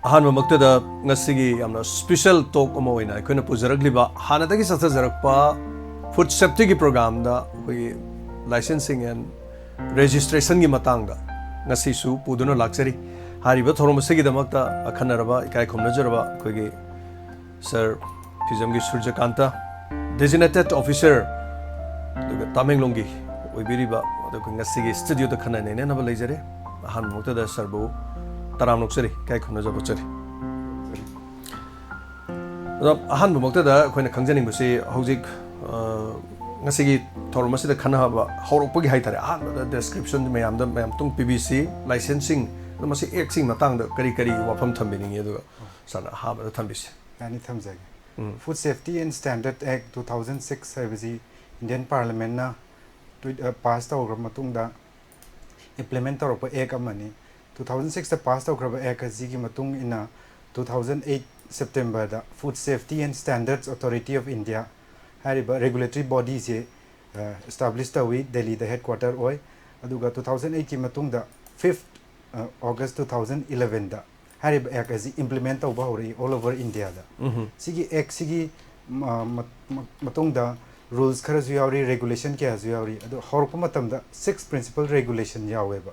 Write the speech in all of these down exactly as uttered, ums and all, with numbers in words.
ꯑꯍꯥꯟꯕꯃꯛꯇꯗ ꯉꯁꯤꯒꯤ ꯌꯥꯝꯅ special talk ꯑꯃ ꯑꯣꯏꯅ ꯑꯩꯈꯣꯏꯅ ꯄꯨꯖꯔꯛꯂꯤꯕ ꯍꯥꯟꯅꯗꯒꯤ ꯆꯠꯊꯖꯔꯛꯄ food safetyꯒꯤ programꯗ ꯑꯩꯈꯣꯏꯒꯤ licensing and registrationꯒꯤ ꯃꯇꯥꯡꯗ ꯉꯁꯤꯁꯨ ꯄꯨꯗꯨꯅ ꯂꯥꯛꯆꯔꯤ꯫ ꯍꯥꯏꯔꯤꯕ ꯊꯧꯔꯝ ꯑꯁꯤꯒꯤꯗꯃꯛꯇ ꯑꯈꯟꯅꯔꯕ ꯏꯀꯥꯏ ꯈꯨꯝꯅꯖꯔꯕ ꯑꯩꯈꯣꯏꯒꯤ Sir ꯐꯤꯖꯝꯒꯤ ꯁꯨꯔꯖꯀꯥꯟꯇ, designated officer, ꯑꯗꯨꯒ ꯇꯥꯃꯦꯡꯂꯣꯡꯒꯤ ꯑꯣꯏꯕꯤꯔꯤꯕ, ꯑꯗꯨꯒ ꯉꯁꯤꯒꯤ studioꯗ ꯈꯟꯅ ꯅꯩꯅꯅꯕ ꯂꯩꯖꯔꯦ꯫ ꯑꯍꯥꯟꯕꯃꯛꯇꯗ sirꯕꯨ ꯇꯔꯥꯝꯅ ꯑꯣꯛꯆꯔꯤ, ꯏꯀꯥꯏ ꯈꯨꯝꯅꯖꯕ ꯎꯠꯆꯔꯤ꯫ ꯑꯗꯣ ꯑꯍꯥꯟꯕꯃꯛꯇꯗ ꯑꯩꯈꯣꯏꯅ ꯈꯪꯖꯅꯤꯡꯕꯁꯤ ꯍꯧꯖꯤꯛ, ꯑ, ꯉꯁꯤꯒꯤ ꯊꯧꯔꯝ ꯑꯁꯤꯗ ꯈꯟꯅꯕ ꯍꯧꯔꯛꯄꯒꯤ ꯍꯥꯏꯇꯥꯔꯦ, ꯑꯍꯥꯟꯕꯗ description ꯃꯌꯥꯝꯗ ꯃꯌꯥꯝ ꯇꯨꯡ ꯄꯤꯕꯤꯁꯤ, licensing, ꯑꯗꯣ ꯃꯁꯤ actꯁꯤꯒꯤ ꯃꯇꯥꯡꯗ ꯀꯔꯤ ꯀꯔꯤ ꯋꯥꯐꯝ ꯊꯝꯕꯤꯅꯤꯡꯉꯤ, ꯑꯗꯨꯒ sirꯅ ꯑꯍꯥꯟꯕꯗ ꯊꯝꯕꯤꯁꯤ꯫ ꯌꯥꯅꯤ, ꯊꯝꯖꯒꯦ꯫ ꯎꯝ꯫ Food Safety and Standard Act two thousand six ꯍꯥꯏꯕꯁꯤ Indian Parliamentꯅ ꯇꯨ-, ꯑ, pass ꯇꯧꯈ꯭ꯔꯕ ꯃꯇꯨꯡꯗ implement ꯇꯧꯔꯛꯄ act ꯑꯃꯅꯤ꯫ Two thousand sixꯇ pass ꯇꯧꯈ꯭ꯔꯕ act ꯑꯁꯤꯒꯤ ꯃꯇꯨꯡ ꯏꯟꯅ two thousand eight Septemberꯗ Food Safety and Standards Authority of India ꯍꯥꯏꯔꯤꯕ regulatory bodyꯁꯦ, ꯑ, establish ꯇꯧꯏ, ꯗꯦꯜꯂꯤꯗ headquarter ꯑꯣꯏ꯫ ꯑꯗꯨꯒ two thousand eightꯀꯤ ꯃꯇꯨꯡꯗ fifth, ꯑ, August two thousand elevenꯗ ꯍꯥꯏꯔꯤꯕ act ꯑꯁꯤ implement ꯇꯧꯕ ꯍꯧꯔꯛꯏ all over Indiaꯗ꯫ ꯎꯝꯍꯨꯝ꯫ ꯁꯤꯒꯤ actꯁꯤꯒꯤ ꯃ-, ꯃ-, ꯃ-, ꯃꯇꯨꯡꯗ rules ꯈꯔꯁꯨ ꯌꯥꯎꯔꯤ, regulation ꯀꯌꯥꯁꯨ ꯌꯥꯎꯔꯤ꯫ ꯑꯗꯣ ꯍꯧꯔꯛꯄ ꯃꯇꯝꯗ six principal regulation ꯌꯥꯎꯋꯦꯕ꯫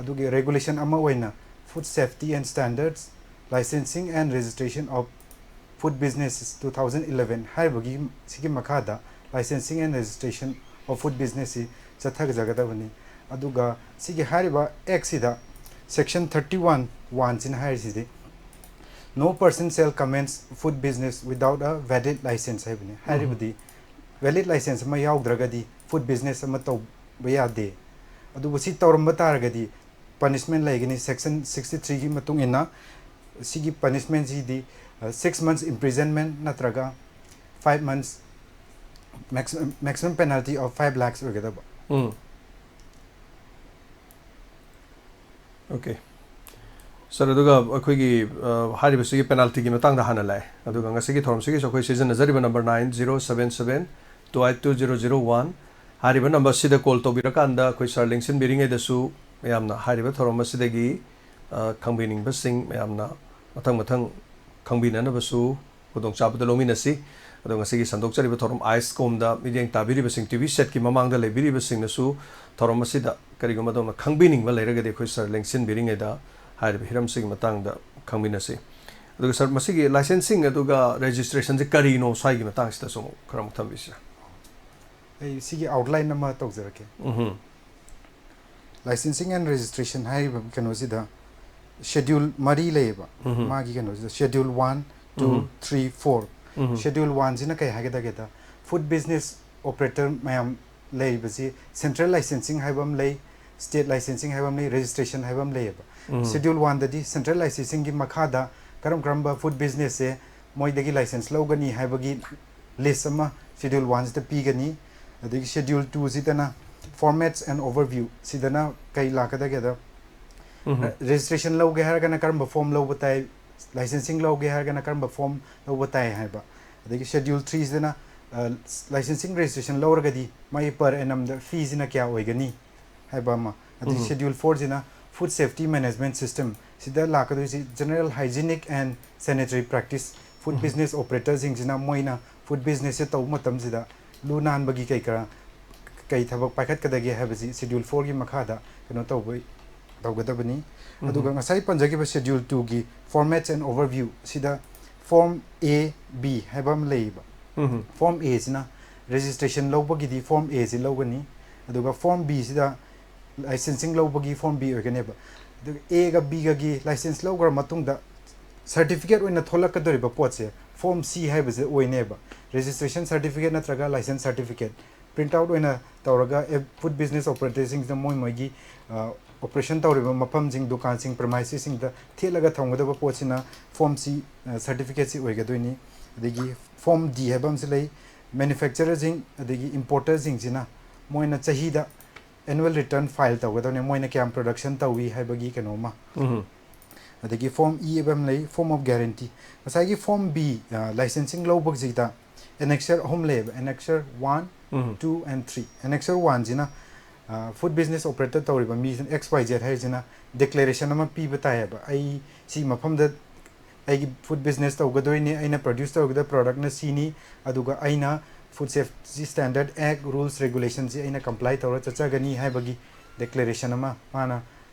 ꯑꯗꯨꯒꯤ regulation ꯑꯃ ꯑꯣꯏꯅ Food Safety and Standards, Licensing and Registration of Food Businesses two thousand eleven ꯍꯥꯏꯔꯤꯕꯒꯤ ꯁꯤꯒꯤ ꯃꯈꯥꯗ Licensing and Registration of Food Businessꯁꯤ ꯆꯠꯊꯖꯒꯗꯕꯅꯤ꯫ ꯑꯗꯨꯒ ꯁꯤꯒꯤ ꯍꯥꯏꯔꯤꯕ actꯁꯤꯗ section thirty one oneꯁꯤꯅ ꯍꯥꯏꯔꯤꯁꯤꯗꯤ, "No person shall commence food business without a valid license" ꯍꯥꯏꯕꯅꯤ꯫ ꯍꯥꯏꯔꯤꯕꯗꯤ valid license ꯑꯃ ꯌꯥꯎꯗ꯭ꯔꯒꯗꯤ food business ꯑꯃ ꯇꯧꯕ ꯌꯥꯗꯦ꯫ ꯑꯗꯨꯕꯨ ꯁꯤ ꯇꯧꯔꯝꯕ ꯇꯥꯔꯒꯗꯤ punishment ꯂꯩꯒꯅꯤ꯫ Section sixty threeꯒꯤ ꯃꯇꯨꯡ ꯏꯟꯅ ꯁꯤꯒꯤ punishmentꯁꯤꯗꯤ, ꯑ, six months imprisonment ꯅꯠꯇ꯭ꯔꯒ five months, max-, maximum penalty of five lakhs ꯑꯣꯏꯒꯗꯕ꯫ ꯎꯝ꯫ Okay꯫ Sir, ꯑꯗꯨꯒ ꯑꯩꯈꯣꯏꯒꯤ, ꯑ, ꯍꯥꯏꯔꯤꯕꯁꯤꯒꯤ penaltyꯒꯤ ꯃꯇꯥꯡꯗ ꯍꯥꯟꯅ ꯂꯥꯛꯑꯦ꯫ ꯑꯗꯨꯒ ꯉꯁꯤꯒꯤ ꯊꯧꯔꯝꯁꯤꯒꯤꯁꯨ ꯑꯩꯈꯣꯏ ꯁꯤꯖꯤꯟꯅꯖꯔꯤꯕ number nine zero seven seven two eight two zero zero one꯫ ꯍꯥꯏꯔꯤꯕ numberꯁꯤꯗ call ꯇꯧꯕꯤꯔꯀꯥꯟꯗ ꯑꯩꯈꯣꯏ sir ꯂꯦꯡꯁꯤꯟꯕꯤꯔꯤꯉꯩꯗꯁꯨ ꯃꯌꯥꯝꯅ ꯍꯥꯏꯔꯤꯕ ꯊꯧꯔꯝ ꯑꯁꯤꯗꯒꯤ, ꯑ, ꯈꯪꯕꯤꯅꯤꯡꯕꯁꯤꯡ ꯃꯌꯥꯝꯅ ꯃꯊꯪ ꯃꯊꯪ ꯈꯪꯕꯤꯅꯅꯕꯁꯨ ꯈꯨꯗꯣꯡꯆꯥꯕꯗꯨ ꯂꯧꯃꯤꯟꯅꯁꯤ꯫ ꯑꯗꯣ ꯉꯁꯤꯒꯤ ꯁꯟꯗꯣꯛꯆꯔꯤꯕ ꯊꯧꯔꯝ ꯑꯥꯏꯁꯀꯣꯝꯗ ꯃꯤꯠꯌꯦꯡ ꯇꯥꯕꯤꯔꯤꯕꯁꯤꯡ, ꯇꯤ ꯚꯤ ꯁꯦꯠꯀꯤ ꯃꯃꯥꯡꯗ ꯂꯩꯕꯤꯔꯤꯕꯁꯤꯡꯅꯁꯨ ꯊꯧꯔꯝ ꯑꯁꯤꯗ ꯀꯔꯤꯒꯨꯝꯕ ꯑꯗꯣꯝꯅ ꯈꯪꯕꯤꯅꯤꯡꯕ ꯂꯩꯔꯒꯗꯤ ꯑꯩꯈꯣꯏ ꯁꯥꯔ ꯂꯦꯡꯁꯤꯟꯕꯤꯔꯤꯉꯩꯗ ꯍꯥꯏꯔꯤꯕ ꯍꯤꯔꯝꯁꯤꯒꯤ ꯃꯇꯥꯡꯗ ꯈꯪꯃꯤꯟꯅꯁꯤ꯫ ꯑꯗꯨꯒ ꯁꯥꯔ, ꯃꯁꯤꯒꯤ ꯂꯥꯏꯁꯦꯟꯁꯤꯡ ꯑꯗꯨꯒ ꯔꯦꯖꯤꯁꯇ꯭ꯔꯦꯁꯟꯁꯦ ꯀꯔꯤꯅꯣ, ꯁ꯭ꯋꯥꯏꯒꯤ ꯃꯇꯥꯡꯁꯤꯗꯁꯨ ꯑꯃꯨꯛ ꯈꯔ ꯑꯃꯨꯛ ꯊꯝꯕꯤꯁꯤꯔꯥ? ꯑꯩ ꯁꯤꯒꯤ ꯑꯥꯎꯠꯂꯥꯏꯟ ꯑꯃ ꯇꯧꯖꯔꯛꯀꯦ꯫ ꯎꯝ꯫ Licensing and Registration ꯍꯥꯏꯔꯤꯕ ꯀꯩꯅꯣꯁꯤꯗ ꯁꯦꯗ꯭ꯌꯨꯜ ꯃꯔꯤ ꯂꯩꯌꯦꯕ꯫ ꯎꯝ꯫ ꯃꯥꯒꯤ ꯀꯩꯅꯣꯁꯤꯗ ꯁꯦꯗ꯭ꯌꯨꯜ ꯋꯥꯟ, ꯇꯨ, ꯎꯝ꯫ Three, four. ꯎꯝ꯫ ꯁꯦꯗ꯭ꯌꯨꯜ ꯋꯥꯟꯁꯤꯅ ꯀꯩ ꯍꯥꯏꯒꯗꯒꯦꯗ, ꯐꯨꯗ ꯕꯤꯖꯤꯅꯦꯁ ꯑꯣꯄꯔꯦꯇꯔ ꯃꯌꯥꯝ ꯂꯩꯔꯤꯕꯁꯤ, ꯁꯦꯟꯇ꯭ꯔꯦꯜ ꯂꯥꯏꯁꯦꯟꯁꯤꯡ ꯍꯥꯏꯕ ꯑꯃ ꯂꯩ, ꯁ꯭ꯇꯦꯠ ꯂꯥꯏꯁꯦꯟꯁꯤꯡ ꯍꯥꯏꯕ ꯑꯃ ꯂꯩ, ꯔꯦꯖꯤꯁꯇ꯭ꯔꯦꯁꯟ ꯍꯥꯏꯕ ꯑꯃ ꯂꯩꯌꯦꯕ꯫ ꯎꯝ꯫ ꯁꯦꯗ꯭ꯌꯨꯜ ꯋꯥꯟꯗꯗꯤ ꯁꯦꯟꯇ꯭ꯔꯦꯜ ꯂꯥꯏꯁꯦꯟꯁꯤꯡꯒꯤ ꯃꯈꯥꯗ ꯀꯔꯝ ꯀꯔꯝꯕ ꯐꯨꯗ ꯕꯤꯖꯤꯅꯦꯁꯁꯦ ꯃꯣꯏꯗꯒꯤ ꯂꯥꯏꯁꯦꯟꯁ ꯂꯧꯒꯅꯤ ꯍꯥꯏꯕꯒꯤ ꯂꯤꯁ ꯑꯃ ꯁꯦꯗ꯭ꯌꯨꯜ ꯋꯥꯟꯁꯤꯗ ꯄꯤꯒꯅꯤ꯫ ꯑꯗꯒꯤ ꯁꯦꯗ꯭ꯌꯨꯜ ꯇꯨꯁꯤꯗꯅ formats and overview, ꯁꯤꯗꯅ ꯀꯩ ꯂꯥꯛꯀꯗꯒꯦꯗ, ꯎꯝ꯫ ꯔꯦꯖꯤꯁꯇ꯭ꯔꯦꯁꯟ ꯂꯧꯒꯦ ꯍꯥꯏꯔꯒꯅ ꯀꯔꯝꯕ ꯐꯣꯔꯝ ꯂꯧꯕ ꯇꯥꯏ, ꯂꯥꯏꯁꯦꯟꯁꯤꯡ ꯂꯧꯒꯦ ꯍꯥꯏꯔꯒꯅ ꯀꯔꯝꯕ ꯐꯣꯔꯝ ꯂꯧꯕ ꯇꯥꯏ ꯍꯥꯏꯕ꯫ ꯑꯗꯒꯤ ꯁꯦꯗ꯭ꯌꯨꯜ ꯊ꯭ꯔꯤꯁꯤꯗꯅ ꯂꯥꯏꯁꯦꯟꯁꯤꯡ ꯔꯦꯖꯤꯁꯇ꯭ꯔꯦꯁꯟ ꯂꯧꯔꯒꯗꯤ ꯃꯥꯒꯤ ꯄꯔ ꯑꯦꯅꯝꯗ ꯐꯤꯁꯤꯅ ꯀꯌꯥ ꯑꯣꯏꯒꯅꯤ ꯍꯥꯏꯕ ꯑꯃ꯫ ꯑꯗꯒꯤ ꯎꯝ꯫ ꯁꯦꯗ꯭ꯌꯨꯜ ꯐꯣꯔꯁꯤꯅ food safety management system, ꯁꯤꯗ ꯂꯥꯛꯀꯗꯣꯏꯁꯤ general hygienic and sanitary practice, food ꯎꯝ꯫ ꯕꯤꯖꯤꯅꯦꯁ ꯑꯣꯄꯔꯦꯇꯔꯁꯤꯡꯁꯤꯅ ꯃꯣꯏꯅ ꯐꯨꯗ ꯕꯤꯖꯤꯅꯦꯁꯁꯦ ꯇꯧꯕ ꯃꯇꯝꯁꯤꯗ ꯂꯨ ꯅꯥꯟꯕꯒꯤ ꯀꯩ ꯀꯔꯥ, ꯀꯩ ꯊꯕꯛ ꯄꯥꯏꯈꯠꯀꯗꯒꯦ ꯍꯥꯏꯕꯁꯤ ꯁꯦꯗ꯭ꯌꯨꯜ ꯐꯣꯔꯒꯤ ꯃꯈꯥꯗ ꯀꯩꯅꯣ ꯇꯧꯕ, ꯇꯧꯒꯗꯕꯅꯤ꯫ ꯎꯝ꯫ ꯑꯗꯨꯒ ꯉꯁꯥꯏ ꯄꯟꯖꯈꯤꯕ ꯁꯦꯗ꯭ꯌꯨꯜ ꯇꯨꯒꯤ formats and overview ꯁꯤꯗ ꯐꯣꯔꯝ ꯑꯦ, ꯕꯤ ꯍꯥꯏꯕ ꯑꯃ ꯂꯩꯌꯦꯕ꯫ ꯎꯝ꯫ ꯐꯣꯔꯝ ꯑꯦꯁꯤꯅ ꯔꯦꯖꯤꯁꯇ꯭ꯔꯦꯁꯟ ꯂꯧꯕꯒꯤꯗꯤ ꯐꯣꯔꯝ ꯑꯦꯁꯤ ꯂꯧꯒꯅꯤ, ꯑꯗꯨꯒ ꯐꯣꯔꯝ ꯕꯤꯁꯤꯗ ꯂꯥꯏꯁꯦꯟꯁꯤꯡ ꯂꯧꯕꯒꯤ ꯐꯣꯔꯝ ꯕꯤ ꯑꯣꯏꯒꯅꯦꯕ꯫ ꯑꯗꯨꯒ ꯑꯦꯒ ꯕꯤꯒꯒꯤ ꯂꯥꯏꯁꯦꯟꯁ ꯂꯧꯈ꯭ꯔ ꯃꯇꯨꯡꯗ ꯁꯥꯔꯇꯤꯐꯤꯀꯦꯠ ꯑꯣꯏꯅ ꯊꯣꯛꯂꯛꯀꯗꯧꯔꯤꯕ ꯄꯣꯠꯁꯦ ꯐꯣꯔꯝ ꯁꯤ ꯍꯥꯏꯕꯁꯦ ꯑꯣꯏꯅꯦꯕ꯫ ꯔꯦꯖꯤꯁꯇ꯭ꯔꯦꯁꯟ ꯁꯥꯔꯇꯤꯐꯤꯀꯦꯠ ꯅꯠꯇ꯭ꯔꯒ ꯂꯥꯏꯁꯦꯟꯁ ꯁꯥꯔꯇꯤꯐꯤꯀꯦꯠ ꯄ꯭ꯔꯤꯟꯠ ꯑꯥꯎꯠ ꯑꯣꯏꯅ ꯇꯧꯔꯒ ꯐꯨꯗ ꯕꯤꯖꯤꯅꯦꯁ ꯑꯣꯄꯔꯦꯇꯔꯁꯤꯡꯁꯤꯗ ꯃꯣꯏ ꯃꯣꯏꯒꯤ ꯑꯣꯄꯔꯦꯁꯟ ꯇꯧꯔꯤꯕ ꯃꯐꯝꯁꯤꯡ, ꯗꯨꯀꯥꯟꯁꯤꯡ, ꯄ꯭ꯔꯃꯥꯏꯁꯦꯁꯁꯤꯡꯗ ꯊꯦꯠꯂꯒ ꯊꯝꯒꯗꯕ ꯄꯣꯠꯁꯤꯅ ꯐꯣꯔꯝ ꯁꯤ ꯁꯥꯔꯇꯤꯐꯤꯀꯦꯠꯁꯤ ꯑꯣꯏꯒꯗꯣꯏꯅꯤ꯫ ꯑꯗꯒꯤ ꯐꯣꯔꯝ ꯗꯤ ꯍꯥꯏꯕ ꯑꯃꯁꯨ ꯂꯩ, ꯃꯦꯅꯨꯐꯦꯛꯆꯔꯔꯁꯤꯡ ꯑꯗꯒꯤ ꯏꯝꯄꯣꯔꯇꯔꯁꯤꯡꯁꯤꯅ ꯃꯣꯏꯅ ꯆꯍꯤꯗ annual return file ꯇꯧꯒꯗꯕꯅꯤ, ꯃꯣꯏꯅ ꯀꯌꯥꯝ ꯄ꯭ꯔꯗꯛꯁꯟ ꯇꯧꯏ ꯍꯥꯏꯕꯒꯤ ꯀꯩꯅꯣꯝꯃ꯫ ꯎꯝ꯫ ꯑꯗꯒꯤ ꯐꯣꯔꯝ ꯏ ꯍꯥꯏꯕ ꯑꯃ ꯂꯩ, form of guarantee꯫ ꯉꯁꯥꯏꯒꯤ ꯐꯣꯔꯝ ꯕꯤ, ꯂꯥꯏꯁꯦꯟꯁꯤꯡ ꯂꯧꯕꯁꯤꯗ ꯑꯦꯅꯦꯛꯁꯔ ꯑꯍꯨꯝ ꯂꯩꯌꯦꯕ, ꯑꯦꯅꯦꯛꯁꯔ ꯋꯥꯟ, ꯎꯝ꯫ Two and three. ꯑꯦꯅꯦꯛꯁꯔ ꯋꯥꯟꯁꯤꯅ ꯐꯨꯗ ꯕꯤꯖꯤꯅꯦꯁ ꯑꯣꯄꯔꯦꯇꯔ ꯇꯧꯔꯤꯕ ꯃꯤꯁꯤꯅ, ꯑꯦꯛꯁ ꯋꯥꯏ ꯖꯦꯠ ꯍꯥꯏꯔꯤꯁꯤꯅ ꯗꯤꯀ꯭ꯂꯦꯔꯦꯁꯟ ꯑꯃ ꯄꯤꯕ ꯇꯥꯏꯌꯦꯕ, ꯑꯩ ꯁꯤ ꯃꯐꯝꯗ ꯑꯩꯒꯤ ꯐꯨꯗ ꯕꯤꯖꯤꯅꯦꯁ ꯇꯧꯒꯗꯣꯏꯅꯤ, ꯑꯩꯅ ꯄ꯭ꯔꯗ꯭ꯌꯨꯁ ꯇꯧꯒꯗꯕ ꯄ꯭ꯔꯗꯛꯅ ꯁꯤꯅꯤ, ꯑꯗꯨꯒ ꯑꯩꯅ ꯐꯨꯗ ꯁꯦꯐꯇꯤ ꯁ꯭ꯇꯦꯟꯗꯔꯗ ꯑꯦꯛ ꯔꯨꯜꯁ ꯔꯦꯒꯨꯂꯦꯁꯟꯁꯤ ꯑꯩꯅ ꯀꯝꯄ꯭ꯂꯥꯏ ꯇꯧꯔ ꯆꯠꯆꯒꯅꯤ ꯍꯥꯏꯕꯒꯤ ꯗꯦꯀ꯭ꯂꯦꯔꯦꯁꯟ ꯑꯃ ꯃꯥꯅ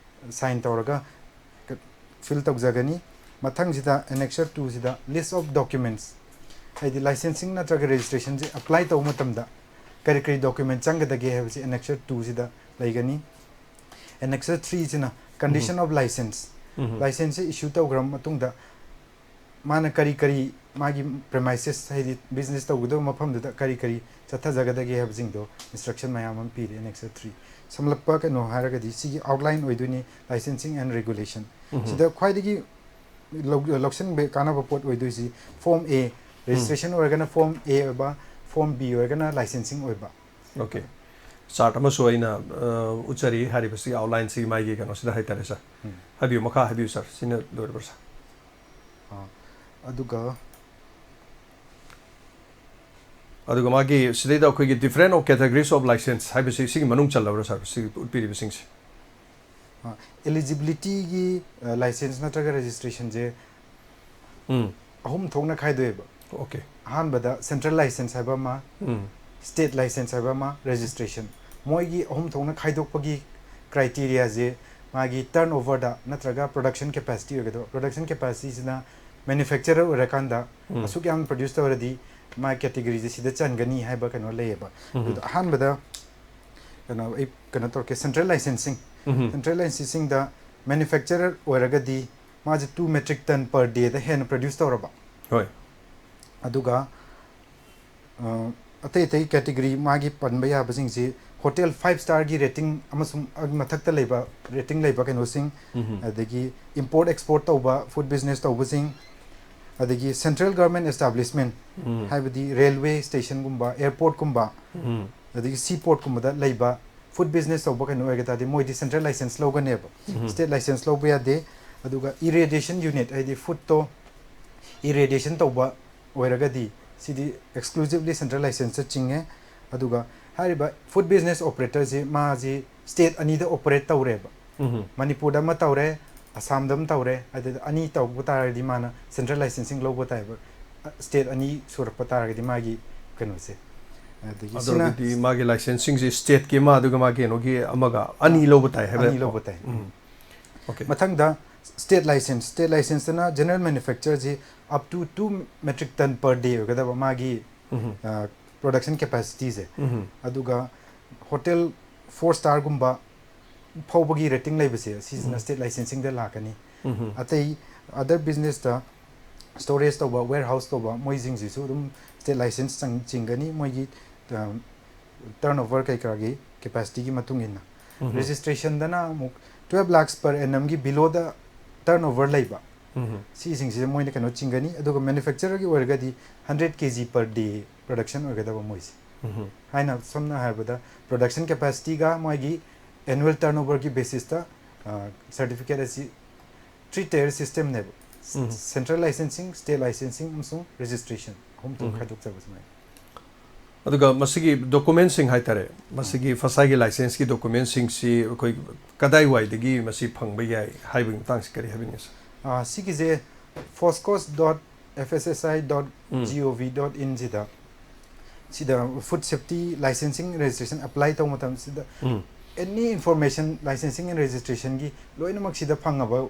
ꯁꯥꯏꯟ ꯇꯧꯔꯒ ꯐꯤꯜ ꯇꯧꯖꯒꯅꯤ꯫ ꯃꯊꯪꯁꯤꯗ ꯑꯦꯅꯦꯛꯁꯔ ꯇꯨꯁꯤꯗ ꯂꯤꯁ ꯑꯣꯐ ꯗꯣꯀ꯭ꯌꯨꯃꯦꯟꯠꯁ, ꯍꯥꯏꯗꯤ ꯂꯥꯏꯁꯦꯟꯁꯤꯡ ꯅꯠꯇ꯭ꯔꯒ ꯔꯦꯖꯤꯁꯇ꯭ꯔꯦꯁꯟꯁꯦ ꯑꯦꯄ꯭ꯂꯥꯏ ꯇꯧꯕ ꯃꯇꯝꯗ ꯀꯔꯤ ꯀꯔꯤ ꯗꯣꯀ꯭ꯌꯨꯃꯦꯟꯠ ꯆꯪꯒꯗꯒꯦ ꯍꯥꯏꯕꯁꯤ ꯑꯦꯅꯦꯛꯁꯔ ꯇꯨꯁꯤꯗ ꯂꯩꯒꯅꯤ꯫ ꯑꯦꯅꯦꯛꯁꯔ ꯊ꯭ꯔꯤꯁꯤꯅ ꯀꯟꯗꯤꯁꯟ ꯑꯣꯐ ꯂꯥꯏꯁꯦꯟꯁ, ꯂꯥꯏꯁꯦꯟꯁꯁꯦ ꯏꯁꯨ ꯇꯧꯈ꯭ꯔꯕ ꯃꯇꯨꯡꯗ ꯃꯥꯅ ꯀꯔꯤ ꯀꯔꯤ, ꯃꯥꯒꯤ ꯄ꯭ꯔꯦꯃꯥꯏꯁꯦꯁ, ꯍꯥꯏꯗꯤ ꯕꯤꯖꯤꯅꯦꯁ ꯇꯧꯒꯗꯕ ꯃꯐꯝꯗꯨꯗ ꯀꯔꯤ ꯀꯔꯤ ꯆꯠꯊꯖꯒꯗꯒꯦ ꯍꯥꯏꯕꯁꯤꯡꯗꯣ ꯏꯟꯁꯇ꯭ꯔꯛꯁꯟ ꯃꯌꯥꯝ ꯑꯃ ꯄꯤꯔꯤ ꯑꯦꯅꯦꯛꯁꯔ ꯊ꯭ꯔꯤ꯫ ꯁꯝꯂꯞꯄ ꯀꯩꯅꯣ ꯍꯥꯏꯔꯒꯗꯤ ꯁꯤꯒꯤ ꯑꯥꯎꯠꯂꯥꯏꯟ ꯑꯣꯏꯗꯣꯏꯅꯤ, ꯂꯥꯏꯁꯦꯟꯁꯤꯡ ꯑꯦꯟ ꯔꯦꯒꯨꯂꯦꯁꯟ꯫ ꯁꯤꯗ ꯈ꯭ꯋꯥꯏꯗꯒꯤ ꯂꯧ-, ꯂꯧꯁꯤꯟꯕ ꯀꯥꯟꯅꯕ ꯄꯣꯠ ꯑꯣꯏꯗꯣꯏꯁꯤ ꯐꯣꯔꯝ ꯑꯦ, ꯔꯦꯖꯤꯁꯇ꯭ꯔꯦꯁꯟ ꯑꯣꯏꯔꯒꯅ ꯐꯣꯔꯝ ꯑꯦ ꯑꯣꯏꯕ, ꯐꯣꯔꯝ ꯕꯤ ꯑꯣꯏꯔꯒꯅ ꯂꯥꯏꯁꯦꯟꯁꯤꯡ ꯑꯣꯏꯕ꯫ ꯑꯣꯀꯦ꯫ ꯆꯥꯔꯠ ꯑꯃꯁꯨ ꯑꯩꯅ ꯑ, ꯎꯠꯆꯔꯤ ꯍꯥꯏꯔꯤꯕꯁꯤꯒꯤ ꯑꯥꯎꯠꯂꯥꯏꯟꯁꯤꯒꯤ ꯃꯥꯒꯤ ꯀꯩꯅꯣꯁꯤꯗ ꯍꯥꯏꯇꯥꯔꯦ ꯁꯥꯔ꯫ ꯎꯝ꯫ ꯍꯥꯏꯕꯤꯌꯨ, ꯃꯈꯥ ꯍꯥꯏꯕꯤꯌꯨ ꯁꯥꯔ, ꯁꯤꯅ ꯂꯣꯏꯔꯕ꯭ꯔꯥ ꯁꯥꯔ? ꯑꯥ, ꯑꯗꯨꯒ ꯑꯗꯨꯒ ꯃꯥꯒꯤ ꯁꯤꯗꯩꯗ ꯑꯩꯈꯣꯏꯒꯤ different of categories of license ꯍꯥꯏꯕꯁꯤ ꯁꯤꯒꯤ ꯃꯅꯨꯡ ꯆꯜꯂꯕ꯭ꯔꯥ ꯁꯥꯔ, ꯁꯤ ꯎꯠꯄꯤꯔꯤꯕꯁꯤꯡꯁꯦ? ꯑꯦꯂꯤꯖꯤꯕꯤꯂꯤꯇꯤꯒꯤ ꯂꯥꯏꯁꯦꯟꯁ ꯅꯠꯇ꯭ꯔꯒ ꯔꯦꯖꯤꯁꯇ꯭ꯔꯦꯁꯟꯁꯦ ꯎꯝ꯫ ꯑꯍꯨꯝ ꯊꯣꯛꯅ ꯈꯥꯏꯗꯣꯛꯑꯦꯕ꯫ ꯑꯣꯀꯦ꯫ ꯑꯍꯥꯟꯕꯗ ꯁꯦꯟꯇ꯭ꯔꯦꯜ ꯂꯥꯏꯁꯦꯟꯁ ꯍꯥꯏꯕ ꯑꯃ, ꯎꯝ꯫ ꯁ꯭ꯇꯦꯠ ꯂꯥꯏꯁꯦꯟꯁ ꯍꯥꯏꯕ ꯑꯃ, ꯔꯦꯖꯤꯁꯇ꯭ꯔꯦꯁꯟ, ꯃꯣꯏꯒꯤ ꯑꯍꯨꯝ ꯊꯣꯛꯅ ꯈꯥꯏꯗꯣꯛꯄꯒꯤ ꯀ꯭ꯔꯥꯏꯇꯦꯔꯤꯌꯥꯁꯦ ꯃꯥꯒꯤ ꯇꯔꯟ ꯑꯣꯚꯔꯗ ꯅꯠꯇ꯭ꯔꯒ ꯄ꯭ꯔꯗꯛꯁꯟ ꯀꯦꯄꯥꯁꯤꯇꯤ ꯑꯣꯏꯒꯗꯕ꯫ ꯄ꯭ꯔꯗꯛꯁꯟ ꯀꯦꯄꯥꯁꯤꯇꯤꯁꯤꯅ ꯃꯦꯅꯨꯐꯦꯛꯆꯔꯔ ꯑꯣꯏꯔꯀꯥꯟꯗ ꯎꯝ꯫ ꯑꯁꯨꯛ ꯌꯥꯝ ꯄ꯭ꯔꯗ꯭ꯌꯨꯁ ꯇꯧꯔꯗꯤ ꯃꯥ ꯀꯦꯇꯦꯒꯣꯔꯤꯁꯦ ꯁꯤꯗ ꯆꯟꯒꯅꯤ ꯍꯥꯏꯕ ꯀꯩꯅꯣ ꯂꯩꯌꯦꯕ꯫ ꯎꯝ꯫ ꯑꯗꯨꯗ ꯑꯍꯥꯟꯕꯗ ꯀꯩꯅꯣ ꯑꯩ ꯀꯩꯅꯣ ꯇꯧꯔꯛꯀꯦ, ꯁꯦꯟꯇ꯭ꯔꯦꯜ ꯂꯥꯏꯁꯦꯟꯁꯤꯡ꯫ ꯎꯝ꯫ ꯁꯦꯟꯇ꯭ꯔꯦꯜ ꯂꯥꯏꯁꯦꯟꯁꯤꯡꯗ ꯃꯦꯅꯨꯐꯦꯛꯆꯔꯔ ꯑꯣꯏꯔꯒꯗꯤ ꯃꯥꯁꯦ ꯇꯨ ꯃꯦꯇ꯭ꯔꯤꯛ ꯇꯟ ꯄꯔ ꯗꯦꯗ ꯍꯦꯟꯅ ꯄ꯭ꯔꯗ꯭ꯌꯨꯁ ꯇꯧꯔꯕ꯫ ꯍꯣꯏ꯫ ꯑꯗꯨꯒ ꯑ, ꯑꯇꯩ ꯑꯇꯩ ꯀꯦꯇꯦꯒꯣꯔꯤ ꯃꯥꯒꯤ ꯄꯟꯕ ꯌꯥꯕꯁꯤꯡꯁꯤ ꯍꯣꯇꯦꯜ ꯐꯥꯏꯚ ꯁ꯭ꯇꯥꯔꯒꯤ ꯔꯦꯇꯤꯡ ꯑꯃꯁꯨꯡ ꯑꯗꯨ ꯃꯊꯛꯇ ꯂꯩꯕ ꯔꯦꯇꯤꯡ ꯂꯩꯕ ꯀꯩꯅꯣꯁꯤꯡ, ꯎꯝ꯫ ꯑꯗꯒꯤ ꯏꯝꯄꯣꯔꯠ ꯑꯦꯛꯁꯄꯣꯔꯠ ꯇꯧꯕ ꯐꯨꯗ ꯕꯤꯖꯤꯅꯦꯁ ꯇꯧꯕꯁꯤꯡ, ꯑꯗꯒꯤ ꯁꯦꯟꯇ꯭ꯔꯦꯜ ꯒꯚꯔꯟꯃꯦꯟꯠ ꯑꯦꯁꯇꯥꯕ꯭ꯂꯤꯁꯃꯦꯟꯠ, ꯎꯝ꯫ ꯍꯥꯏꯕꯗꯤ ꯔꯦꯜꯋꯦ ꯁ꯭ꯇꯦꯁꯟꯒꯨꯝꯕ, ꯑꯦꯌꯔꯄꯣꯔꯠꯀꯨꯝꯕ, ꯎꯝ꯫ ꯑꯗꯒꯤ ꯁꯤ ꯄꯣꯔꯠꯀꯨꯝꯕꯗ ꯂꯩꯕ ꯐꯨꯗ ꯕꯤꯖꯤꯅꯦꯁ ꯇꯧꯕ ꯀꯩꯅꯣ ꯑꯣꯏꯔꯒ ꯇꯥꯔꯗꯤ ꯃꯣꯏꯗꯤ ꯁꯦꯟꯇ꯭ꯔꯦꯜ ꯂꯥꯏꯁꯦꯟꯁ ꯂꯧꯒꯅꯦꯕ꯫ ꯎꯝ꯫ ꯁ꯭ꯇꯦꯠ ꯂꯥꯏꯁꯦꯟꯁ ꯂꯧꯕ ꯌꯥꯗꯦ꯫ ꯑꯗꯨꯒ ꯏꯔꯦꯗꯤꯌꯦꯁꯟ ꯌꯨꯅꯤꯠ, ꯍꯥꯏꯗꯤ ꯐꯨꯗꯇꯣ ꯏꯔꯦꯗꯤꯌꯦꯁꯟ ꯇꯧꯕ ꯑꯣꯏꯔꯒꯗꯤ ꯁꯤꯗꯤ ꯑꯦꯛꯁꯀ꯭ꯂꯨꯁꯤꯚꯂꯤ ꯁꯦꯟꯇ꯭ꯔꯦꯜ ꯂꯥꯏꯁꯦꯟꯁꯇ ꯆꯤꯡꯉꯦ꯫ ꯑꯗꯨꯒ ꯍꯥꯏꯔꯤꯕ ꯐꯨꯗ ꯕꯤꯖꯤꯅꯦꯁ ꯑꯣꯄꯔꯦꯇꯔꯁꯤ ꯃꯥꯁꯤ ꯁ꯭ꯇꯦꯠ ꯑꯅꯤꯗ ꯑꯣꯄꯔꯦꯠ ꯇꯧꯔꯦꯕ꯫ ꯎꯝ꯫ ꯃꯅꯤꯄꯨꯔꯗ ꯑꯃ ꯇꯧꯔꯦ, ꯑꯁꯥꯝꯗ ꯑꯃ ꯇꯧꯔꯦ, ꯑꯗꯨꯗ ꯑꯅꯤ ꯇꯧꯕ ꯇꯥꯔꯒꯗꯤ ꯃꯥꯅ central licensing ꯂꯧꯕ ꯇꯥꯏꯕ, state ꯑꯅꯤ ꯁꯨꯔꯛꯄ ꯇꯥꯔꯒꯗꯤ ꯃꯥꯒꯤ ꯀꯩꯅꯣꯁꯦ꯫ ꯑꯗꯒꯤ ꯁꯤꯅ ꯑꯗꯨ ꯑꯣꯏꯔꯒꯗꯤ ꯃꯥꯒꯤ ꯂꯥꯏꯁꯦꯟꯁꯁꯤꯡꯁꯦ stateꯀꯤ ꯑꯃ ꯑꯗꯨꯒ ꯃꯥꯒꯤ ꯀꯩꯅꯣꯒꯤ ꯑꯃꯒ ꯑꯅꯤ ꯂꯧꯕ ꯇꯥꯏ ꯍꯥꯏꯕ ꯑꯅꯤ ꯅꯠꯇ꯭ꯔꯣ? ꯂꯧꯕ ꯇꯥꯏ꯫ ꯎꯝ. Okay. ꯃꯊꯪꯗ state license, state licenseꯇꯅ general manufactureꯁꯤ up to two metric ton per day ꯑꯣꯏꯒꯗꯕ ꯃꯥꯒꯤ ꯎꯝ. production capacityꯁꯦ꯫ ꯎꯝ. ꯑꯗꯨꯒ hotel four starꯒꯨꯝꯕ ꯐꯥꯎꯕꯒꯤ rating ꯂꯩꯕꯁꯦ, ꯁꯤꯁꯤꯅ ꯎꯝ. state licensingꯗ ꯂꯥꯛꯀꯅꯤ꯫ ꯎꯝ. ꯑꯇꯩ other businessꯇ storage ꯇꯧꯕ, warehouse ꯇꯧꯕ, ꯃꯣꯏꯁꯤꯡꯁꯤꯁꯨ ꯑꯗꯨꯝ state license ꯆꯪ-, ꯆꯤꯡꯒꯅꯤ, ꯃꯣꯏꯒꯤ turnover ꯀꯩꯀꯥꯒꯤ capacityꯒꯤ ꯃꯇꯨꯡ ꯏꯟꯅ꯫ ꯎꯝ. Registrationꯗꯅ ꯑꯃꯨꯛ twelve lakhs per annumꯒꯤ belowꯗ turnover ꯂꯩꯕ, ꯎꯝ. ꯁꯤꯁꯤꯡꯁꯤꯗ ꯃꯣꯏꯅ ꯀꯩꯅꯣ ꯆꯤꯡꯒꯅꯤ꯫ ꯑꯗꯨꯒ manufacturerꯒꯤ ꯑꯣꯏꯔꯒꯗꯤ hundred kg per day production ꯑꯣꯏꯒꯗꯕ ꯃꯣꯏꯁꯦ꯫ ꯎꯝ. ꯍꯥꯏꯅ ꯁꯝꯅ ꯍꯥꯏꯔꯕꯗ production capacityꯒ ꯃꯣꯏꯒꯤ annual turnoverꯒꯤ basisꯇ certificate ꯑꯁꯤ three tier systemꯅꯦꯕ꯫ ꯎꯝ. Central licensing, state licensing ꯑꯃꯁꯨꯡ registration ꯑꯍꯨꯝ ꯊꯣꯛꯅ ꯎꯝ. ꯈꯥꯏꯗꯣꯛꯆꯕ ꯁꯨꯃꯥꯏꯅ꯫ ꯑꯗꯨꯒ ꯃꯁꯤꯒꯤ documentꯁꯤꯡ ꯍꯥꯏꯇꯥꯔꯦ, ꯃꯁꯤꯒꯤ ꯐꯁꯥꯏꯒꯤ licenseꯀꯤ documentꯁꯤꯡꯁꯤ ꯑꯩꯈꯣꯏ ꯀꯗꯥꯏꯋꯥꯏꯗꯒꯤ ꯃꯁꯤ ꯐꯪꯕ ꯌꯥꯏ ꯍꯥꯏꯕꯒꯤ ꯃꯇꯥꯡꯁꯤ ꯀꯔꯤ ꯍꯥꯏꯕꯤꯅꯤꯡꯉꯤ, sir? ꯑꯥ, ꯁꯤꯒꯤꯁꯦ foscos dot F S S I dot G O V dot inꯁꯤꯗ, ꯁꯤꯗ food safety licensing registration apply ꯇꯧꯕ ꯃꯇꯝꯁꯤꯗ ꯎꯝ. any information licensing and registrationꯒꯤ ꯂꯣꯏꯅꯃꯛ ꯁꯤꯗ ꯐꯪꯉꯕ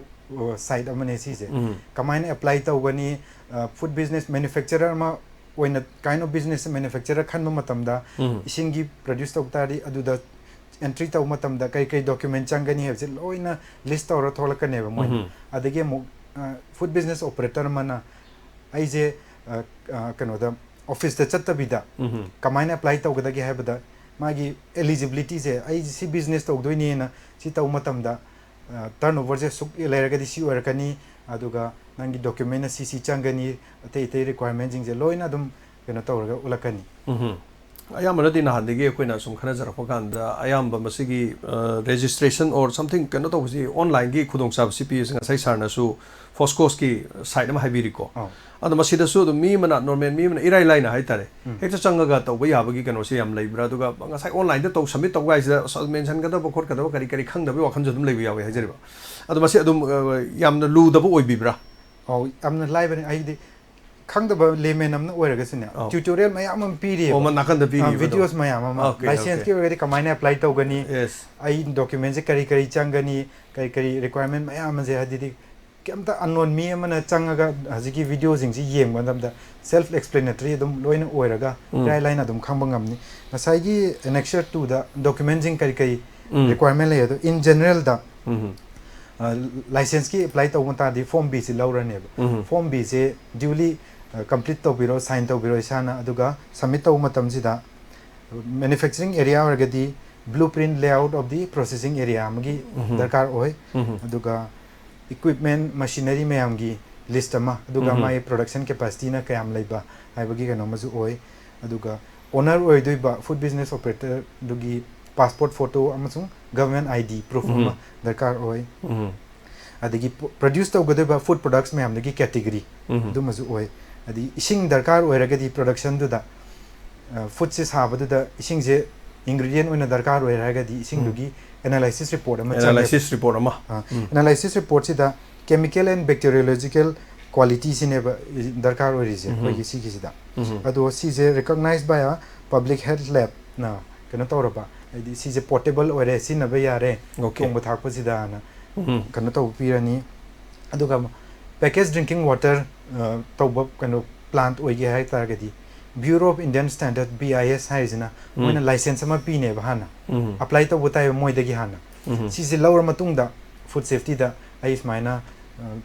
site ꯑꯃꯅꯦ ꯁꯤꯁꯦ꯫ ꯎꯝ. ꯀꯃꯥꯏꯅ apply ꯇꯧꯒꯅꯤ, food business manufacturer ꯑꯃ ꯑꯣꯏꯅ, kind of business manufacturer ꯈꯟꯕ ꯃꯇꯝꯗ ꯎꯝ. ꯏꯁꯤꯡꯒꯤ produce ꯇꯧ ꯇꯥꯔꯗꯤ ꯑꯗꯨꯗ entry ꯇꯧꯕ ꯃꯇꯝꯗ ꯀꯩ ꯀꯩ document ꯆꯪꯒꯅꯤ ꯍꯥꯏꯕꯁꯦ ꯂꯣꯏꯅ list ꯇꯧꯔ ꯊꯣꯛꯂꯛꯀꯅꯦꯕ ꯃꯣꯏꯅ꯫ ꯎꯝ. ꯑꯗꯒꯤ ꯑꯃꯨꯛ food business operator ꯑꯃꯅ ꯑꯩꯁꯦ ꯀꯩꯅꯣꯗ officeꯇ ꯆꯠꯇꯕꯤꯗ ꯎꯝ. ꯀꯃꯥꯏꯅ apply ꯇꯧꯒꯗꯒꯦ ꯍꯥꯏꯕꯗ ꯃꯥꯒꯤ eligibilityꯁꯦ, ꯑꯩ ꯁꯤ business ꯇꯧꯗꯣꯏꯅꯦꯅ ꯁꯤ ꯇꯧꯕ ꯃꯇꯝꯗ turnoverꯁꯦ ꯁꯨꯛ ꯂꯩꯔꯒꯗꯤ ꯁꯤ ꯑꯣꯏꯔꯛꯀꯅꯤ, ꯑꯗꯨꯒ ꯅꯪꯒꯤ documentꯅ ꯁꯤ ꯁꯤ ꯆꯪꯒꯅꯤ, ꯑꯇꯩ ꯑꯇꯩ requirementꯁꯤꯡꯁꯦ ꯂꯣꯏꯅ ꯑꯗꯨꯝ ꯀꯩꯅꯣ ꯇꯧꯔꯒ ꯎꯠꯂꯛꯀꯅꯤ꯫ ꯎꯝ. ꯑꯌꯥꯝꯕꯅꯗꯤ ꯅꯍꯥꯟꯗꯒꯤ ꯑꯩꯈꯣꯏꯅ ꯁꯨꯝ ꯈꯟꯅꯖꯔꯛꯄ ꯀꯥꯟꯗ ꯑꯌꯥꯝꯕ ꯃꯁꯤꯒꯤ ꯔꯦꯖꯤꯁꯇ꯭ꯔꯦꯁꯟ ꯑꯣꯔ ꯁꯝꯊꯤꯡ ꯀꯩꯅꯣ ꯇꯧꯕꯁꯤ ꯑꯣꯟꯂꯥꯏꯟꯒꯤ ꯈꯨꯗꯣꯡꯆꯥꯕꯁꯤ ꯄꯤꯕꯁꯤ ꯉꯁꯥꯏ ꯁꯥꯔꯅꯁꯨ ꯐꯣꯁꯀꯣꯁꯀꯤ ꯁꯥꯏꯠ ꯑꯃ ꯍꯥꯏꯕꯤꯔꯤꯀꯣ꯫ ꯑꯧ꯫ ꯑꯗꯣ ꯃꯁꯤꯗꯁꯨ ꯑꯗꯨꯝ ꯃꯤ ꯑꯃꯅ ꯅꯣꯔꯃꯦꯜ ꯃꯤ ꯑꯃꯅ ꯏꯔꯥꯏ ꯂꯥꯏꯅ ꯍꯥꯏꯇꯥꯔꯦ ꯎꯝ꯫ ꯍꯦꯛꯇ ꯆꯪꯉꯒ ꯇꯧꯕ ꯌꯥꯕꯒꯤ ꯀꯩꯅꯣꯁꯦ ꯌꯥꯝ ꯂꯩꯕ꯭ꯔꯥ? ꯑꯗꯨꯒ ꯉꯁꯥꯏ ꯑꯣꯟꯂꯥꯏꯟꯗ ꯇꯧ ꯁꯕꯃꯤꯠ ꯇꯧꯕ ꯍꯥꯏꯁꯤꯗ ꯑꯁ ꯃꯦꯟꯁꯟꯒꯗꯕ ꯈꯣꯠꯀꯗꯕ ꯀꯔꯤ ꯀꯔꯤ ꯈꯪꯗꯕꯒꯤ ꯋꯥꯈꯜꯁꯨ ꯑꯗꯨꯝ ꯂꯩꯕ ꯌꯥꯎꯋꯦ ꯍꯥꯏꯖꯔꯤꯕ꯫ ꯑꯗꯣ ꯃꯁꯤ ꯑꯗꯨꯝ ꯑ, ꯌꯥꯝꯅ ꯂꯨꯗꯕ ꯑꯣꯏꯕꯤꯕ꯭ꯔꯥ? ꯑꯧ, ꯌꯥꯝꯅ ꯂꯥꯏꯕꯅꯤ꯫ ꯑꯩꯗꯤ ꯈꯪꯗꯕ layman ꯑꯃꯅ ꯑꯣꯏꯔꯒꯁꯨꯅꯦ, ꯑꯧ꯫ ꯇ꯭ꯌꯨꯇꯣꯔꯤꯌꯦꯜ ꯃꯌꯥꯝ ꯑꯃ ꯄꯤꯔꯤꯑꯕ꯫ ꯑꯣ, ꯃ-, ꯅꯥꯀꯟꯗ ꯄꯤꯔꯤꯕ ꯑꯗꯨꯝ꯫ ꯚꯤꯗꯤꯑꯣꯁ ꯃꯌꯥꯝ ꯑꯃ, Okay, ꯂꯥꯏꯁꯦꯟꯁꯀꯤ okay. ꯑꯣꯏꯔꯒꯗꯤ ꯀꯃꯥꯏꯅ ꯑꯦꯄ꯭ꯂꯥꯏ ꯇꯧꯒꯅꯤ, Yes. ꯑꯩ ꯗꯣꯀ꯭ꯌꯨꯃꯦꯟꯁꯦ ꯀꯔꯤ ꯀꯔꯤ ꯆꯪꯒꯅꯤ, ꯀꯔꯤ ꯀꯔꯤ ꯔꯤꯀ꯭ꯋꯥꯏꯔꯃꯦꯟ ꯃꯌꯥꯝ ꯑꯃꯁꯦ, ꯍꯥꯏꯗꯤ ꯀꯩꯝꯇ ꯑꯟꯅꯣꯟ ꯃꯤ ꯑꯃꯅ ꯆꯪꯉꯒ ꯍꯧꯖꯤꯛꯀꯤ ꯚꯤꯗꯤꯑꯣꯁꯤꯡꯁꯤ ꯌꯦꯡꯕ ꯃꯇꯝꯗ ꯁꯦꯜꯐ ꯑꯦꯛꯁꯄ꯭ꯂꯦꯅꯦꯇꯔꯤ ꯑꯗꯨꯝ ꯂꯣꯏꯅ ꯑꯣꯏꯔꯒ ꯎꯝ꯫ ꯏꯔꯥꯏ ꯂꯥꯏꯅ ꯑꯗꯨꯝ ꯈꯪꯕ ꯉꯝꯅꯤ꯫ ꯉꯁꯥꯏꯒꯤ ꯑꯦꯅꯦꯛꯁꯔ ꯇꯨꯗ ꯗꯣꯀ꯭ꯌꯨꯃꯦꯟꯁꯤꯡ ꯀꯔꯤ ꯀꯔꯤ ꯎꯝ꯫ ꯔꯤꯀ꯭ꯋꯥꯏꯔꯃꯦꯟ ꯂꯩ, ꯑꯗꯣ ꯏꯟ ꯖꯦꯅꯔꯦꯜꯗ ꯎꯝ꯫ ꯂꯥꯏꯁꯦꯟꯁꯀꯤ ꯑꯦꯄ꯭ꯂꯥꯏ ꯇꯧꯕ ꯇꯥꯔꯗꯤ ꯐꯣꯔꯝ ꯕꯤꯁꯤ ꯂꯧꯔꯅꯦꯕ꯫ ꯎꯝ꯫ ꯐꯣꯔꯝ ꯕꯤꯁꯦ ꯗ꯭ꯌꯨꯂꯤ ꯀꯝꯄ꯭ꯂꯤꯠ ꯇꯧꯕꯤꯔꯣ, ꯁꯥꯏꯟ ꯇꯧꯕꯤꯔꯣ ꯏꯁꯥꯅ, ꯑꯗꯨꯒ ꯁꯕꯃꯤꯠ ꯇꯧꯕ ꯃꯇꯝꯁꯤꯗ manufacturing area ꯑꯣꯏꯔꯒꯗꯤ blue print layout of the processing area ꯑꯃꯒꯤ ꯎꯝ꯫ ꯗꯔꯀꯥꯔ ꯑꯣꯏ꯫ ꯎꯝ꯫ ꯑꯗꯨꯒ equipment machinery ꯃꯌꯥꯝꯒꯤ ꯂꯤꯁ ꯑꯃ, ꯑꯗꯨꯒ ꯎꯝ꯫ ꯃꯥꯒꯤ ꯄ꯭ꯔꯣꯗꯛꯁꯟ ꯀꯦꯄꯥꯁꯤꯇꯤꯅ ꯀꯌꯥꯝ ꯂꯩꯕ ꯍꯥꯏꯕꯒꯤ ꯀꯩꯅꯣ ꯑꯃꯁꯨ ꯑꯣꯏ꯫ ꯑꯗꯨꯒ ꯑꯣꯅꯔ ꯑꯣꯏꯗꯣꯏꯕ ꯐꯨꯗ ꯕꯤꯖꯤꯅꯦꯁ ꯑꯣꯄꯔꯦꯇꯔꯗꯨꯒꯤ ꯄꯥꯁꯄꯣꯔꯠ ꯐꯣꯇꯣ ꯑꯃꯁꯨꯡ ꯒꯚꯔꯟꯃꯦꯟ ꯑꯥꯏ ꯗꯤ ꯄ꯭ꯔꯨꯐ ꯎꯝ꯫ ꯑꯃ ꯗꯔꯀꯥꯔ ꯑꯣꯏ꯫ ꯎꯝ꯫ ꯑꯗꯒꯤ ꯄ꯭ꯔꯣꯗ꯭ꯌꯨꯁ ꯇꯧꯒꯗꯣꯏꯕ ꯐꯨꯗ ꯄ꯭ꯔꯗꯛꯁ ꯃꯌꯥꯝꯗꯒꯤ ꯀꯦꯇꯤꯒꯣꯔꯤ ꯎꯝ꯫ ꯑꯗꯨꯃꯁꯨ ꯑꯣꯏ꯫ ꯑꯗꯒꯤ ꯏꯁꯤꯡ ꯗꯔꯀꯥꯔ ꯑꯣꯏꯔꯒꯗꯤ ꯄ꯭ꯔꯗꯛꯁꯟꯗꯨꯗ ꯐꯨꯗꯁꯦ ꯁꯥꯕꯗꯨꯗ ꯏꯁꯤꯡꯁꯦ ꯏꯟꯒ꯭ꯔꯤꯗꯤꯌꯦꯟ ꯑꯣꯏꯅ ꯗꯔꯀꯥꯔ ꯑꯣꯏꯔꯒꯗꯤ ꯏꯁꯤꯡꯗꯨꯒꯤ ꯑꯦꯅꯥꯂꯥꯏꯁꯤꯁ ꯔꯤꯄꯣꯔꯠ ꯑꯃ ꯆꯪꯉꯦꯕ꯫ ꯑꯦꯅꯥꯂꯥꯏꯁꯤꯁ ꯔꯤꯄꯣꯔꯠ ꯑꯃ꯫ ꯑ, ꯎꯝ꯫ ꯑꯦꯅꯥꯂꯥꯏꯁꯤꯁ ꯔꯤꯄꯣꯔꯠꯁꯤꯗ ꯀꯦꯃꯤꯀꯦꯜ ꯑꯦꯟ ꯕꯦꯛꯇꯤꯔꯤꯌꯣꯂꯣꯖꯤꯀꯦꯜ ꯀ꯭ꯋꯥꯂꯤꯇꯤꯁꯤꯅꯦꯕ ꯗꯔꯀꯥꯔ ꯑꯣꯏꯔꯤꯁꯦ ꯎꯝ꯫ ꯑꯩꯈꯣꯏꯒꯤ ꯁꯤꯒꯤꯁꯤꯗ꯫ ꯎꯝ꯫ ꯑꯗꯣ ꯁꯤꯁꯦ recognized by a public health labꯅ ꯀꯩꯅꯣ ꯇꯧꯔꯕ, ꯍꯥꯏꯗꯤ ꯁꯤꯁꯦ ꯄꯣꯔꯇꯦꯕꯜ ꯑꯣꯏꯔꯦ, ꯁꯤꯖꯤꯟꯅꯕ ꯌꯥꯔꯦ, Okay. ꯊꯣꯡꯕ ꯊꯥꯛꯄꯁꯤꯗꯅ ꯎꯝ꯫ ꯀꯩꯅꯣ ꯇꯧꯕ ꯄꯤꯔꯅꯤ꯫ ꯑꯗꯨꯒ package drinking water ꯇꯧꯕ ꯀꯩꯅꯣ ꯄ꯭ꯂꯥꯟꯠ ꯑꯣꯏꯒꯦ ꯍꯥꯏ ꯇꯥꯔꯒꯗꯤ Bureau of Indian Standard, B I S ꯍꯥꯏꯔꯤꯁꯤꯅ ꯎꯝ꯫ ꯃꯣꯏꯅ ꯂꯥꯏꯁꯦꯟꯁ ꯑꯃ ꯄꯤꯅꯦꯕ ꯍꯥꯟꯅ꯫ ꯎꯝ꯫ ꯑꯦꯄ꯭ꯂꯥꯏ ꯇꯧꯕ ꯇꯥꯏꯕ ꯃꯣꯏꯗꯒꯤ ꯍꯥꯟꯅ꯫ ꯎꯝ꯫ ꯁꯤꯁꯦ ꯂꯧꯔ ꯃꯇꯨꯡꯗ ꯐꯨꯗ ꯁꯦꯐꯇꯤꯗ ꯑꯩ ꯁꯨꯃꯥꯏꯅ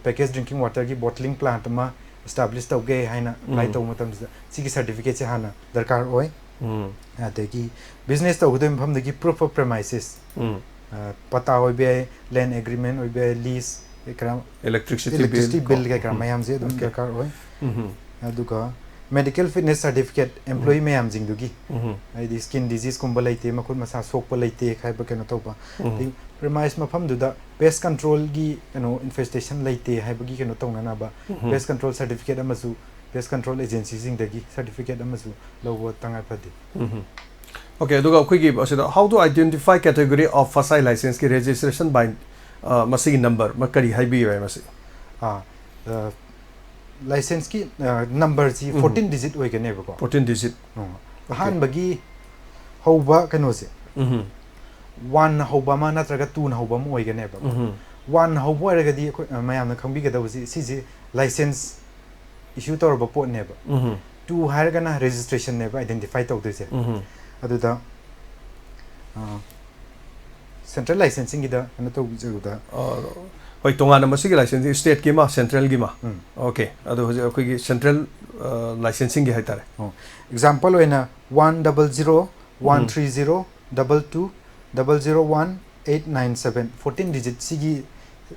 package drinking waterꯒꯤ bottling plant ꯑꯃ establish ꯇꯧꯒꯦ ꯍꯥꯏꯅ ꯑꯦꯄ꯭ꯂꯥꯏ ꯎꯝ꯫ ꯇꯧꯕ ꯃꯇꯝꯁꯤꯗ ꯁꯤꯒꯤ ꯁꯔꯇꯤꯐꯤꯀꯦꯠꯁꯦ ꯍꯥꯟꯅ ꯗꯔꯀꯥꯔ ꯑꯣꯏ꯫ ꯎꯝ꯫ ꯑꯗꯒꯤ ꯕꯤꯖꯤꯅꯦꯁ ꯇꯧꯒꯗꯣꯏꯕ ꯃꯐꯝꯗꯒꯤ proof of premises, ꯎꯝ꯫ ꯑ, ꯄꯇꯥ ꯑꯣꯏꯕ ꯌꯥꯏ, ꯂꯦꯟ ꯑꯦꯒ꯭ꯔꯤꯃꯦꯟ ꯑꯣꯏꯕ ꯌꯥꯏ, ꯂꯤꯁ ꯀꯩꯀꯔꯥ, Electricity electricity bill bill ꯀꯣ꯫ ꯀꯩꯀꯔꯥ ꯎꯝ꯫ ꯃꯌꯥꯝꯁꯦ ꯑꯗꯨꯝ Okay. ꯗꯔꯀꯥꯔ ꯑꯣꯏ꯫ ꯎꯝ꯫ ꯑꯗꯨꯒ medical fitness certificate employee ꯃꯌꯥꯝꯁꯤꯡꯗꯨꯒꯤ, ꯎꯝ꯫ ꯍꯥꯏꯗꯤ skin diseaseꯀꯨꯝꯕ ꯂꯩꯇꯦ, ꯃꯈꯨꯠ ꯃꯁꯥ ꯁꯣꯛꯄ ꯂꯩꯇꯦ ꯍꯥꯏꯕ ꯀꯩꯅꯣ ꯇꯧꯕ, ꯎꯝ꯫ ꯑꯗꯩ premise ꯃꯐꯝꯗꯨꯗ pest controlꯒꯤ ꯀꯩꯅꯣ infestation ꯂꯩꯇꯦ ꯍꯥꯏꯕꯒꯤ ꯀꯩꯅꯣ ꯇꯧꯅꯅꯕ, ꯎꯝ꯫ Pest control certificate ꯑꯃꯁꯨ pest control agencyꯁꯤꯡꯗꯒꯤ certificate ꯑꯃꯁꯨ ꯂꯧꯕ ꯇꯉꯥꯏ ꯐꯗꯦ꯫ ꯎꯝ꯫ Okay, ꯑꯗꯨꯒ ꯑꯩꯈꯣꯏꯒꯤ ꯑꯁꯤꯗ how to identify category of FSSAI licenseꯀꯤ registration by, ꯑ, ꯃꯁꯤꯒꯤ number ꯃ-, ꯀꯔꯤ ꯍꯥꯏꯕꯤꯌꯨ ꯍꯥꯏ ꯃꯁꯤ? ꯑꯥ, ꯑ, licenseꯀꯤ, ꯑ, numberꯁꯤ ꯎꯝ꯫ fourteen digit ꯑꯣꯏꯒꯅꯦꯕꯀꯣ꯫ Fourteen digit꯫ ꯎꯝ꯫ Okay꯫ ꯑꯍꯥꯟꯕꯒꯤ ꯍꯧꯕ ꯀꯩꯅꯣꯁꯦ ꯎꯝ꯫ oneꯅ ꯍꯧꯕ ꯑꯃ ꯅꯠꯇ꯭ꯔꯒ twoꯅ ꯍꯧꯕ ꯑꯃ ꯑꯣꯏꯒꯅꯦꯕ꯫ ꯎꯝ꯫ Oneꯅ ꯍꯧꯕ ꯑꯣꯏꯔꯒꯗꯤ ꯑꯩꯈꯣꯏ, ꯑ, ꯃꯌꯥꯝꯅ ꯈꯪꯕꯤꯒꯗꯕꯁꯤ ꯁꯤꯁꯦ license issue ꯇꯧꯔꯕ ꯄꯣꯠꯅꯦꯕ꯫ ꯎꯝ꯫ Two ꯍꯥꯏꯔꯒꯅ registrationꯅꯦꯕ identify ꯇꯧꯗꯣꯏꯁꯦ꯫ ꯎꯝ꯫ ꯑꯗꯨꯗ, ꯑ, central licensingꯒꯤꯗ ꯀꯩꯅꯣ ꯇꯧꯖꯕꯗ ꯑ, ꯍꯣꯏ, ꯇꯣꯉꯥꯟꯅ ꯃꯁꯤꯒꯤ license stateꯀꯤ ꯑꯃ, centralꯒꯤ ꯑꯃ꯫ ꯎꯝ꯫ Okay, ꯑꯗꯣ ꯍꯧꯖꯤꯛ ꯑꯩꯈꯣꯏꯒꯤ central, ꯑ, licensingꯒꯤ ꯍꯥꯏꯇꯥꯔꯦ꯫ ꯑꯣ, example ꯑꯣꯏꯅ one double zero one three zero double two double zero one eight nine seven, fourteen digit ꯁꯤꯒꯤ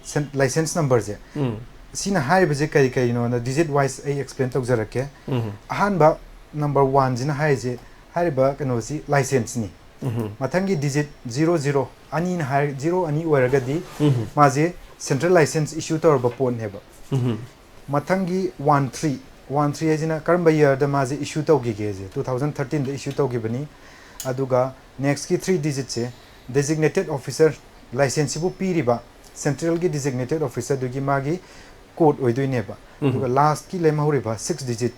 cen-, license numberꯁꯦ, ꯎꯝ꯫ ꯁꯤꯅ ꯍꯥꯏꯔꯤꯕꯁꯦ ꯀꯔꯤ ꯀꯔꯤꯅꯣꯅ digit wise ꯑꯩ explain ꯇꯧꯖꯔꯛꯀꯦ꯫ ꯎꯝ꯫ ꯑꯍꯥꯟꯕ number oneꯁꯤꯅ ꯍꯥꯏꯔꯤꯁꯦ, ꯍꯥꯏꯔꯤꯕ ꯀꯩꯅꯣꯁꯤ licenseꯅꯤ꯫ ꯎꯝ꯫ ꯃꯊꯪꯒꯤ digit zero zero, ꯑꯅꯤꯅ ꯍꯥꯏ, zero ꯑꯅꯤ ꯑꯣꯏꯔꯒꯗꯤ ꯎꯝ꯫ ꯃꯥꯁꯦ central license issue ꯇꯧꯔꯕ ꯄꯣꯠꯅꯦꯕ꯫ ꯎꯝ꯫ ꯃꯊꯪꯒꯤ one three, one three ꯍꯥꯏꯁꯤꯅ ꯀꯔꯝꯕ yearꯗ ꯃꯥꯁꯦ issue ꯇꯧꯈꯤꯒꯦꯁꯦ, two thousand thirteenꯗ issue ꯇꯧꯈꯤꯕꯅꯤ꯫ ꯑꯗꯨꯒ nextꯀꯤ three digitꯁꯦ designated officer, licenseꯁꯤꯕꯨ ꯄꯤꯔꯤꯕ centralꯒꯤ designated officerꯗꯨꯒꯤ ꯃꯥꯒꯤ code ꯑꯣꯏꯗꯣꯏꯅꯦꯕ꯫ ꯎꯝ꯫ ꯑꯗꯨꯒ lastꯀꯤ ꯂꯦꯝꯍꯧꯔꯤꯕ six digit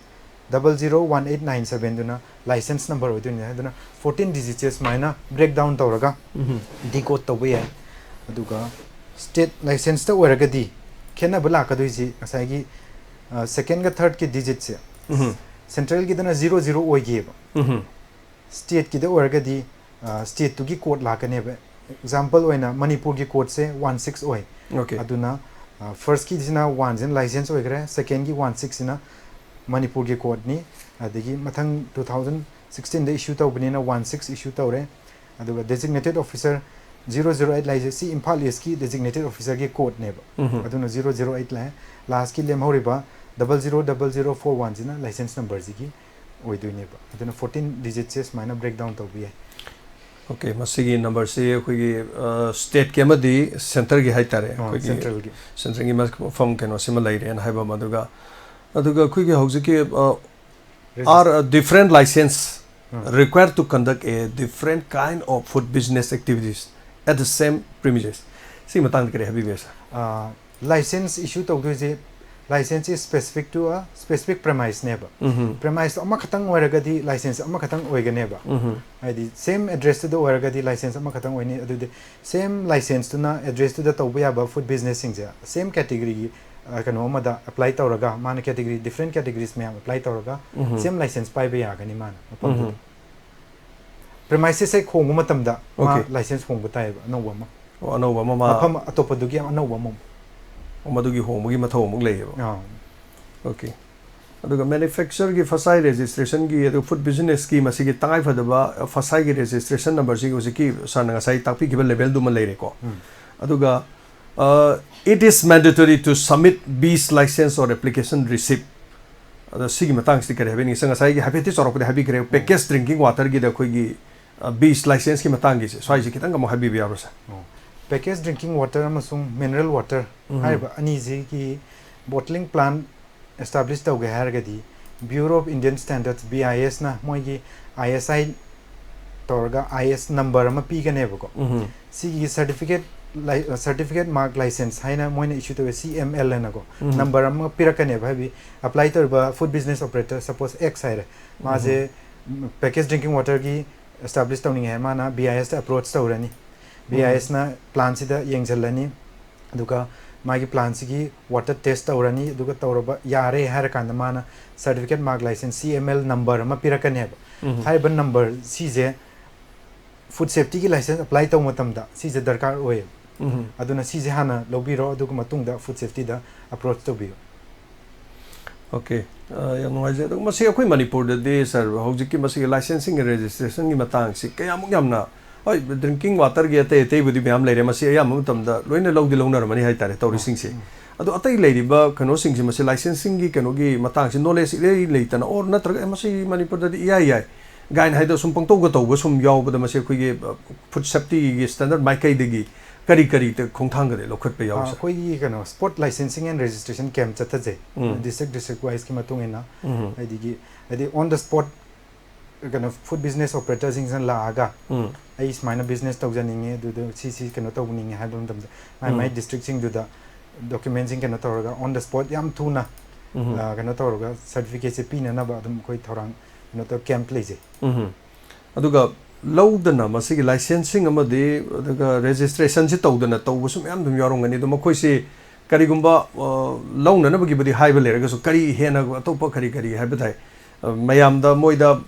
double zero one eight nine sevenꯗꯨꯅ license number ꯑꯣꯏꯗꯣꯏꯅꯦ꯫ ꯑꯗꯨꯅ fourteen digitꯁꯦ ꯁꯨꯃꯥꯏꯅ breakdown ꯇꯧꯔꯒ ꯎꯝ꯫ Decode ꯇꯧꯕ ꯌꯥꯏ꯫ ꯑꯗꯨꯒ state licenseꯇ ꯑꯣꯏꯔꯒꯗꯤ ꯈꯦꯠꯅꯕ ꯂꯥꯛꯀꯗꯣꯏꯁꯤ ꯉꯁꯥꯏꯒꯤ, ꯑ, secondꯒ thirdꯀꯤ digitꯁꯦ ꯎꯝ꯫ Centralꯒꯤꯗꯅ zero zero ꯑꯣꯏꯈꯤꯑꯕ꯫ ꯎꯝ꯫ Stateꯀꯤꯗ ꯑꯣꯏꯔꯒꯗꯤ, ꯑ, stateꯇꯨꯒꯤ code ꯂꯥꯛꯀꯅꯦꯕ꯫ Example ꯑꯣꯏꯅ ꯃꯅꯤꯄꯨꯔꯒꯤ codeꯁꯦ one six ꯑꯣꯏ꯫ Okay꯫ ꯑꯗꯨꯅ, ꯑ, firstꯀꯤꯁꯤꯅ oneꯁꯤꯅ license ꯑꯣꯏꯈ꯭ꯔꯦ, secondꯒꯤ one sixꯁꯤꯅ ꯃꯅꯤꯄꯨꯔꯒꯤ codeꯅꯤ꯫ ꯑꯗꯒꯤ ꯃꯊꯪ two thousand sixteenꯗ issue ꯇꯧꯕꯅꯤꯅ one six issue ꯇꯧꯔꯦ꯫ ꯑꯗꯨꯒ designated officer zero zero eight ꯂꯥꯛꯏꯁꯦ ꯁꯤ ꯏꯝꯐꯥꯜ Eastꯀꯤ designated officerꯒꯤ codeꯅꯦꯕ꯫ ꯎꯝ꯫ ꯑꯗꯨꯅ zero zero eight ꯂꯥꯛꯑꯦ꯫ Lastꯀꯤ ꯂꯦꯝꯍꯧꯔꯤꯕ double zero double zero four one ꯁꯤꯅ license number ꯁꯤꯒꯤ ꯑꯣꯏꯗꯣꯏꯅꯦꯕ꯫ ꯑꯗꯨꯅ fourteen digit ꯁꯦ ꯁꯨꯃꯥꯏꯅ breakdown ꯇꯧꯕ ꯌꯥꯏ꯫ ꯑꯣꯀꯦ, ꯃꯁꯤꯒꯤ ꯅꯝꯕꯔꯁꯤ ꯑꯩꯈꯣꯏꯒꯤ ꯁ꯭ꯇꯦꯠꯀꯤ ꯑꯃꯗꯤ ꯁꯦꯟꯇꯔꯒꯤ ꯍꯥꯏꯇꯥꯔꯦ, ꯑꯩꯈꯣꯏꯒꯤ ꯁꯦꯟꯇ꯭ꯔꯦꯜꯒꯤ ꯁꯦꯟꯇ꯭ꯔꯦꯜꯒꯤ ꯃꯐꯝ ꯀꯩꯅꯣꯁꯤꯃ ꯂꯩꯔꯦꯅ ꯍꯥꯏꯕ ꯑꯃ, ꯑꯗꯨꯒ ꯑꯗꯨꯒ ꯑꯩꯈꯣꯏꯒꯤ ꯍꯧꯖꯤꯛꯀꯤ, are a different license required to conduct a different kind of food business activities at the same premises? ꯁꯤꯒꯤ ꯃꯇꯥꯡꯗ ꯀꯔꯤ ꯍꯥꯏꯕꯤꯕ ꯌꯥꯏ, ꯁꯥꯔ? ꯂꯥꯏꯁꯦꯟꯁ ꯏꯁꯨ ꯇꯧꯗꯣꯏꯁꯦ, ꯂꯥꯏꯁꯦꯟꯁꯁꯤ specific to a specific premise ꯅꯦꯕ꯫ ꯎꯝꯍꯨꯝ. Premise ꯇꯣ ꯑꯃꯈꯛꯇꯪ ꯑꯣꯏꯔꯒꯗꯤ ꯂꯥꯏꯁꯦꯟꯁ ꯑꯃꯈꯛꯇꯪ ꯑꯣꯏꯒꯅꯦꯕ꯫ ꯎꯝꯍꯨꯝ. ꯍꯥꯏꯗꯤ same address ꯇꯨꯗ ꯑꯣꯏꯔꯒꯗꯤ ꯂꯥꯏꯁꯦꯟꯁ ꯑꯃꯈꯛꯇꯪ ꯑꯣꯏꯅꯤ꯫ ꯑꯗꯨꯗꯤ same license ꯇꯨꯅ address ꯇꯨꯗ ꯇꯧꯕ ꯌꯥꯕ food business ꯁꯤꯡꯁꯦ same category ꯒꯤ, ꯑ, ꯀꯩꯅꯣ ꯑꯃꯗ apply ꯇꯧꯔꯒ, ꯃꯥꯅ category, different categories ꯃꯌꯥꯝ apply ꯇꯧꯔꯒ ꯎꯝꯍꯨꯝ. Same license ꯄꯥꯏꯕ ꯌꯥꯒꯅꯤ ꯃꯥꯅ ꯃꯐꯝꯗꯨꯗ꯫ ꯎꯝꯍꯨꯝ. Premises ꯍꯦꯛ ꯍꯣꯡꯕ ꯃꯇꯝꯗ ꯃꯥ Okay. ꯂꯥꯏꯁꯦꯟꯁ ꯍꯣꯡꯕ ꯇꯥꯏꯌꯦꯕ, ꯑꯅꯧꯕ ꯑꯃ꯫ ꯑꯣ, ꯑꯅꯧꯕ ꯑꯃ ꯃꯥ ꯃꯐꯝ ꯑꯇꯣꯞꯄꯗꯨꯒꯤ ꯑꯅꯧꯕ ꯑꯃ꯫ ꯑꯣ, ꯃꯗꯨꯒꯤ ꯍꯣꯡꯕꯒꯤ ꯃꯊꯧ ꯑꯃꯨꯛ ꯂꯩꯌꯦꯕ꯫ ꯑꯥ꯫ ꯑꯣꯀꯦ꯫ ꯑꯗꯨꯒ manufacture ꯒꯤ, ꯐꯁꯥꯏ registration ꯒꯤ, ꯑꯗꯨꯒ food business ꯀꯤ ꯃꯁꯤꯒꯤ ꯇꯉꯥꯏꯐꯗꯕ, ꯑ, ꯐꯁꯥꯏꯒꯤ registration number ꯁꯤ ꯍꯧꯖꯤꯛꯀꯤ ꯁꯥꯔꯅ ꯉꯁꯥꯏ ꯇꯥꯛꯄꯤꯈꯤꯕ level ꯗꯨꯃ ꯂꯩꯔꯦꯀꯣ꯫ ꯎꯝ꯫ ꯑꯗꯨꯒ, ꯑ, it is mandatory to submit bees license or application receipt. ꯑꯗꯣ ꯁꯤꯒꯤ ꯃꯇꯥꯡꯁꯤꯗꯤ ꯀꯔꯤ ꯍꯥꯏꯕꯤꯅꯤꯡꯉꯤ? ꯁꯥꯔ ꯉꯁꯥꯏꯒꯤ ꯍꯥꯏꯐꯦꯠꯇꯤ ꯆꯥꯎꯔꯛꯄꯗꯤ ꯍꯥꯏꯕꯤꯈ꯭ꯔꯦ, package drinking water ꯒꯤꯗ ꯑꯩꯈꯣꯏꯒꯤ, ꯑ, bees license ꯀꯤ ꯃꯇꯥꯡꯒꯤꯁꯦ, ꯁ꯭ꯋꯥꯏꯁꯦ ꯈꯤꯇꯪ ꯑꯃꯨꯛ ꯍꯥꯏꯕꯤꯕ ꯌꯥꯕ꯭ꯔꯥ, ꯁꯥꯔ? ꯑꯣ꯫ Package drinking water ꯑꯃꯁꯨꯡ mineral water ꯎꯝ꯫ ꯍꯥꯏꯔꯤꯕ ꯑꯅꯤꯁꯤꯒꯤ bottling plant establish ꯇꯧꯒꯦ ꯍꯥꯏꯔꯒꯗꯤ Bureau of Indian Standards, B I S ꯅ ꯃꯣꯏꯒꯤ I S I ꯇꯧꯔꯒ I S number ꯑꯃ ꯄꯤꯒꯅꯦꯕꯀꯣ꯫ ꯎꯝ꯫ ꯁꯤꯒꯤ certificate ꯂꯥꯏ-, certificate mark license ꯍꯥꯏꯅ ꯃꯣꯏꯅ issue ꯇꯧꯋꯦ, C M L ꯍꯥꯏꯅꯀꯣ꯫ ꯎꯝ꯫ Number ꯑꯃ ꯄꯤꯔꯛꯀꯅꯦꯕ, ꯍꯥꯏꯕꯗꯤ apply ꯇꯧꯔꯤꯕ food business operator, suppose X ꯍꯥꯏꯔꯦ, ꯃꯥꯁꯦ package drinking water ꯒꯤ establish ꯇꯧꯅꯤꯡꯉꯦ ꯍꯥꯏ, ꯃꯥꯅ B I S ꯇ approach ꯇꯧꯔꯅꯤ꯫ ꯎꯝ꯫ B I S ꯅ plant ꯁꯤꯗ ꯌꯦꯡꯁꯤꯜꯂꯅꯤ, ꯑꯗꯨꯒ ꯃꯥꯒꯤ plant ꯁꯤꯒꯤ water test ꯇꯧꯔꯅꯤ, ꯑꯗꯨꯒ ꯇꯧꯔꯕ ꯌꯥꯔꯦ ꯍꯥꯏꯔꯀꯥꯟꯗ ꯃꯥꯅ certificate mark license, C M L number ꯑꯃ ꯄꯤꯔꯛꯀꯅꯦꯕ꯫ ꯎꯝ꯫ ꯍꯥꯏꯔꯤꯕ number ꯁꯤꯁꯦ food safety ꯒꯤ license apply ꯇꯧꯕ ꯃꯇꯝꯗ ꯁꯤꯁꯦ ꯗꯔꯀꯥꯔ ꯑꯣꯏꯌꯦꯕ꯫ ꯎꯝ꯫ ꯑꯗꯨꯅ ꯁꯤꯁꯦ ꯍꯥꯟꯅ ꯂꯧꯕꯤꯔꯣ, ꯑꯗꯨꯒ ꯃꯇꯨꯡꯗ food safety ꯗ approach ꯇꯧꯕꯤꯌꯨ꯫ ꯑꯣꯀꯦ꯫ ꯑ, ꯌꯥꯝ ꯅꯨꯡꯉꯥꯏꯖꯩ꯫ ꯑꯗꯣ ꯃꯁꯤ ꯑꯩꯈꯣꯏ ꯃꯅꯤꯄꯨꯔꯗꯗꯤ, ꯁꯥꯔ, ꯍꯧꯖꯤꯛꯀꯤ ꯃꯁꯤꯒꯤ licensing registration ꯒꯤ ꯃꯇꯥꯡꯁꯤ ꯀꯌꯥꯃꯨꯛ ꯌꯥꯝꯅ, ꯍꯣꯏ, drinking water ꯒꯤ ꯑꯇꯩ ꯑꯇꯩꯕꯨꯗꯤ ꯃꯌꯥꯝ ꯂꯩꯔꯦ, ꯃꯁꯤ ꯑꯌꯥꯝꯕ ꯃꯇꯝꯗ ꯂꯣꯏꯅ ꯂꯧꯗꯤ ꯂꯧꯅꯔꯝꯃꯅꯤ ꯍꯥꯏꯇꯥꯔꯦ, ꯇꯧꯔꯤꯁꯤꯡꯁꯦ꯫ ꯎꯝ꯫ ꯑꯗꯣ ꯑꯇꯩ ꯂꯩꯔꯤꯕ ꯀꯩꯅꯣꯁꯤꯡꯁꯦ, ꯃꯁꯤ ꯂꯥꯏꯁꯦꯟꯁꯤꯡꯒꯤ ꯀꯩꯅꯣꯒꯤ ꯃꯇꯥꯡꯁꯤ ꯅꯣꯂꯦꯖ ꯏꯂꯩ ꯂꯩꯇꯅ, ꯑꯣꯔ ꯅꯠꯇ꯭ꯔꯒ "ꯑꯦ, ꯃꯁꯤ ꯃꯅꯤꯄꯨꯔꯗꯗꯤ ꯏꯌꯥ ꯌꯥꯏ" ꯒꯥꯏꯅ ꯍꯥꯏꯗ ꯁꯨꯝ ꯄꯪꯇꯧꯒ ꯇꯧꯕ ꯁꯨꯝ ꯌꯥꯎꯕꯗ, ꯃꯁꯤ ꯑꯩꯈꯣꯏꯒꯤ, ꯑ, ꯐꯨꯗ ꯁꯦꯐꯇꯤꯒꯤ ꯁ꯭ꯇꯦꯟꯗꯔꯗ ꯃꯥꯏꯀꯩꯗꯒꯤ ꯀꯔꯤ ꯀꯔꯤ ꯈꯣꯡꯊꯥꯡꯒꯗꯤ ꯂꯧꯈꯠꯄ ꯌꯥꯎꯏ, ꯑꯥ, ꯁꯥꯔ? ꯑꯩꯈꯣꯏꯒꯤ ꯀꯩꯅꯣ, spot licensing and registration camp ꯆꯠꯊꯖꯩ꯫ ꯎꯝ꯫ ꯗꯤꯁꯇ꯭ꯔꯤꯛ, ꯗꯤꯁꯇ꯭ꯔꯤꯛ ꯋꯥꯏꯁꯀꯤ ꯃꯇꯨꯡ ꯏꯟꯅ, ꯎꯝ꯫ ꯑꯗꯒꯤ, ꯍꯥꯏꯗꯤ, ꯑꯣꯟ ꯗ ꯁ꯭ꯄꯣꯠ ꯀꯩꯅꯣ, ꯐꯨꯗ ꯕꯤꯖꯤꯅꯦꯁ ꯑꯣꯄꯔꯦꯇꯔꯁꯤꯡꯁꯤꯅ ꯂꯥꯛꯑꯒ, ꯎꯝ꯫ "ꯑꯩ ꯁꯨꯃꯥꯏꯅ ꯕꯤꯖꯤꯅꯦꯁ ꯇꯧꯖꯅꯤꯡꯉꯦ, ꯑꯗꯨꯗ ꯁꯤ, ꯁꯤ ꯀꯩꯅꯣ ꯇꯧꯅꯤꯡꯉꯦ" ꯍꯥꯏꯕ ꯃꯇꯝꯗ, ꯃꯥꯏ, ꯃꯥꯏ ꯎꯝ꯫ ꯗꯤꯁꯇ꯭ꯔꯤꯛꯁꯤꯡꯗꯨꯗ ꯗꯣꯀ꯭ꯌꯨꯃꯦꯟꯁꯤꯡ ꯀꯩꯅꯣ ꯇꯧꯔꯒ, ꯑꯣꯟ ꯗ ꯁ꯭ꯄꯣꯠ ꯌꯥꯝ ꯊꯨꯅ, ꯎꯝ꯫ ꯑ, ꯀꯩꯅꯣ ꯇꯧꯔꯒ, ꯁꯥꯔꯇꯤꯐꯤꯀꯦꯠꯁꯦ ꯄꯤꯅꯅꯕ ꯑꯗꯨꯝ ꯑꯩꯈꯣꯏ ꯊꯧꯔꯥꯡ ꯀꯩꯅꯣ ꯇꯧ, ꯀꯦꯝꯞ ꯂꯩꯖꯩ꯫ ꯎꯝ꯫ ꯑꯗꯨꯒ ꯂꯧꯗꯅ ꯃꯁꯤꯒꯤ ꯂꯥꯏꯁꯦꯟꯁꯁꯤꯡ ꯑꯃꯗꯤ ꯑꯗꯨꯒ ꯔꯦꯖꯤꯁꯇ꯭ꯔꯦꯁꯟꯁꯤ ꯇꯧꯗꯅ ꯇꯧꯕꯁꯨ ꯃꯌꯥꯝ ꯑꯗꯨꯝ ꯌꯥꯎꯔꯝꯒꯅꯤ꯫ ꯑꯗꯣ ꯃꯈꯣꯏꯁꯤ ꯀꯔꯤꯒꯨꯝꯕ, ꯑ, ꯂꯧꯅꯅꯕꯒꯤꯕꯨꯗꯤ ꯍꯥꯏꯕ ꯂꯩꯔꯒꯁꯨ, ꯀꯔꯤ ꯍꯦꯟꯅ ꯑꯇꯣꯞꯄ ꯀꯔꯤ ꯀꯔꯤ ꯍꯥꯏꯕ ꯇꯥꯏ, ꯑ, ꯃꯌꯥꯝꯗ, ꯃꯣꯏꯗ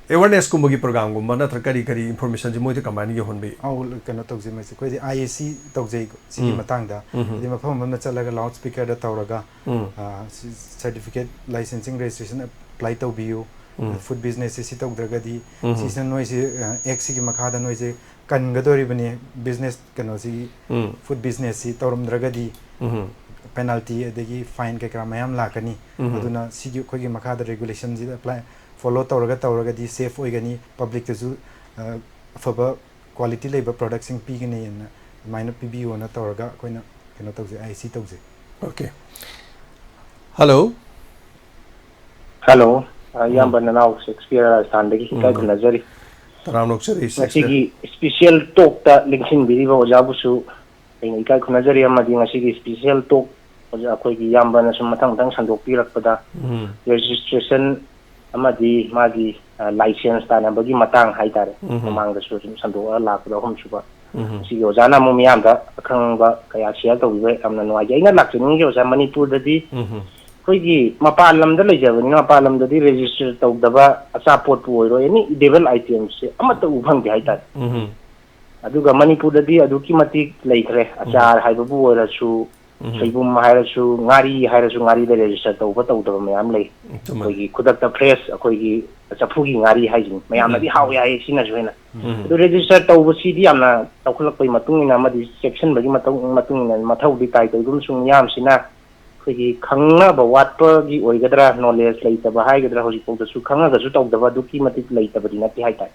ꯑꯦꯋꯥꯔꯅꯦꯁꯀꯨꯝꯕꯒꯤ ꯄ꯭ꯔꯣꯒ꯭ꯔꯥꯝꯒꯨꯝꯕ ꯅꯠꯇ꯭ꯔꯒ ꯀꯔꯤ ꯀꯔꯤ ꯏꯟꯐꯣꯔꯃꯦꯁꯟꯁꯤ ꯃꯣꯏꯗ ꯀꯃꯥꯏꯅ ꯌꯧꯍꯟꯕꯤ? ꯑꯧ, ꯀꯩꯅꯣ ꯇꯧꯖꯩ, ꯃꯁꯤ ꯑꯩꯈꯣꯏꯗꯤ ꯑꯥꯏ ꯑꯦ ꯁꯤ ꯇꯧꯖꯩꯀꯣ ꯁꯤꯒꯤ ꯎꯝ꯫ ꯃꯇꯥꯡꯗ꯫ ꯎꯝ꯫ ꯍꯥꯏꯗꯤ ꯃꯐꯝ ꯑꯃꯗ ꯆꯠꯂꯒ ꯂꯥꯎꯠ ꯁ꯭ꯄꯤꯀꯔꯗ ꯇꯧꯔꯒ, ꯎꯝ꯫ ꯑ, ꯁꯤ ꯁꯥꯔꯇꯤꯐꯤꯀꯦꯠ, ꯂꯥꯏꯁꯦꯟꯁꯤꯡ ꯔꯦꯖꯤꯁꯇ꯭ꯔꯦꯁꯟ ꯑꯦꯄ꯭ꯂꯥꯏ ꯇꯧꯕꯤꯌꯨ, ꯎꯝ꯫ ꯐꯨꯗ ꯕꯤꯖꯤꯅꯦꯁꯁꯦ ꯁꯤ ꯇꯧꯗ꯭ꯔꯒꯗꯤ ꯎꯝ꯫ ꯁꯤꯁꯤꯅ ꯅꯣꯏꯁꯦ, ꯑ, ꯑꯦꯛꯁꯤꯒꯤ ꯃꯈꯥꯗ ꯅꯣꯏꯁꯦ ꯀꯟꯒꯗꯧꯔꯤꯕꯅꯤ, ꯕꯤꯖꯤꯅꯦꯁ ꯀꯩꯅꯣꯁꯤꯒꯤ, ꯎꯝ꯫ ꯐꯨꯗ ꯕꯤꯖꯤꯅꯦꯁꯁꯤ ꯇꯧꯔꯝꯗ꯭ꯔꯒꯗꯤ ꯎꯝ꯫ ꯄꯦꯅꯥꯜꯇꯤ ꯑꯗꯒꯤ ꯐꯥꯏꯟ ꯀꯩꯀꯥ ꯃꯌꯥꯝ ꯂꯥꯛꯀꯅꯤ꯫ ꯎꯝ꯫ ꯑꯗꯨꯅ ꯁꯤꯒꯤ ꯑꯩꯈꯣꯏꯒꯤ ꯃꯈꯥꯗ ꯔꯦꯒꯨꯂꯦꯁꯟꯁꯤꯗ ꯑꯦꯄ꯭ꯂꯥꯏ, ꯐꯣꯂꯣ ꯇꯧꯔꯒ ꯇꯧꯔꯒꯗꯤ ꯁꯦꯐ ꯑꯣꯏꯒꯅꯤ, ꯄꯕ꯭ꯂꯤꯛꯇꯁꯨ, ꯑ, ꯑꯐꯕ ꯀ꯭ꯋꯥꯂꯤꯇꯤ ꯂꯩꯕ ꯄ꯭ꯔꯗꯛꯁꯤꯡ ꯄꯤꯒꯅꯤꯅ ꯑꯗꯨꯃꯥꯏꯅ ꯄꯤꯕꯤꯌꯣꯅ ꯇꯧꯔꯒ ꯑꯩꯈꯣꯏꯅ ꯀꯩꯅꯣ ꯇꯧꯖꯩ, ꯑꯥꯏ ꯑꯦ ꯁꯤ ꯇꯧꯖꯩ꯫ ꯑꯣꯀꯦ꯫ ꯍꯜꯂꯣ꯫ ꯍꯜꯂꯣ꯫ ꯑ, ꯎꯝ꯫ ꯏꯌꯥꯝꯕ ꯅꯅꯥꯎ ꯁꯦꯛꯁꯄꯤꯌꯔ ꯔꯥꯖꯁꯊꯥꯟꯗꯒꯤ ꯏꯀꯥꯏ ꯎꯝ꯫ ꯈꯨꯝꯅꯖꯔꯤ꯫ ꯇꯔꯥꯝꯅ ꯑꯣꯛꯆꯔꯤ, ꯁꯦꯛꯁꯄꯤꯌꯔ꯫ ꯉꯁꯤꯒꯤ ꯏꯁꯄꯤꯁꯦꯜ ꯇꯣꯛꯇ ꯂꯦꯡꯁꯤꯟꯕꯤꯔꯤꯕ ꯑꯣꯖꯥꯕꯨꯁꯨ ꯑꯩꯅ ꯏꯀꯥꯏ ꯈꯨꯝꯅꯖꯔꯤ, ꯑꯃꯗꯤ ꯉꯁꯤꯒꯤ ꯏꯁꯄꯤꯁꯦꯜ ꯇꯣꯛ ꯑꯣꯖꯥ ꯑꯩꯈꯣꯏꯒꯤ ꯏꯌꯥꯝꯕꯅ ꯁꯨꯝ ꯃꯊꯪ ꯃꯊꯪ ꯁꯟꯗꯣꯛꯄꯤꯔꯛꯄꯗ ꯎꯝ꯫ ꯔꯦꯖꯤꯁꯇ꯭ꯔꯦꯁꯟ ꯑꯃꯗꯤ ꯃꯥꯒꯤ, ꯑ, ꯂꯥꯏꯁꯦꯟꯁ ꯇꯥꯟꯅꯕꯒꯤ ꯃꯇꯥꯡ ꯍꯥꯏꯇꯥꯔꯦ, ꯎꯝ꯫ ꯃꯃꯥꯡꯗꯁꯨ ꯑꯗꯨꯝ ꯁꯟꯗꯣꯛꯑꯒ ꯂꯥꯛꯄꯗ ꯑꯍꯨꯝꯁꯨꯕ꯫ ꯎꯝ꯫ ꯉꯁꯤꯒꯤ ꯑꯣꯖꯥꯅ ꯑꯃꯨꯛ ꯃꯤꯌꯥꯝꯗ ꯑꯈꯪꯕ ꯀꯌꯥ ꯁꯤꯌꯔ ꯇꯧꯕꯤꯕ ꯌꯥꯝꯅ ꯅꯨꯡꯉꯥꯏꯖꯩ꯫ ꯑꯩꯅ ꯂꯥꯛꯆꯅꯤꯡꯉꯤꯁꯦ ꯑꯣꯖꯥ, ꯃꯅꯤꯄꯨꯔꯗꯗꯤ ꯎꯝ꯫ ꯑꯩꯈꯣꯏꯒꯤ ꯃꯄꯥꯟ ꯂꯝꯗ ꯂꯩꯖꯕꯅꯤꯅ, ꯃꯄꯥꯟ ꯂꯝꯗꯗꯤ ꯔꯦꯖꯤꯁꯇꯔ ꯇꯧꯗꯕ ꯑꯆꯥꯄꯣꯠꯄꯨ ꯑꯣꯏꯔꯣ, ꯑꯦꯅꯤ ꯏꯗꯤꯕꯜ ꯑꯥꯏꯇꯦꯝꯁꯦ ꯑꯃꯠꯇ ꯎ ꯐꯪꯗꯦ ꯍꯥꯏꯇꯥꯔꯦ꯫ ꯎꯝ꯫ ꯑꯗꯨꯒ ꯃꯅꯤꯄꯨꯔꯗꯗꯤ ꯑꯗꯨꯛꯀꯤ ꯃꯇꯤꯛ ꯂꯩꯈ꯭ꯔꯦ꯫ ꯎꯝ꯫ ꯑꯆꯥꯔ ꯍꯥꯏꯕꯕꯨ ꯑꯣꯏꯔꯁꯨ, ꯁꯣꯏꯕꯨꯝ ꯍꯥꯏꯔꯁꯨ, ꯉꯥꯔꯤ ꯍꯥꯏꯔꯁꯨ, ꯉꯥꯔꯤꯗ ꯔꯦꯖꯤꯁꯇꯔ ꯇꯧꯕ ꯇꯧꯗꯕ ꯃꯌꯥꯝ ꯂꯩ꯫ ꯑꯩꯈꯣꯏꯒꯤ ꯈꯨꯗꯛꯇ ꯐ꯭ꯔꯦꯁ, ꯑꯩꯈꯣꯏꯒꯤ ꯆꯐꯨꯒꯤ ꯉꯥꯔꯤ ꯍꯥꯏꯁꯤꯅꯤ, ꯃꯌꯥꯝꯅꯗꯤ ꯍꯥꯎꯋꯦ ꯍꯥꯏꯌꯦ ꯁꯤꯅꯁꯨ ꯍꯦꯟꯅ꯫ ꯑꯗꯨ ꯔꯦꯖꯤꯁꯇꯔ ꯇꯧꯕꯁꯤꯗꯤ ꯌꯥꯝꯅ ꯆꯥꯎꯈꯠꯂꯛꯄꯒꯤ ꯃꯇꯨꯡ ꯏꯟꯅ ꯑꯃꯗꯤ ꯆꯦꯛꯁꯤꯟꯕꯒꯤ ꯃꯇꯨꯡ ꯃꯇꯨꯡ ꯏꯟꯅ ꯃꯊꯧꯗꯤ ꯇꯥꯏ꯫ ꯀꯩꯒꯨꯝꯕ ꯁꯨꯝ ꯃꯤꯌꯥꯝꯁꯤꯅ ꯑꯩꯈꯣꯏꯒꯤ ꯈꯪꯅꯕ ꯋꯥꯠꯄꯒꯤ ꯑꯣꯏꯒꯗ꯭ꯔꯥ, ꯅꯣꯂꯦꯖ ꯂꯩꯇꯕ ꯍꯥꯏꯒꯗ꯭ꯔꯥ, ꯍꯧꯖꯤꯛꯐꯥꯎꯗꯁꯨ ꯈꯪꯉꯒꯁꯨ ꯇꯧꯗꯕ ꯑꯗꯨꯛꯀꯤ ꯃꯇꯤꯛ ꯂꯩꯇꯕꯗꯤ ꯅꯠꯇꯦ ꯍꯥꯏꯇꯥꯔꯦ꯫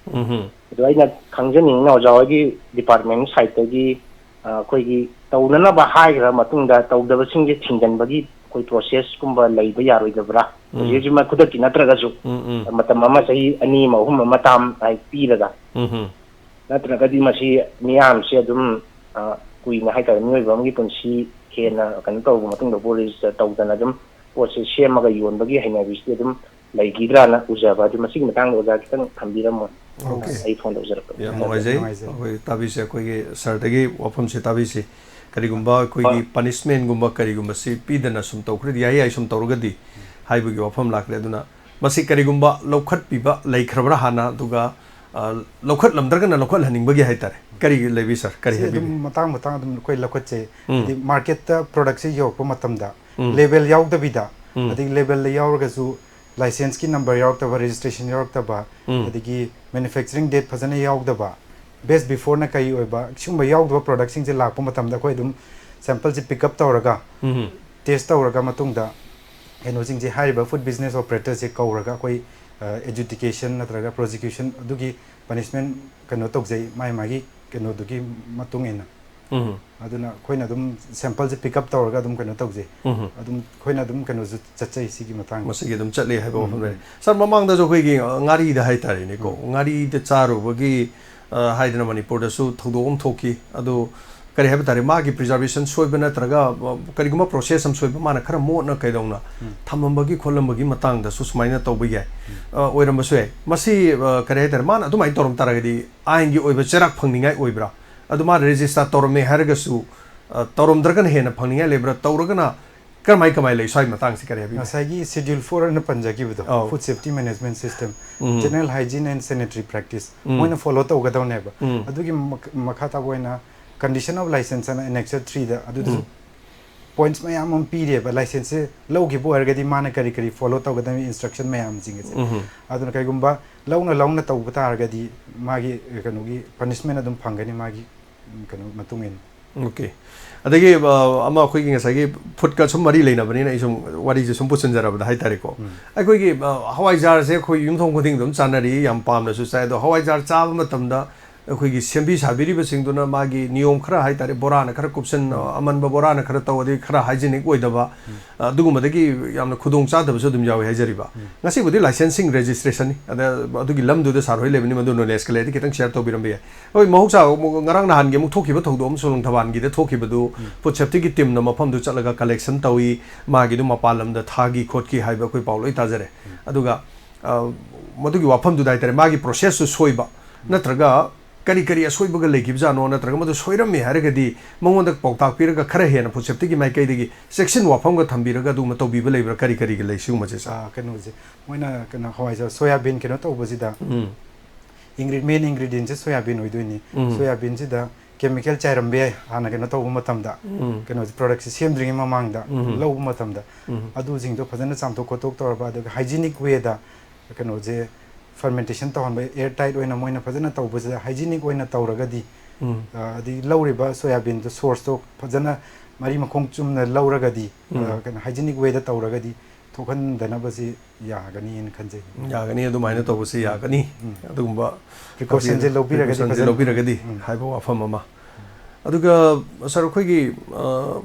ꯑꯗꯣ ꯑꯩꯅ ꯈꯪꯖꯅꯤꯡꯉꯤꯅ ꯑꯣꯖꯥ ꯍꯣꯏꯒꯤ ꯗꯤꯄꯥꯔꯠꯃꯦꯟ ꯁꯥꯏꯠꯇꯒꯤ, ꯑ, ꯑꯩꯈꯣꯏꯒꯤ ꯇꯧꯅꯅꯕ ꯍꯥꯏꯈ꯭ꯔ ꯃꯇꯨꯡꯗ ꯇꯧꯗꯕꯁꯤꯡꯁꯦ ꯊꯤꯡꯖꯤꯟꯕꯒꯤ ꯑꯩꯈꯣꯏ ꯄ꯭ꯔꯣꯁꯦꯁꯀꯨꯝꯕ ꯂꯩꯕ ꯌꯥꯔꯣꯏꯗꯕ꯭ꯔꯥ? ꯍꯧꯖꯤꯛ ꯍꯧꯖꯤꯛꯃꯛ ꯈꯨꯗꯛꯀꯤ ꯅꯠꯇ꯭ꯔꯒꯁꯨ ꯃꯇꯝ ꯑꯃ, ꯆꯍꯤ ꯑꯅꯤ ꯑꯃ, ꯑꯍꯨꯝ ꯑꯃ ꯇꯥꯝ ꯍꯥꯏ ꯄꯤꯔꯒ, ꯅꯠꯇ꯭ꯔꯒꯗꯤ ꯃꯁꯤ ꯃꯤꯌꯥꯝꯁꯦ ꯑꯗꯨꯝ, ꯑ, ꯀꯨꯏꯅ ꯍꯥꯏꯇꯥꯔꯦ, ꯃꯤꯑꯣꯏꯕ ꯑꯃꯒꯤ ꯄꯨꯟꯁꯤ ꯍꯦꯟꯅ ꯀꯩꯅꯣ ꯇꯧꯔꯕ ꯃꯇꯨꯡꯗ, ꯄꯣꯠ ꯔꯦꯖꯤꯁꯇꯔ ꯇꯧꯗꯅ ꯑꯗꯨꯝ ꯄꯣꯠꯁꯦ ꯁꯦꯝꯃꯒ ꯌꯣꯟꯕꯒꯤ ꯍꯩꯅꯕꯤꯁꯤꯗꯤ ꯑꯗꯨꯝ ꯂꯩꯈꯤꯗ꯭ꯔꯥꯅ ꯎꯖꯕ꯫ ꯑꯗꯨ ꯃꯁꯤꯒꯤ ꯃꯇꯥꯡꯗ ꯑꯣꯖꯥ ꯈꯤꯇꯪ ꯊꯝꯕꯤꯔꯝꯃꯣ꯫ ꯑꯣꯀꯦ꯫ ꯑꯩ ꯐꯣꯟ ꯇꯧꯖꯔꯛꯄꯅꯤ꯫ ꯌꯥꯝ ꯅꯨꯡꯉꯥꯏꯖꯩ꯫ ꯍꯣꯏ꯫ ꯑꯩꯈꯣꯏ ꯇꯥꯕꯤꯁꯦ, ꯑꯩꯈꯣꯏꯒꯤ ꯁꯥꯔꯗꯒꯤ ꯋꯥꯐꯝꯁꯦ ꯇꯥꯕꯤꯁꯤ꯫ ꯀꯔꯤꯒꯨꯝꯕ ꯑꯩꯈꯣꯏꯒꯤ ꯍꯣꯏ꯫ ꯄꯅꯤꯁꯃꯦꯟꯒꯨꯝꯕ ꯀꯔꯤꯒꯨꯝꯕꯁꯤ ꯄꯤꯗꯅ ꯁꯨꯝ ꯇꯧꯈ꯭ꯔꯗꯤ ꯌꯥꯏ, ꯌꯥꯏ ꯁꯨꯝ ꯇꯧꯔꯒꯗꯤ ꯍꯥꯏꯕꯒꯤ ꯋꯥꯐꯝ ꯂꯥꯛꯈ꯭ꯔꯦ꯫ ꯑꯗꯨꯅ ꯃꯁꯤ ꯀꯔꯤꯒꯨꯝꯕ ꯂꯧꯈꯠꯄꯤꯕ ꯂꯩꯈ꯭ꯔꯕ꯭ꯔꯥ ꯍꯥꯟꯅ, ꯑꯗꯨꯒ, ꯑ, ꯂꯧꯈꯠꯂꯝꯗ꯭ꯔꯒꯅ ꯂꯧꯈꯠꯍꯟꯅꯤꯡꯕꯒꯤ ꯍꯥꯏꯇꯥꯔꯦ꯫ ꯀꯔꯤ ꯂꯩꯕꯤ ꯁꯥꯔ? ꯀꯔꯤ ꯁꯤ ꯍꯥꯏꯕꯤꯅꯤꯡ? ꯑꯗꯨꯝ ꯃꯇꯥꯡ ꯃꯇꯥꯡ ꯑꯗꯨꯝ ꯑꯩꯈꯣꯏ ꯂꯧꯈꯠꯆꯩ꯫ ꯎꯝ꯫ ꯍꯥꯏꯗꯤ ꯃꯥꯔꯀꯦꯠꯇ ꯄ꯭ꯔꯗꯛꯁꯦ ꯌꯧꯔꯛꯄ ꯃꯇꯝꯗ ꯎꯝ꯫ ꯂꯦꯕꯦꯜ ꯌꯥꯎꯗꯕꯤꯗ, ꯎꯝ꯫ ꯑꯗꯒꯤ ꯂꯦꯕꯦꯜꯗ ꯌꯥꯎꯔꯒꯁꯨ ꯂꯥꯏꯁꯦꯟꯁꯀꯤ ꯅꯝꯕꯔ ꯌꯥꯎꯔꯛꯇꯕ, ꯔꯦꯖꯤꯁꯇ꯭ꯔꯦꯁꯟ ꯌꯥꯎꯔꯛꯇꯕ, ꯎꯝ꯫ ꯑꯗꯒꯤ ꯃꯦꯅꯨꯐꯦꯛꯆꯔꯤꯡ ꯗꯦꯠ ꯐꯖꯅ ꯌꯥꯎꯗꯕ, ꯕꯦꯁ ꯕꯤꯐꯣꯔꯅ ꯀꯔꯤ ꯑꯣꯏꯕ, ꯁꯤꯒꯨꯝꯕ ꯌꯥꯎꯗꯕ ꯄ꯭ꯔꯗꯛꯁꯤꯡꯁꯦ ꯂꯥꯛꯄ ꯃꯇꯝꯗ ꯑꯩꯈꯣꯏ ꯑꯗꯨꯝ ꯁꯦꯝꯄꯜꯁꯦ ꯄꯤꯛ ꯑꯞ ꯇꯧꯔꯒ, ꯎꯝ꯫ ꯇꯦꯁ ꯇꯧꯔꯒ ꯃꯇꯨꯡꯗ ꯀꯩꯅꯣꯁꯤꯡꯁꯦ, ꯍꯥꯏꯔꯤꯕ ꯐꯨꯗ ꯕꯤꯖꯤꯅꯦꯁ ꯑꯣꯄꯔꯦꯇꯔꯁꯦ ꯀꯧꯔꯒ ꯑꯩꯈꯣꯏ, ꯑ, ꯑꯦꯖꯨꯗꯤꯀꯦꯁꯟ ꯅꯠꯇ꯭ꯔꯒ ꯄ꯭ꯔꯣꯁꯤꯀ꯭ꯌꯨꯁꯟ ꯑꯗꯨꯒꯤ ꯄꯅꯤꯁꯃꯦꯟ ꯀꯩꯅꯣ ꯇꯧꯖꯩ, ꯃꯥꯏ ꯃꯥꯒꯤ ꯀꯩꯅꯣꯗꯨꯒꯤ ꯃꯇꯨꯡ ꯏꯟꯅ꯫ ꯎꯝ꯫ ꯑꯗꯨꯅ ꯑꯩꯈꯣꯏꯅ ꯑꯗꯨꯝ ꯁꯦꯝꯄꯜꯁꯦ ꯄꯤꯛ ꯑꯞ ꯇꯧꯔꯒ ꯑꯗꯨꯝ ꯀꯩꯅꯣ ꯇꯧꯖꯩ꯫ ꯎꯝ꯫ ꯑꯗꯨꯝ ꯑꯩꯈꯣꯏꯅ ꯑꯗꯨꯝ ꯀꯩꯅꯣꯁꯨ ꯆꯠꯆꯩ ꯁꯤꯒꯤ ꯃꯇꯥꯡꯗ꯫ ꯃꯁꯤꯒꯤ ꯑꯗꯨꯝ ꯆꯠꯂꯤ ꯍꯥꯏꯕ ꯎꯝ, ꯋꯥꯐꯝ ꯂꯩꯔꯦ꯫ ꯎꯝ꯫ ꯁꯥꯔ, ꯃꯃꯥꯡꯗꯁꯨ ꯑꯩꯈꯣꯏꯒꯤ, ꯑ, ꯉꯥꯔꯤꯗ ꯍꯥꯏꯇꯥꯔꯦꯅꯦꯀꯣ, ꯎꯝ꯫ ꯉꯥꯔꯤꯗ ꯆꯥꯔꯨꯕꯒꯤ, ꯑ, ꯍꯥꯏꯗꯅ ꯃꯅꯤꯄꯨꯔꯗꯁꯨ ꯊꯧꯗꯣꯛ ꯑꯃ ꯊꯣꯛꯈꯤ꯫ ꯑꯗꯨ ꯀꯔꯤ ꯍꯥꯏꯕ ꯇꯥꯔꯦ, ꯃꯥꯒꯤ ꯄ꯭ꯔꯤꯖꯥꯔꯕꯦꯁꯟ ꯁꯣꯏꯕ ꯅꯠꯇ꯭ꯔꯒ, ꯑ, ꯀꯔꯤꯒꯨꯝꯕ ꯄ꯭ꯔꯣꯁꯦꯁ ꯑꯃ ꯁꯣꯏꯕ, ꯃꯥꯅ ꯈꯔ ꯃꯣꯠꯅ ꯀꯩꯗꯧꯅ ꯎꯝ꯫ ꯊꯝꯃꯝꯕꯒꯤ ꯈꯣꯠꯂꯝꯕꯒꯤ ꯃꯇꯥꯡꯗꯁꯨ ꯁꯨꯃꯥꯏꯅ ꯇꯧꯕ ꯌꯥꯏ, ꯎꯝ꯫ ꯑ, ꯑꯣꯏꯔꯝꯕꯁꯨ ꯌꯥꯏ꯫ ꯃꯁꯤ, ꯑ, ꯀꯔꯤ ꯍꯥꯏ ꯇꯥꯔꯦ, ꯃꯥꯅ ꯑꯗꯨꯃꯥꯏꯅ ꯇꯧꯔꯝ ꯇꯥꯔꯒꯗꯤ ꯑꯥꯏꯟꯒꯤ ꯑꯣꯏꯕ ꯆꯩꯔꯥꯛ ꯐꯪꯅꯤꯡꯉꯥꯏ ꯑꯣꯏꯕ꯭ꯔꯥ? ꯑꯗꯨ ꯃꯥꯅ ꯔꯦꯖꯤꯁꯇꯥꯔ ꯇꯧꯔꯝꯃꯦ ꯍꯥꯏꯔꯒꯁꯨ, ꯑ, ꯇꯧꯔꯝꯗ꯭ꯔꯒꯅ ꯍꯦꯟꯅ ꯐꯪꯅꯤꯡꯉꯥꯏ ꯂꯩꯕ꯭ꯔꯥ? ꯇꯧꯔꯒꯅ ꯀꯔꯝꯍꯥꯏ ꯀꯃꯥꯏꯅ ꯂꯩ? ꯁ꯭ꯋꯥꯏ ꯃꯇꯥꯡꯁꯤ ꯀꯔꯤ ꯍꯥꯏꯕꯤꯕ? ꯉꯁꯥꯏꯒꯤ ꯁꯦꯗ꯭ꯌꯨꯜ ꯐꯣꯔ ꯑꯅ ꯄꯟꯖꯈꯤꯕꯗꯣ, ꯑꯧ꯫ Food Safety Management System, um. General Hygiene and Sanitary Practice, ꯎꯝ꯫ ꯃꯣꯏꯅ ꯐꯣꯂꯣ ꯇꯧꯒꯗꯧꯅꯦꯕ꯫ ꯎꯝ꯫ ꯑꯗꯨꯒꯤ ꯃꯈ-, ꯃꯈꯥ ꯇꯥꯕ ꯑꯣꯏꯅ Condition of License ꯑꯅ Annex three ꯗ ꯑꯗꯨꯗꯁꯨ ꯎꯝ꯫ ꯄꯣꯏꯟꯠꯁ ꯃꯌꯥꯝ ꯑꯃ ꯄꯤꯔꯦꯕ, ꯂꯥꯏꯁꯦꯟꯁꯁꯦ ꯂꯧꯈꯤꯕ ꯑꯣꯏꯔꯒꯗꯤ ꯃꯥꯅ ꯀꯔꯤ ꯀꯔꯤ ꯐꯣꯂꯣ ꯇꯧꯒꯗꯕꯅꯤ, ꯏꯟꯁꯇ꯭ꯔꯛꯁꯟ ꯃꯌꯥꯝꯁꯤꯡ ꯑꯁꯦ꯫ ꯎꯝ꯫ ꯑꯗꯨꯅ ꯀꯩꯒꯨꯝꯕ ꯂꯧꯅ ꯂꯧꯅ ꯇꯧꯕ ꯇꯥꯔꯒꯗꯤ ꯃꯥꯒꯤ, ꯑ, ꯀꯩꯅꯣꯒꯤ ꯄꯅꯤꯁꯃꯦꯟ ꯑꯗꯨꯝ ꯐꯪꯒꯅꯤ ꯃꯥꯒꯤ, ꯎꯝ, ꯀꯩꯅꯣ ꯃꯇꯨꯡ ꯏꯟꯅ꯫ ꯑꯣꯀꯦ꯫ ꯑꯗꯒꯤ, ꯑ, ꯑꯃ ꯑꯩꯈꯣꯏꯒꯤ ꯉꯁꯥꯏꯒꯤ ꯐꯨꯗꯀ ꯁꯨꯝ ꯃꯔꯤ ꯂꯩꯅꯕꯅꯤꯅ ꯑꯩ ꯁꯨꯝ ꯋꯥꯔꯤꯁꯦ ꯁꯨꯝ ꯄꯨꯁꯤꯟꯖꯔꯕꯗ ꯍꯥꯏꯇꯥꯔꯦꯀꯣ꯫ ꯎꯝ꯫ ꯑꯩꯈꯣꯏꯒꯤ, ꯑ, ꯍꯋꯥꯏꯖꯥꯔꯁꯦ ꯑꯩꯈꯣꯏ ꯌꯨꯝꯊꯣꯡ ꯈꯨꯗꯤꯡꯗ ꯑꯗꯨꯝ ꯆꯥꯅꯔꯤ, ꯌꯥꯝ ꯄꯥꯝꯅꯁꯨ ꯆꯥꯏ꯫ ꯑꯗꯣ ꯍꯋꯥꯏꯖꯥꯔ ꯆꯥꯕ ꯃꯇꯝꯗ ꯑꯩꯈꯣꯏꯒꯤ ꯁꯦꯝꯕꯤ ꯁꯥꯕꯤꯔꯤꯕꯁꯤꯡꯗꯨꯅ ꯃꯥꯒꯤ ꯅꯤꯌꯣꯝ ꯈꯔ ꯍꯥꯏꯇꯥꯔꯦ, ꯕꯣꯔꯥꯅ ꯈꯔ ꯀꯨꯞꯁꯟ, ꯑꯃꯟꯕ ꯕꯣꯔꯥꯅ ꯈꯔ ꯇꯧ, ꯑꯗꯩ ꯈꯔ ꯍꯥꯏꯖꯤꯅꯤꯛ ꯑꯣꯏꯗꯕ, ꯑꯗꯨꯒꯨꯝꯕꯗꯒꯤ ꯌꯥꯝꯅ ꯈꯨꯗꯣꯡ ꯆꯥꯗꯕꯁꯨ ꯑꯗꯨꯝ ꯌꯥꯎꯋꯤ ꯍꯥꯏꯖꯔꯤꯕ꯫ ꯉꯁꯤꯕꯨꯗꯤ ꯂꯥꯏꯁꯦꯟꯁꯁꯤꯡ ꯔꯦꯖꯤꯁꯇ꯭ꯔꯦꯁꯟꯅꯤ, ꯑꯗ ꯑꯗꯨꯒꯤ ꯂꯝꯗꯨꯗ ꯁꯥꯔ ꯍꯣꯏ ꯂꯩꯕꯅꯤ, ꯃꯗꯨ ꯅꯣꯂꯦꯖꯀ ꯂꯩꯔꯗꯤ ꯈꯤꯇꯪ ꯁꯤꯌꯔ ꯇꯧꯕꯤꯔꯝꯕ ꯌꯥꯏ꯫ ꯍꯣꯏ, ꯃꯍꯧꯁꯥ ꯑꯃꯨꯛ ꯉꯔꯥꯡ ꯅꯍꯥꯟꯒꯤ ꯑꯃꯨꯛ ꯊꯣꯛꯈꯤꯕ ꯊꯧꯗꯣꯛ ꯑꯃꯁꯨ ꯂꯣꯡꯊꯕꯥꯟꯒꯤꯗ ꯊꯣꯛꯈꯤꯕꯗꯨ, ꯐꯨꯗ ꯁꯦꯐꯇꯤꯒꯤ ꯇꯤꯝꯅ ꯃꯐꯝꯗꯨ ꯆꯠꯂꯒ ꯀꯂꯦꯛꯁꯟ ꯇꯧꯏ, ꯃꯥꯒꯤꯗꯨ ꯃꯄꯥꯟ ꯂꯝꯗ ꯊꯥꯈꯤ ꯈꯣꯠꯈꯤ ꯍꯥꯏꯕ ꯑꯩꯈꯣꯏ ꯄꯥꯎ ꯂꯣꯏ ꯇꯥꯖꯔꯦ꯫ ꯑꯗꯨꯒ, ꯑ, ꯃꯗꯨꯒꯤ ꯋꯥꯐꯝꯗꯨꯗ ꯍꯥꯏꯇꯥꯔꯦ, ꯃꯥꯒꯤ ꯄ꯭ꯔꯣꯁꯦꯁꯁꯨ ꯁꯣꯏꯕ, ꯅꯠꯇ꯭ꯔꯒ ꯀꯔꯤ ꯀꯔꯤ ꯑꯁꯣꯏꯕꯒ ꯂꯩꯈꯤꯕꯖꯥꯠꯅꯣ, ꯅꯠꯇ꯭ꯔꯒ ꯃꯗꯨ ꯁꯣꯏꯔꯝꯃꯦ ꯍꯥꯏꯔꯒꯗꯤ ꯃꯉꯣꯟꯗ ꯄꯥꯎꯇꯥꯛ ꯄꯤꯔꯒ ꯈꯔ ꯍꯦꯟꯅ ꯐꯨꯗ ꯁꯦꯐꯇꯤꯒꯤ ꯃꯥꯏꯀꯩꯗꯒꯤ ꯆꯦꯛꯁꯤꯟ ꯋꯥꯐꯝꯒ ꯊꯝꯕꯤꯔꯒ ꯑꯗꯨꯒꯨꯝꯕ ꯇꯧꯕꯤꯕ ꯂꯩꯕ꯭ꯔꯥ, ꯀꯔꯤ ꯀꯔꯤꯒ ꯂꯩ ꯁꯤꯒꯨꯝꯕꯁꯦ, ꯁꯥꯔ? ꯑꯥ, ꯀꯩꯅꯣꯁꯦ, ꯃꯣꯏꯅ ꯀꯩꯅꯣ ꯍꯋꯥꯏꯖꯥꯔ, ꯁꯣꯌꯥꯕꯤꯟ ꯀꯩꯅꯣ ꯇꯧꯕꯁꯤꯗ, ꯎꯝ꯫ ꯏꯟꯒ꯭ꯔꯤ-, ꯃꯦꯟ ꯏꯟꯒ꯭ꯔꯤꯗꯤꯌꯦꯟꯁꯦ ꯁꯣꯌꯥꯕꯤꯟ ꯑꯣꯏꯗꯣꯏꯅꯤ꯫ ꯎꯝ꯫ ꯁꯣꯌꯥꯕꯤꯟꯁꯤꯗ ꯀꯦꯃꯤꯀꯦꯜ ꯆꯥꯏꯔꯝꯕ ꯌꯥꯏ, ꯍꯥꯟꯅ ꯀꯩꯅꯣ ꯇꯧꯕ ꯃꯇꯝꯗ, ꯎꯝ꯫ ꯀꯩꯅꯣꯁꯦ, ꯄ꯭ꯔꯗꯛꯁꯦ ꯁꯦꯝꯗ꯭ꯔꯤꯉꯩ ꯃꯃꯥꯡꯗ ꯎꯝ꯫ ꯂꯧꯕ ꯃꯇꯝꯗ꯫ ꯎꯝ꯫ ꯑꯗꯨꯁꯤꯡꯗꯣ ꯐꯖꯅ ꯆꯥꯝꯊꯣꯛ ꯈꯣꯠꯇꯣꯛ ꯇꯧꯔꯕ, ꯑꯗꯨꯒ ꯍꯥꯏꯖꯤꯅꯤꯛ ꯋꯦꯗ ꯀꯩꯅꯣꯁꯦ ꯐꯔꯃꯦꯟꯇꯦꯁꯟ ꯇꯧꯍꯟꯕ, ꯑꯦꯌꯔ ꯇꯥꯏꯠ ꯑꯣꯏꯅ ꯃꯣꯏꯅ ꯐꯖꯅ ꯇꯧꯕꯁꯤꯗ, ꯍꯥꯏꯖꯤꯅꯤꯛ ꯑꯣꯏꯅ ꯇꯧꯔꯒꯗꯤ, ꯎꯝ꯫ ꯑ, ꯑꯗꯒꯤ ꯂꯧꯔꯤꯕ ꯁꯣꯌꯥꯕꯤꯟꯗꯣ ꯁꯣꯔꯁꯇꯣ ꯐꯖꯅ ꯃꯔꯤ ꯃꯈꯣꯡ ꯆꯨꯝꯅ ꯂꯧꯔꯒꯗꯤ, ꯑ, ꯎꯝ꯫ ꯀꯩꯅꯣ, ꯍꯥꯏꯖꯤꯅꯤꯛ ꯋꯦꯗ ꯇꯧꯔꯒꯗꯤ ꯊꯣꯛꯍꯟꯗꯅꯕꯁꯤ ꯌꯥꯒꯅꯤꯅ ꯈꯟꯖꯩ꯫ ꯌꯥꯒꯅꯤ, ꯑꯗꯨꯃꯥꯏꯅ ꯇꯧꯕꯁꯤ ꯌꯥꯒꯅꯤ꯫ ꯎꯝ꯫ ꯑꯗꯨꯒꯨꯝꯕ ꯄ꯭ꯔꯤꯀꯣꯁꯟꯁꯦ ꯂꯧꯕꯤꯔꯒꯗꯤ ꯄ꯭ꯔꯤꯀꯣꯁꯟꯁꯦ ꯐꯖꯅ ꯂꯧꯕꯤꯔꯒꯗꯤ ꯎꯝ꯫ ꯍꯥꯏꯕ ꯋꯥꯐꯝ ꯑꯃ꯫ ꯎꯝ꯫ ꯑꯗꯨꯒ ꯁꯥꯔ, ꯑꯩꯈꯣꯏꯒꯤ, ꯑ,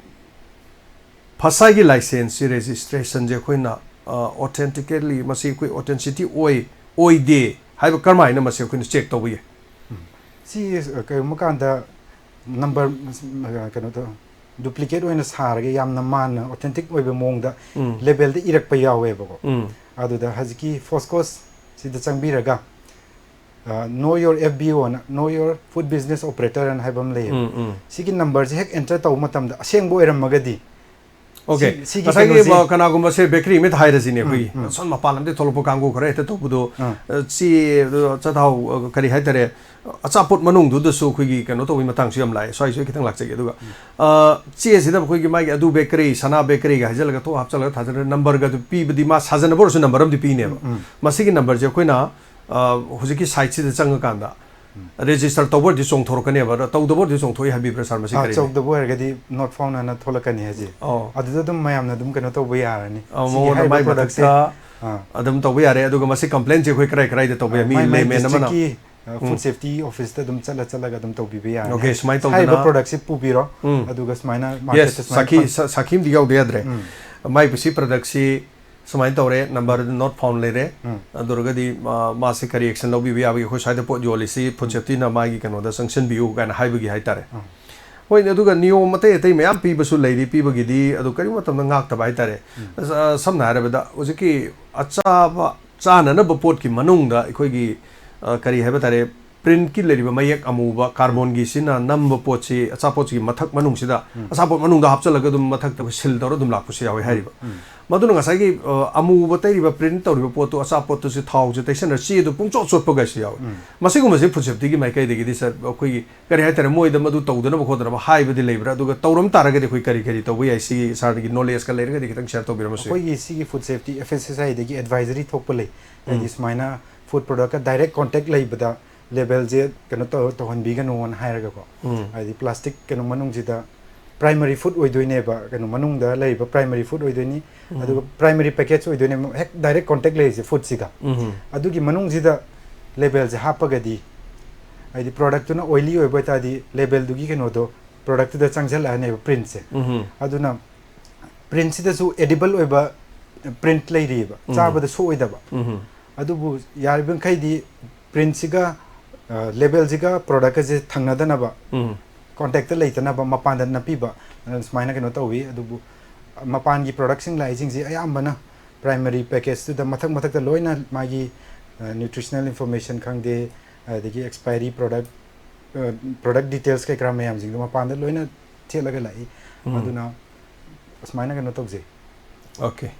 ꯐꯁꯥꯏꯒꯤ ꯂꯥꯏꯁꯦꯟꯁꯁꯤ ꯔꯦꯖꯤꯁꯇ꯭ꯔꯦꯁꯟꯁꯦ ꯑꯩꯈꯣꯏꯅ, ꯑ, ꯑꯣꯊꯦꯟꯇꯤꯀꯦꯠꯂꯤ ꯃꯁꯤ ꯑꯩꯈꯣꯏ ꯑꯣꯊꯦꯟꯁꯤꯇꯤ ꯑꯣꯏ, ꯑꯣꯏꯗꯦ ꯍꯥꯏꯕ ꯀꯔꯝꯍꯥꯏꯅ ꯃꯁꯤ ꯑꯩꯈꯣꯏꯅ ꯆꯦꯛ ꯇꯧꯕ ꯌꯥꯏ? ꯁꯤ, ꯑ, ꯀꯔꯤꯒꯨꯝꯕ ꯀꯥꯟꯗ ꯅꯝꯕꯔ, ꯑ, ꯀꯩꯅꯣꯗꯣ, ꯗꯨꯄ꯭ꯂꯤꯀꯦꯠ ꯑꯣꯏꯅ ꯁꯥꯔꯒ ꯌꯥꯝꯅ ꯃꯥꯟꯅ ꯑꯣꯊꯦꯟꯇꯤꯛ ꯑꯣꯏꯕ ꯃꯑꯣꯡꯗ ꯎꯝ꯫ ꯂꯦꯕꯦꯜꯗ ꯏꯔꯛꯄ ꯌꯥꯎꯋꯦꯕꯀꯣ꯫ ꯎꯝ꯫ ꯑꯗꯨꯗ ꯍꯧꯖꯤꯛꯀꯤ ꯐꯣꯁꯀꯣꯁ ꯁꯤꯗ ꯆꯪꯕꯤꯔꯒ, ꯑ, Know Your F B O ꯑꯅ, Know Your Food Business Operator ꯑꯅ ꯍꯥꯏꯕ ꯑꯃ ꯂꯩꯌꯦꯕ꯫ ꯎꯝ, ꯎꯝ꯫ ꯁꯤꯒꯤ ꯅꯝꯕꯔꯁꯦ ꯍꯦꯛ ꯑꯦꯟꯇꯔ ꯇꯧꯕ ꯃꯇꯝꯗ ꯑꯁꯦꯡꯕ ꯑꯣꯏꯔꯝꯃꯒꯗꯤ, Okay. ꯁꯤ- ꯁꯤꯒꯤ ꯉꯁꯥꯏꯒꯤ ꯀꯩꯅꯣꯁꯤ- ꯃ- ꯀꯅꯥꯒꯨꯝꯕ ꯁꯦ ꯕꯦꯀꯔꯤ ꯑꯃ ꯍꯥꯏꯔꯁꯤꯅꯦ ꯑꯩꯈꯣꯏꯒꯤ ꯎꯝ, ꯎꯝ꯫ ꯑꯁꯣꯝ ꯃꯄꯥꯟ ꯂꯝꯗꯒꯤ ꯊꯣꯛꯂꯛꯄ ꯀꯥꯡꯕꯨ ꯈꯔ ꯍꯦꯛꯇ ꯇꯧꯕꯗꯣ ꯑꯥ꯫ ꯑ, ꯆꯦ ꯑꯗꯣ ꯆꯥꯊꯥꯎ ꯑ, ꯀꯔꯤ ꯍꯥꯏꯇꯥꯔꯦ, ꯑꯆꯥꯄꯣꯠ ꯃꯅꯨꯡꯗꯨꯗꯁꯨ ꯑꯩꯈꯣꯏꯒꯤ ꯀꯩꯅꯣ ꯇꯧꯕꯒꯤ ꯃꯇꯥꯡꯁꯨ ꯌꯥꯝ ꯂꯥꯛꯑꯦ꯫ ꯁ꯭ꯋꯥꯏꯁꯨ ꯑꯩ ꯈꯤꯇꯪ ꯂꯥꯛꯆꯒꯦ꯫ ꯑꯗꯨꯒ ꯑ, ꯆꯦꯁꯤꯗ ꯑꯩꯈꯣꯏꯒꯤ ꯃꯥꯒꯤ ꯑꯗꯨ ꯕꯦꯀꯔꯤ, ꯁꯅꯥ ꯕꯦꯀꯔꯤꯒ ꯍꯥꯏꯖꯜꯂꯒ ꯊꯣꯛ ꯍꯥꯞꯆꯜꯂꯒ ꯊꯥꯖꯜꯂꯒ ꯅꯝꯕꯔꯒ ꯑꯗꯨ ꯄꯤꯕꯗꯤ ꯃꯥ ꯁꯥꯖꯟꯅꯕ ꯑꯣꯏꯔꯁꯨ ꯅꯝꯕꯔ ꯑꯃꯗꯤ ꯄꯤꯅꯦꯕ꯫ ꯎꯝ꯫ ꯃꯁꯤꯒꯤ ꯅꯝꯕꯔꯁꯦ ꯑꯩꯈꯣꯏꯅ ꯑ, ꯍꯧꯖꯤꯛꯀꯤ ꯁꯥꯏꯠꯁꯤꯗ ꯆꯪꯉꯀꯥꯟꯗ ꯔꯦꯖꯤꯁꯇꯔ ꯇꯧꯕ ꯑꯣꯏꯔꯗꯤ ꯆꯣꯡꯊꯣꯔꯛꯀꯅꯦꯕ, ꯑꯗꯣ ꯇꯧꯗꯕ ꯑꯣꯏꯔꯗꯤ ꯆꯣꯡꯊꯣꯛꯏ ꯍꯥꯏꯕꯤꯕ꯭ꯔꯥ ꯁꯥꯔ? ꯃꯁꯤ ꯑꯥ, ꯀꯔꯤ? ꯆꯧꯗꯕ ꯑꯣꯏꯔꯒꯗꯤ not found ꯍꯥꯏꯅ ꯊꯣꯛꯂꯛꯀꯅꯤ ꯍꯥꯏꯁꯦ꯫ ꯑꯣ꯫ ꯑꯗꯨꯗ ꯑꯗꯨꯝ ꯃꯌꯥꯝꯅ ꯑꯗꯨꯝ ꯀꯩꯅꯣ ꯇꯧꯕ ꯌꯥꯔꯅꯤ꯫ ꯑ, ꯁꯤꯒꯤ ꯃꯉꯣꯟꯗ ꯍꯥꯏꯔꯤꯕ ꯃꯥꯏ productꯁꯦ, ꯃꯊꯛꯇ ꯑꯥ, ꯑꯗꯨꯝ ꯇꯧꯕ ꯌꯥꯔꯦ꯫ ꯑꯗꯨꯒ ꯃꯁꯤ ꯀꯝꯄ꯭ꯂꯦꯟꯁꯦ ꯑꯩꯈꯣꯏ ꯀꯔꯥꯏ ꯀꯔꯥꯏꯗ ꯇꯧꯕ ꯌꯥꯏ? ꯃꯤ ꯃꯥꯏ ꯃꯥꯏ layman ꯑꯃꯅ? districtꯀꯤ, ꯑ, ꯎꯝ꯫ food safety officeꯇ ꯑꯗꯨꯝ ꯆꯠꯂ ꯆꯠꯂꯒ ꯑꯗꯨꯝ ꯇꯧꯕꯤꯕ ꯌꯥꯔꯅꯤ꯫ Okay, ꯁꯨꯃꯥꯏꯅ ꯍꯥꯏꯔꯤꯕ ꯇꯧꯗꯅ productꯁꯦ ꯄꯨꯕꯤꯔꯣ꯫ ꯎꯝ꯫ ꯑꯗꯨꯒ ꯁꯨꯃꯥꯏꯅ Yes, marketꯇ ꯁꯨꯃꯥꯏꯅ ꯁꯥꯈꯤ ꯐꯪ- ꯁꯥ- ꯁꯥꯈꯤ ꯑꯃꯗꯤ ꯌꯥꯎꯗ ꯌꯥꯗ꯭ꯔꯦ꯫ ꯎꯝ꯫ ꯃꯥꯏ ꯁꯤ productꯁꯤ ꯁꯨꯃꯥꯏꯅ ꯇꯧꯔꯦ, number not found ꯂꯩꯔꯦ꯫ ꯎꯝ꯫ ꯑꯗꯨ ꯑꯣꯏꯔꯒꯗꯤ ꯃꯥ- ꯃꯥꯁꯦ ꯀꯔꯤ action ꯂꯧꯕꯤꯕ ꯌꯥꯕꯒꯦ? ꯑꯩꯈꯣꯏ ꯁ꯭ꯋꯥꯏꯗ ꯄꯣꯠ ꯌꯣꯜꯂꯤꯁꯤ food safetyꯅ ꯃꯥꯒꯤ ꯀꯩꯅꯣꯗ ꯆꯪꯁꯤꯟꯕꯤꯌꯨ ꯀꯥꯏꯅ ꯍꯥꯏꯕꯒꯤ ꯍꯥꯏꯇꯥꯔꯦ꯫ ꯎꯝ꯫ ꯍꯣꯏꯅꯦ, ꯑꯗꯨꯒ ꯅꯤꯌꯣꯝ ꯑꯇꯩ ꯑꯇꯩ ꯃꯌꯥꯝ ꯄꯤꯕꯁꯨ ꯂꯩꯔꯤ꯫ ꯄꯤꯕꯒꯤꯗꯤ ꯑꯗꯨ ꯀꯔꯤꯒꯨꯝꯕ ꯃꯇꯝꯗ ꯉꯥꯛꯇꯕ ꯍꯥꯏꯇꯥꯔꯦ꯫ ꯎꯝ꯫ ꯑ, ꯁꯝꯅ ꯍꯥꯏꯔꯕꯗ ꯍꯧꯖꯤꯛꯀꯤ ꯑꯆꯥꯕ ꯆꯥꯅꯅꯕ ꯄꯣꯠꯀꯤ ꯃꯅꯨꯡꯗ ꯑꯩꯈꯣꯏꯒꯤ ꯑ, ꯀꯔꯤ ꯍꯥꯏꯕ ꯇꯥꯔꯦ, printꯀꯤ ꯂꯩꯔꯤꯕ ꯃꯌꯦꯛ ꯑꯃꯨꯕ carbonꯒꯤꯁꯤꯅ ꯅꯝꯕ ꯄꯣꯠꯁꯤ ꯑꯆꯥꯄꯣꯠꯁꯤꯒꯤ ꯃꯊꯛ ꯃꯅꯨꯡꯁꯤꯗ ꯎꯝ꯫ ꯑꯆꯥꯄꯣꯠ ꯃꯅꯨꯡꯗ ꯍꯥꯞꯆꯤꯜꯂꯒ ꯑꯗꯨꯝ ꯃꯊꯛꯇ seal ꯇꯧꯔ ꯑꯗꯨꯝ ꯂꯥꯛꯄꯁꯨ ꯌꯥꯎꯋꯦ ꯍꯥꯏꯔꯤꯕ꯫ ꯎꯝ꯫ ꯃꯗꯨꯅ ꯉꯁꯥꯏꯒꯤ ꯑ, ꯑꯃꯨꯕ ꯇꯩꯔꯤꯕ print ꯇꯧꯔꯤꯕ ꯄꯣꯠꯇꯨ ꯑꯆꯥꯄꯣꯠꯇꯨꯁꯨ ꯊꯥꯎꯁꯦ ꯇꯩꯁꯟꯅ ꯆꯦꯗꯨ ꯄꯨꯡꯆꯣꯠ ꯆꯣꯠꯄꯒꯁꯨ ꯌꯥꯎꯋꯦ꯫ ꯎꯝ꯫ ꯃꯁꯤꯒꯨꯝꯕꯁꯤ food safetyꯒꯤ ꯃꯥꯏꯀꯩꯗꯒꯤꯗꯤ ꯁꯥꯔ ꯑꯩꯈꯣꯏꯒꯤ ꯀꯔꯤ ꯍꯥꯏꯇꯥꯔꯦ, ꯃꯣꯏꯗ ꯃꯗꯨ ꯇꯧꯗꯅꯕ ꯈꯣꯠꯇꯅꯕ ꯍꯥꯏꯕꯗꯤ ꯂꯩꯕ꯭ꯔꯥ? ꯑꯗꯨꯒ ꯇꯧꯔꯝ ꯇꯥꯔꯒꯗꯤ ꯑꯩꯈꯣꯏ ꯀꯔꯤ ꯀꯔꯤ ꯇꯧꯕ ꯌꯥꯏ? ꯁꯤꯒꯤ ꯁꯥꯔꯒꯤ knowledgeꯀ ꯂꯩꯔꯒꯗꯤ ꯈꯤꯇꯪ share ꯇꯧꯕꯤꯔꯝꯕꯁꯨ ꯌꯥꯏ꯫ ꯑꯩꯈꯣꯏꯒꯤ ꯁꯤꯒꯤ food safety F S S I ꯗꯒꯤ advisory ꯊꯣꯛꯄ ꯂꯩ꯫ ꯍꯥꯏꯗꯤ ꯎꯝ꯫ ꯁꯨꯃꯥꯏꯅ food productꯀ direct contact ꯂꯩꯕꯗ labelꯁꯦ ꯀꯩꯅꯣ ꯇꯧ- ꯇꯧꯍꯟꯕꯤꯒꯅꯣꯅ ꯍꯥꯏꯔꯒꯀꯣ꯫ ꯎꯝ꯫ ꯍꯥꯏꯗꯤ plastic ꯀꯩꯅꯣ ꯃꯅꯨꯡꯁꯤꯗ primary food ꯑꯣꯏꯗꯣꯏꯅꯦꯕ, ꯀꯩꯅꯣ ꯃꯅꯨꯡꯗ ꯂꯩꯔꯤꯕ primary food ꯑꯣꯏꯗꯣꯏꯅꯤ꯫ ꯎꯝ꯫ ꯑꯗꯨꯒ primary package ꯑꯣꯏꯗꯣꯏꯅꯦꯕ, ꯍꯦꯛ direct contact ꯂꯩꯔꯤꯁꯦ foodꯁꯤꯒ꯫ ꯎꯝ꯫ ꯑꯗꯨꯒꯤ ꯃꯅꯨꯡꯁꯤꯗ labelꯁꯦ ꯍꯥꯞꯄꯒꯗꯤ, ꯍꯥꯏꯗꯤ productꯇꯨꯅ oily ꯑꯣꯏꯕ ꯑꯣꯏꯇꯥꯔꯗꯤ labelꯗꯨꯒꯤ ꯀꯩꯅꯣꯗꯣ productꯇꯨꯗ ꯆꯪꯁꯤꯜꯂꯛꯑꯅꯦꯕ printꯁꯦ꯫ ꯎꯝ꯫ ꯑꯗꯨꯅ printꯁꯤꯗꯁꯨ edible ꯑꯣꯏꯕ print ꯂꯩꯔꯤꯑꯕ, ꯎꯝ꯫ ꯆꯥꯕꯗ ꯁꯣꯛꯑꯣꯏꯗꯕ꯫ ꯎꯝ꯫ ꯑꯗꯨꯕꯨ ꯌꯥꯔꯤꯕꯃꯈꯩꯗꯤ printꯁꯤꯒ, ꯑ, labelꯁꯤꯒ productꯀꯁꯦ ꯊꯪꯅꯗꯅꯕ, ꯎꯝ꯫ contactꯇ ꯂꯩꯇꯅꯕ ꯃꯄꯥꯟꯗ ꯅꯞꯄꯤꯕ, ꯑ, ꯁꯨꯃꯥꯏꯅ ꯀꯩꯅꯣ ꯇꯧꯋꯤ꯫ ꯑꯗꯨꯕꯨ ꯃꯄꯥꯟꯒꯤ productꯁꯤꯡ ꯂꯥꯛꯏꯁꯤꯡꯁꯤ ꯑꯌꯥꯝꯕꯅ primary packageꯇꯨꯗ ꯃꯊꯛ ꯃꯊꯛꯇ ꯂꯣꯏꯅ ꯃꯥꯒꯤ, ꯑ, nutritional information ꯈꯪꯗꯦ, ꯑꯗꯒꯤ expiry product, ꯑ, product details ꯀꯩꯀꯔꯥ ꯃꯌꯥꯝꯁꯤꯡꯗꯣ ꯃꯄꯥꯟꯗ ꯂꯣꯏꯅ ꯊꯦꯠꯂꯒ ꯂꯥꯛꯏ꯫ ꯎꯝ꯫ ꯑꯗꯨꯅ ꯑꯁꯨꯃꯥꯏꯅ ꯀꯩꯅꯣ ꯇꯧꯖꯩ꯫ ꯑꯣꯀꯦ,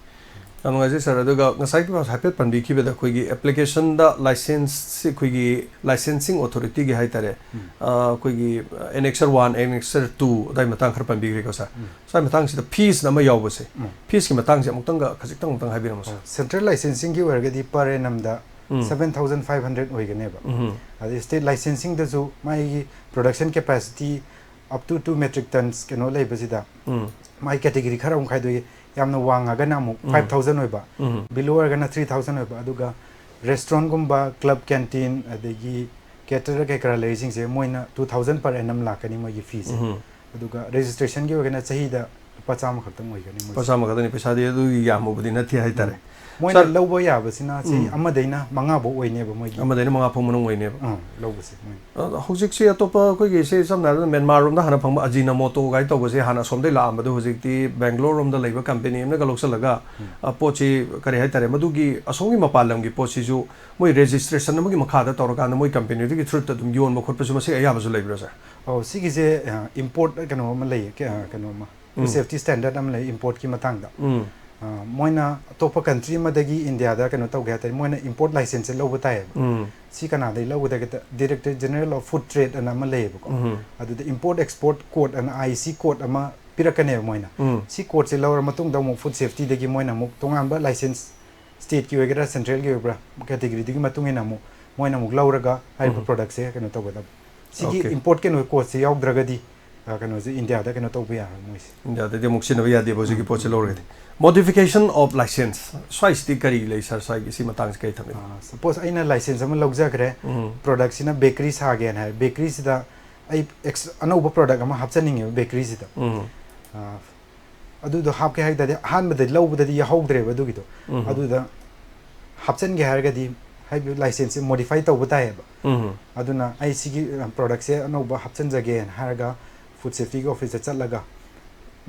ꯌꯥꯝ ꯅꯨꯡꯉꯥꯏꯖꯩ ꯁꯥꯔ꯫ ꯑꯗꯨꯒ ꯉꯁꯥꯏꯒꯤ ꯍꯥꯏꯐꯦꯠ ꯄꯟꯕꯤꯈꯤꯕꯗ ꯑꯩꯈꯣꯏꯒꯤ ꯑꯦꯄ꯭ꯂꯤꯀꯦꯁꯟꯗ ꯂꯥꯏꯁꯦꯟꯁꯁꯤ ꯑꯩꯈꯣꯏꯒꯤ ꯂꯥꯏꯁꯦꯟꯁꯤꯡ ꯑꯣꯊꯣꯔꯤꯇꯤꯒꯤ ꯍꯥꯏꯇꯥꯔꯦ, ꯑꯩꯈꯣꯏꯒꯤ ꯑꯦꯅꯦꯛꯁꯔ ꯋꯥꯟ, ꯑꯦꯅꯦꯛꯁꯔ ꯇꯨ ꯑꯗꯨꯋꯥꯏ ꯃꯇꯥꯡ ꯈꯔ ꯄꯟꯕꯤꯈ꯭ꯔꯦꯀꯣ ꯁꯥꯔ꯫ ꯁ꯭ꯋꯥꯏ ꯃꯇꯥꯡꯁꯤꯗ ꯐꯤꯁꯅ ꯑꯃ ꯌꯥꯎꯕꯁꯦ, ꯐꯤꯁꯀꯤ ꯃꯇꯥꯡꯁꯦ ꯑꯃꯨꯛꯇꯪꯒ ꯈꯖꯤꯛꯇꯪ ꯑꯃꯨꯛꯇꯪ ꯍꯥꯏꯕꯤꯔꯝꯃꯣ ꯁꯥꯔ꯫ ꯁꯦꯟꯇ꯭ꯔꯦꯜ ꯂꯥꯏꯁꯦꯟꯁꯤꯡꯒꯤ ꯑꯣꯏꯔꯒꯗꯤ per annumꯗ seven thousand five hundred ꯑꯣꯏꯒꯅꯦꯕ꯫ ꯑꯗꯩ ꯁ꯭ꯇꯦꯠ ꯂꯥꯏꯁꯦꯟꯁꯤꯡꯗꯁꯨ ꯃꯥꯒꯤ production capacity up to two metric tons ꯀꯩꯅꯣ ꯂꯩꯕꯁꯤꯗ, ꯃꯥꯒꯤ category ꯈꯔ ꯑꯃꯨꯛ ꯈꯥꯏꯗꯣꯛꯏ꯫ ꯌꯥꯝꯅ ꯋꯥꯡꯉꯒꯅ ꯑꯃꯨꯛ five thousand ꯑꯣꯏꯕ, below ꯑꯣꯏꯔꯒꯅ three thousand ꯑꯣꯏꯕ, ꯑꯗꯨꯒ restaurantꯒꯨꯝꯕ, club canteen, ꯑꯗꯒꯤ caterer ꯀꯩ ꯀꯔꯥ ꯂꯩꯔꯤꯁꯤꯡꯁꯦ ꯃꯣꯏꯅ two thousand per annum ꯂꯥꯛꯀꯅꯤ ꯃꯣꯏꯒꯤ feeꯁꯦ꯫ ꯑꯗꯨꯒ registrationꯒꯤ ꯑꯣꯏꯔꯒꯅ ꯆꯍꯤꯗ ꯂꯨꯄꯥ ꯆꯥꯝꯃ ꯈꯛꯇꯪ ꯑꯣꯏꯒꯅꯤ ꯃꯣꯏꯁꯦ꯫ ꯂꯨꯄꯥ ꯆꯥꯝꯃ ꯈꯛꯇꯅꯤ, ꯄꯩꯁꯥꯗꯤ ꯑꯗꯨꯒꯤ ꯌꯥꯝꯃꯨꯕꯗꯤ ꯅꯠꯇꯦ ꯍꯥꯏꯇꯥꯔꯦ꯫ ꯃꯣꯏꯅ ꯁꯥꯔ, ꯂꯧꯕ ꯌꯥꯕꯁꯤꯅ ꯆꯍꯤ ꯑꯃꯗꯩꯅ ꯃꯉꯥꯐꯧ ꯑꯣꯏꯅꯦꯕ ꯃꯣꯏꯒꯤ꯫ ꯑꯃꯗꯩꯅ ꯃꯉꯥ ꯐꯥꯎ ꯃꯅꯨꯡ ꯑꯣꯏꯅꯦꯕ꯫ ꯑꯥ, ꯂꯧꯕꯁꯦ ꯃꯣꯏꯅ꯫ ꯑ, ꯍꯧꯖꯤꯛꯁꯤ ꯑꯇꯣꯞꯄ ꯑꯩꯈꯣꯏꯒꯤ ꯁꯤ ꯁꯝꯅ ꯍꯥꯏꯔꯕꯗ ꯃ꯭ꯌꯥꯟꯃꯥꯔ ꯔꯣꯝꯗ ꯍꯥꯟꯅ ꯐꯪꯕ ꯑꯖꯤꯅꯃꯣꯇꯣ ꯀꯥꯏ ꯇꯧꯕꯁꯦ ꯍꯥꯟꯅ ꯑꯁꯣꯝꯗꯩ ꯂꯥꯛꯑꯝꯕꯗꯣ ꯍꯧꯖꯤꯛꯇꯤ ꯕꯦꯡꯒ꯭ꯂꯣꯔ ꯔꯣꯝꯗ ꯂꯩꯕ ꯀꯝꯄꯦꯅꯤ ꯑꯃꯅꯒ ꯂꯧꯁꯤꯜꯂꯒ, ꯑ, ꯄꯣꯠꯁꯤ ꯀꯔꯤ ꯍꯥꯏꯇꯥꯔꯦ, ꯃꯗꯨꯒꯤ ꯑꯁꯣꯝꯒꯤ ꯃꯄꯥꯟ ꯂꯝꯒꯤ ꯄꯣꯠꯁꯤꯁꯨ ꯃꯣꯏ ꯔꯦꯖꯤꯁꯇ꯭ꯔꯦꯁꯟ ꯑꯃꯒꯤ ꯃꯈꯥꯗ ꯇꯧꯔꯀꯥꯟꯗ ꯃꯣꯏ ꯀꯝꯄꯦꯅꯤꯗꯨꯒꯤ ꯊ꯭ꯔꯨꯠꯇ ꯑꯗꯨꯝ ꯌꯣꯟꯕ ꯈꯣꯠꯄꯁꯨ ꯃꯁꯤ ꯑꯌꯥꯕꯁꯨ ꯂꯩꯕ꯭ꯔꯥ ꯁꯥꯔ? ꯑꯧ, ꯁꯤꯒꯤꯁꯦ, ꯑ, import ꯀꯩꯅꯣ ꯑꯃ ꯂꯩꯌꯦ, ꯀ-, ꯑ, ꯀꯩꯅꯣ ꯑꯃ, food safety standard ꯑꯃ ꯂꯩ importꯀꯤ ꯃꯇꯥꯡꯗ꯫ ꯑ, ꯃꯣꯏꯅ ꯑꯇꯣꯞꯄ country ꯑꯃꯗꯒꯤ ꯏꯟꯗꯤꯌꯥꯗ ꯀꯩꯅꯣ ꯇꯧꯒꯦ ꯍꯥꯏ ꯇꯥꯔꯗꯤ ꯃꯣꯏꯅ import licenseꯁꯦ ꯂꯧꯕ ꯇꯥꯏꯌꯦꯕ꯫ ꯁꯤ ꯀꯅꯥꯗꯩ ꯂꯧꯒꯗꯒꯦꯗ Director General of Food Trade ꯑꯅ ꯑꯃ ꯂꯩꯌꯦꯕꯀꯣ꯫ ꯑꯗꯨꯗ import export code ꯑꯅ, I C code ꯑꯃ ꯄꯤꯔꯛꯀꯅꯦꯕ ꯃꯣꯏꯅ꯫ ꯁꯤ codeꯁꯦ ꯂꯧꯔ ꯃꯇꯨꯡꯗ ꯑꯃꯨꯛ food safetyꯗꯒꯤ ꯃꯣꯏꯅ ꯑꯃꯨꯛ ꯇꯣꯉꯥꯟꯕ license stateꯀꯤ ꯑꯣꯏꯒꯦꯔꯥ centralꯒꯤ ꯑꯣꯏꯕ꯭ꯔꯥ categoryꯗꯨꯒꯤ ꯃꯇꯨꯡ ꯏꯟꯅ ꯑꯃꯨꯛ ꯃꯣꯏꯅ ꯑꯃꯨꯛ ꯂꯧꯔꯒ ꯍꯥꯏꯔꯤꯕ productꯁꯦ ꯀꯩꯅꯣ ꯇꯧꯒꯗꯕ꯫ ꯁꯤꯒꯤ Okay. import ꯀꯩꯅꯣ codeꯁꯦ ꯌꯥꯎꯗ꯭ꯔꯒꯗꯤ, ꯑ, ꯀꯩꯅꯣꯁꯦ ꯏꯟꯗꯤꯌꯥꯗ ꯀꯩꯅꯣ ꯇꯧꯕ ꯌꯥꯔꯣꯏ ꯃꯣꯏꯁꯦ꯫ ꯏꯟꯗꯤꯌꯥꯗꯗꯤ ꯑꯃꯨꯛ ꯁꯤꯖꯤꯟꯅꯕ ꯌꯥꯗꯦꯕ ꯍꯧꯖꯤꯛꯀꯤ ꯄꯣꯠꯁꯦ ꯂꯧꯔꯒꯗꯤ꯫ Modification of license ꯁ꯭ꯋꯥꯏꯁꯤꯗꯤ ꯀꯔꯤ ꯂꯩ ꯁꯥꯔ? ꯁ꯭ꯋꯥꯏꯒꯤ ꯁꯤ ꯃꯇꯥꯡꯁꯤ ꯀꯔꯤ ꯊꯝꯕꯤꯅꯤ? ꯑ, suppose ꯑꯩꯅ license ꯑꯃ ꯂꯧꯖꯈ꯭ꯔꯦ, productꯁꯤꯅ bakery ꯁꯥꯒꯦꯅ ꯍꯥꯏ, bakeryꯁꯤꯗ ꯑꯩ ex-, ꯑꯅꯧꯕ product ꯑꯃ ꯍꯥꯞꯆꯅꯤꯡꯉꯦꯕ bakeryꯁꯤꯗ꯫ ꯑ, ꯑꯗꯨꯗꯣ ꯍꯥꯞꯀꯦ ꯍꯥꯏ ꯇꯥꯔꯗꯤ ꯑꯍꯥꯟꯕꯗ ꯂꯧꯕꯗꯗꯤ ꯌꯥꯎꯍꯧꯗ꯭ꯔꯦꯕ ꯑꯗꯨꯒꯤꯗꯣ꯫ ꯑꯗꯨꯗ ꯍꯥꯞꯆꯤꯟꯒꯦ ꯍꯥꯏꯔꯒꯗꯤ ꯍꯥꯏꯕꯗꯤ licenseꯁꯦ modify ꯇꯧꯕ ꯇꯥꯏꯌꯦꯕ꯫ ꯑꯗꯨꯅ ꯑꯩ ꯁꯤꯒꯤ, ꯑ, productꯁꯦ ꯑꯅꯧꯕ ꯍꯥꯞꯆꯤꯟꯖꯒꯦꯅ ꯍꯥꯏꯔꯒ food safetyꯒꯤ officeꯇ ꯆꯠꯂꯒ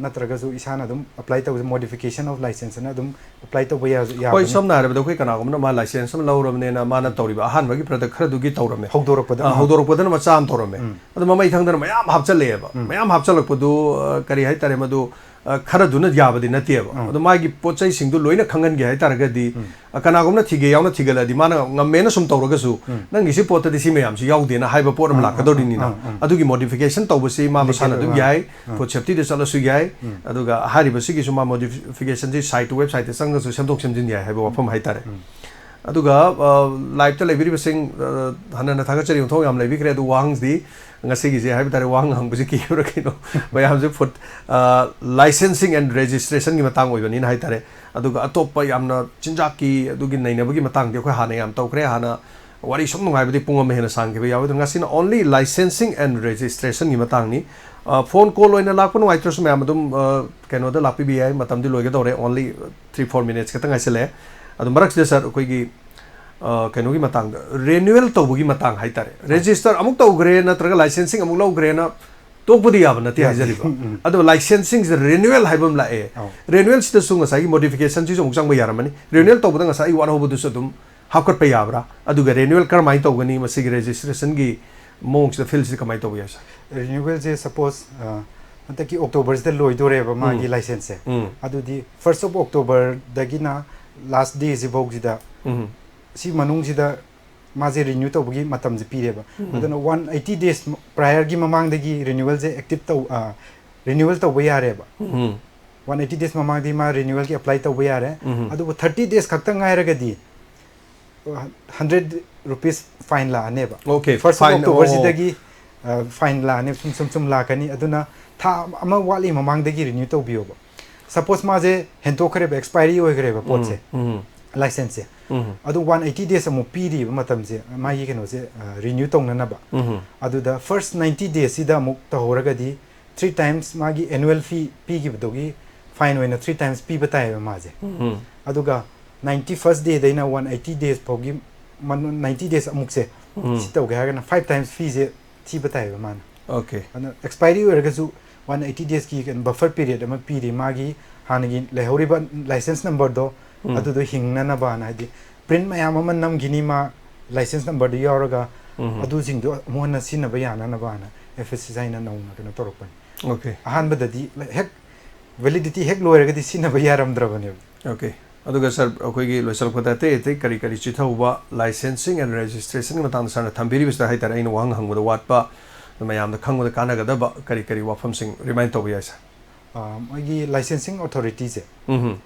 ꯅꯠꯇ꯭ꯔꯒꯁꯨ ꯏꯁꯥꯅ ꯑꯗꯨꯝ apply ꯇꯧꯕꯁꯦ modification of license ꯑꯅ ꯑꯗꯨꯝ apply ꯇꯧꯕ ꯌꯥꯁꯨ ꯍꯣꯏ, ꯌꯥꯕꯅꯤ꯫ ꯁꯝꯅ ꯍꯥꯏꯔꯕꯗ ꯑꯩꯈꯣꯏ ꯀꯅꯥꯒꯨꯝꯕꯅ ꯃꯥ license ꯑꯃ ꯂꯧꯔꯕꯅꯤꯅ ꯃꯥꯅ ꯇꯧꯔꯤꯕ ꯑꯍꯥꯟꯕꯒꯤ product ꯈꯔꯗꯨꯒꯤ ꯇꯧꯔꯝꯃꯦ꯫ ꯍꯧꯗꯣꯔꯛꯄꯗ, ꯑ, ꯑꯥ꯫ ꯍꯧꯗꯣꯔꯛꯄꯗꯅ ꯃꯆꯥ ꯑꯃ ꯇꯧꯔꯝꯃꯦ꯫ ꯑꯗꯣ ꯃꯃꯩ ꯊꯪꯗꯅ ꯃꯌꯥꯝ ꯍꯥꯞꯆꯜꯂꯛꯑꯦꯕ꯫ ꯃꯌꯥꯝ ꯍꯥꯞꯆꯜꯂꯛꯄꯗꯨ, ꯑ, ꯀꯔꯤ ꯍꯥꯏꯇꯥꯔꯦ, ꯃꯗꯨ ꯑ, ꯈꯔꯗꯨꯅ ꯌꯥꯕꯗꯤ ꯅꯠꯇꯦꯕ꯫ ꯎꯝ꯫ ꯑꯗꯣ ꯃꯥꯒꯤ ꯄꯣꯠ ꯆꯩꯁꯤꯡꯗꯣ ꯂꯣꯏꯅ ꯈꯪꯍꯟꯒꯦ ꯍꯥꯏꯇꯥꯔꯒꯗꯤ, ꯎꯝ꯫ ꯑ, ꯀꯅꯥꯒꯨꯝꯅ ꯊꯤꯒꯦ ꯌꯥꯎꯅ ꯊꯤꯒꯠꯂꯗꯤ ꯃꯥꯅ ꯉꯝꯃꯦꯅ ꯁꯨꯝ ꯇꯧꯔꯒꯁꯨ, ꯎꯝ꯫ "ꯅꯪꯒꯤ ꯁꯤ ꯄꯣꯠꯇꯗꯤ ꯁꯤ ꯃꯌꯥꯝꯁꯤ ꯌꯥꯎꯗꯦꯅ" ꯍꯥꯏꯕ ꯄꯣꯠ ꯑꯃ ꯎꯝ, ꯎꯝ, ꯂꯥꯛꯀꯗꯧꯔꯤꯅꯤꯅ꯫ ꯎꯝ, ꯎꯝ, ꯎꯝ꯫ ꯑꯗꯨꯒꯤ modification ꯇꯧꯕꯁꯤ ꯃꯥ ꯃꯁꯥꯅ ꯂꯩꯇꯦꯕ, ꯑꯗꯨꯝ ꯃꯥ꯫ ꯌꯥꯏ, ꯎꯝ꯫ Food safetyꯗ ꯆꯠꯂꯁꯨ ꯌꯥꯏ꯫ ꯎꯝ꯫ ꯑꯗꯨꯒ ꯍꯥꯏꯔꯤꯕꯁꯤꯒꯤꯁꯨ ꯃꯥ modificationꯁꯤ siteꯇꯨ, websiteꯇ ꯆꯪꯉꯒꯁꯨ ꯁꯦꯝꯗꯣꯛ ꯁꯦꯝꯖꯤꯟ ꯌꯥꯏ ꯍꯥꯏꯕ ꯋꯥꯐꯝ ꯍꯥꯏꯇꯥꯔꯦ꯫ ꯎꯝ꯫ ꯑꯗꯨꯒ, ꯑ, liveꯇ ꯂꯩꯕꯤꯔꯤꯕꯁꯤꯡ, ꯑ, ꯍꯟꯅ ꯍꯟꯅ ꯊꯥꯒꯠꯆꯔꯤ, ꯑꯣꯟꯊꯣꯛ ꯌꯥꯝ ꯂꯩꯕꯤꯈ꯭ꯔꯦ꯫ ꯑꯗꯨ ꯋꯥꯍꯪꯁꯤꯗꯤ ꯉꯁꯤꯒꯤꯁꯦ ꯍꯥꯏꯕ ꯇꯥꯔꯦ, ꯋꯥꯍꯪ ꯍꯪꯕꯁꯤ ꯀꯤꯕ꯭ꯔꯥ ꯀꯩꯅꯣ? ꯃꯌꯥꯝꯁꯦ food, ꯑ, licensing and registrationꯒꯤ ꯃꯇꯥꯡ ꯑꯣꯏꯕꯅꯤꯅ ꯍꯥꯏꯇꯥꯔꯦ꯫ ꯑꯗꯨꯒ ꯑꯇꯣꯞꯄ ꯌꯥꯝꯅ ꯆꯤꯟꯖꯥꯛꯀꯤ ꯑꯗꯨꯒꯤ ꯅꯩꯅꯕꯒꯤ ꯃꯇꯥꯡꯗꯤ ꯑꯩꯈꯣꯏ ꯍꯥꯟꯅ ꯌꯥꯝ ꯇꯧꯈ꯭ꯔꯦ꯫ ꯍꯥꯟꯅ ꯋꯥꯔꯤ ꯁꯨꯝ ꯅꯨꯡꯉꯥꯏꯕꯗꯤ ꯄꯨꯡ ꯑꯃ ꯍꯦꯟꯅ ꯁꯥꯡꯈꯤꯕ ꯌꯥꯎꯋꯤ꯫ ꯑꯗꯣ ꯉꯁꯤꯅ only licensing and registrationꯒꯤ ꯃꯇꯥꯡꯅꯤ꯫ ꯑ, phone call ꯑꯣꯏꯅ ꯂꯥꯛꯄ ꯅꯨꯡꯉꯥꯏꯇ꯭ꯔꯁꯨ ꯃꯌꯥꯝ ꯑꯗꯨꯝ, ꯑ, ꯀꯩꯅꯣꯗ ꯂꯥꯛꯄꯤꯕ ꯌꯥꯏ꯫ ꯃꯇꯝꯗꯤ ꯂꯣꯏꯒꯗꯧꯔꯦ, only three four minutes ꯈꯛꯇ ꯉꯥꯏꯁꯤꯜꯂꯛꯑꯦ꯫ ꯑꯗꯣ ꯃꯔꯛꯁꯤꯗ sir, ꯑꯩꯈꯣꯏꯒꯤ, ꯑ, ꯀꯩꯅꯣꯒꯤ ꯃꯇꯥꯡꯗ, renewal ꯇꯧꯕꯒꯤ ꯃꯇꯥꯡ ꯍꯥꯏꯇꯥꯔꯦ꯫ ꯑ꯫ Register ꯑꯃꯨꯛ ꯇꯧꯈ꯭ꯔꯦ ꯅꯠꯇ꯭ꯔꯒ licensing ꯑꯃꯨꯛ ꯂꯧꯈ꯭ꯔꯦꯅ ꯇꯣꯛꯄꯗꯤ ꯌꯥꯕ ꯅꯠꯇꯦ ꯌꯥꯗꯦ꯫ ꯍꯥꯏꯖꯔꯤꯕ꯫ ꯎꯝ, ꯎꯝ꯫ ꯑꯗꯣ licensingꯁꯤꯗ renewal ꯍꯥꯏꯕ ꯑꯃ ꯂꯥꯛꯑꯦ꯫ ꯑꯧ꯫ Renewalꯁꯤꯗꯁꯨ ꯉꯁꯥꯏꯒꯤ modificationꯁꯤꯁꯨ ꯑꯃꯨꯛ ꯆꯪꯕ ꯌꯥꯔꯝꯃꯅꯤ꯫ Renewal ꯇꯧꯕꯗ ꯉꯁꯥꯏ ꯑꯩ ꯋꯥꯠꯍꯧꯕꯗꯨꯁꯨ ꯑꯗꯨꯝ ꯍꯥꯞꯀꯠꯄ ꯌꯥꯕ꯭ꯔꯥ? ꯑꯗꯨꯒ renewal ꯀꯔꯝꯍꯥꯏꯅ ꯇꯧꯒꯅꯤ? ꯃꯁꯤꯒꯤ registrationꯒꯤ ꯃꯑꯣꯡꯁꯤꯗ, fieldꯁꯤꯗ ꯀꯃꯥꯏꯅ ꯇꯧꯕ ꯌꯥꯏ, sir? Renewalꯁꯦ suppose, ꯑ, ꯍꯟꯗꯛꯀꯤ Octoberꯁꯤꯗ ꯂꯣꯏꯗꯣꯔꯦꯕ ꯃꯥꯒꯤ ꯎꯝ꯫ Licenseꯁꯦ꯫ ꯎꯝ꯫ ꯑꯗꯨꯗꯤ first of Octoberꯗꯒꯤꯅ last dayꯁꯤꯐꯧꯁꯤda ꯎꯝ꯫ ꯁꯤ ꯃꯅꯨꯡꯁꯤꯗ ꯃꯥꯁꯦ renew ꯇꯧꯕꯒꯤ ꯃꯇꯝꯁꯦ ꯄꯤꯔꯦꯕ꯫ ꯎꯝ꯫ ꯑꯗꯨꯅ one eighty days priorꯒꯤ ꯃꯃꯥꯡꯗꯒꯤ renewalꯁꯦ active ꯇꯧ-, ꯑ, renewal ꯇꯧꯕ ꯌꯥꯔꯦꯕ꯫ ꯎꯝ꯫ One eighty days ꯃꯃꯥꯡꯗꯒꯤ ꯃꯥ renewalꯒꯤ apply ꯇꯧꯕ ꯌꯥꯔꯦ꯫ ꯎꯝ꯫ ꯑꯗꯨꯕꯨ thirty days ꯈꯛꯇ ꯉꯥꯏꯔꯒꯗꯤ hundred rupees fine ꯂꯥꯛꯑꯅꯦꯕ꯫ Okay, first of fine, Octoberꯁꯤꯗꯒꯤ, ꯑꯣ꯫ ꯑ, fine ꯂꯥꯛꯑꯅꯤ, ꯁꯨꯝ, ꯁꯨꯝ, ꯁꯨꯝ ꯂꯥꯛꯀꯅꯤ꯫ ꯑꯗꯨꯅ ꯊꯥ ꯑꯃ ꯋꯥꯠꯂꯤ ꯃꯃꯥꯡꯗꯒꯤ renew ꯇꯧꯕꯤꯌꯣꯕ꯫ Suppose ꯃꯥꯁꯦ ꯍꯦꯟꯇꯣꯛꯈ꯭ꯔꯦꯕ, expiry ꯑꯣꯏꯈ꯭ꯔꯦꯕ ꯄꯣꯠꯁꯦ, ꯎꯝ, ꯎꯝ꯫ Licenseꯁꯦ꯫ ꯎꯝ꯫ ꯑꯗꯨ one eighty days ꯑꯃꯨꯛ ꯄꯤꯔꯤꯕ ꯃꯇꯝꯁꯦ, ꯃꯥꯒꯤ ꯀꯩꯅꯣꯁꯦ, ꯑ, renew ꯇꯧꯅꯅꯕ꯫ ꯎꯝ꯫ ꯑꯗꯨꯗ first ninety daysꯁꯤꯗ ꯑꯃꯨꯛ ꯇꯧꯍꯧꯔꯒꯗꯤ three times ꯃꯥꯒꯤ annual fee ꯄꯤꯈꯤꯕꯗꯨꯒꯤ fine ꯑꯣꯏꯅ three times ꯄꯤꯕ ꯇꯥꯏꯌꯦꯕ ꯃꯥꯁꯦ꯫ ꯎꯝ꯫ ꯑꯗꯨꯒ ninety first dayꯗꯩꯅ one eighty days ꯐꯥꯎꯒꯤ ꯃꯅꯨꯡ, ninety days ꯑꯃꯨꯛꯁꯦ, ꯎꯝ꯫ ꯁꯤ ꯇꯧꯒꯦ ꯍꯥꯏꯔꯒꯅ five times feeꯁꯦ ꯊꯤꯕ ꯇꯥꯏꯌꯦꯕ ꯃꯥꯅ꯫ Okay꯫ ꯑꯗꯨꯅ expiry ꯑꯣꯏꯔꯒꯁꯨ one eighty daysꯀꯤ ꯀꯩꯅꯣ buffer period ꯑꯃ ꯄꯤꯔꯤ, ꯃꯥꯒꯤ ꯍꯥꯟꯅꯒꯤ ꯂꯩꯍꯧꯔꯤꯕ license numberꯗꯣ, ꯎꯝ꯫ ꯑꯗꯨꯗꯣ ꯍꯤꯡꯅꯅꯕꯅ, ꯍꯥꯏꯗꯤ print ꯃꯌꯥꯝ ꯑꯃ ꯅꯝꯈꯤꯅꯤ ꯃꯥ license numberꯗꯨ ꯌꯥꯎꯔꯒ, ꯎꯝ꯫ ꯑꯗꯨꯁꯤꯡꯗꯣ ꯑꯃꯨꯛ ꯍꯟꯅ ꯁꯤꯖꯤꯟꯅꯕ ꯌꯥꯅꯅꯕꯅ FSSIꯅ ꯅꯧꯅ ꯀꯩꯅꯣ ꯇꯧꯔꯛꯄꯅꯤ꯫ Okay꯫ ꯑꯍꯥꯟꯕꯗꯗꯤ ꯍꯦꯛ ꯚꯦꯂꯤꯗꯤꯇꯤ ꯍꯦꯛ ꯂꯣꯏꯔꯒꯗꯤ ꯁꯤꯖꯤꯟꯅꯕ ꯌꯥꯔꯝꯗ꯭ꯔꯕꯅꯦꯕ꯫ ꯑꯣꯀꯦ꯫ ꯑꯗꯨꯒ ꯁꯥꯔ, ꯑꯩꯈꯣꯏꯒꯤ ꯂꯣꯏꯁꯤꯜꯂꯛꯄꯗ ꯑꯇꯩ ꯑꯇꯩ ꯀꯔꯤ ꯀꯔꯤ ꯆꯤꯊꯍꯧꯕ, ꯂꯥꯏꯁꯦꯟꯁꯤꯡ ꯑꯦꯟ ꯔꯦꯖꯤꯁꯇ꯭ꯔꯦꯁꯟꯒꯤ ꯃꯇꯥꯡꯗ ꯁꯥꯔꯅ ꯊꯝꯕꯤꯔꯤꯕꯁꯤꯗ ꯍꯥꯏꯇꯥꯔꯦ, ꯑꯩꯅ ꯋꯥꯍꯪ ꯍꯪꯕꯗ ꯋꯥꯠꯄ, ꯃꯌꯥꯝꯗ ꯈꯪꯕꯗ ꯀꯥꯟꯅꯒꯗꯕ ꯀꯔꯤ ꯀꯔꯤ ꯋꯥꯐꯝꯁꯤꯡ ꯔꯤꯃꯥꯏꯟ ꯇꯧꯕ ꯌꯥꯏ, ꯁꯥꯔ? ꯑ, ꯃꯣꯏꯒꯤ ꯂꯥꯏꯁꯦꯟꯁꯤꯡ ꯑꯣꯊꯣꯔꯤꯇꯤꯁꯦ, ꯎꯝ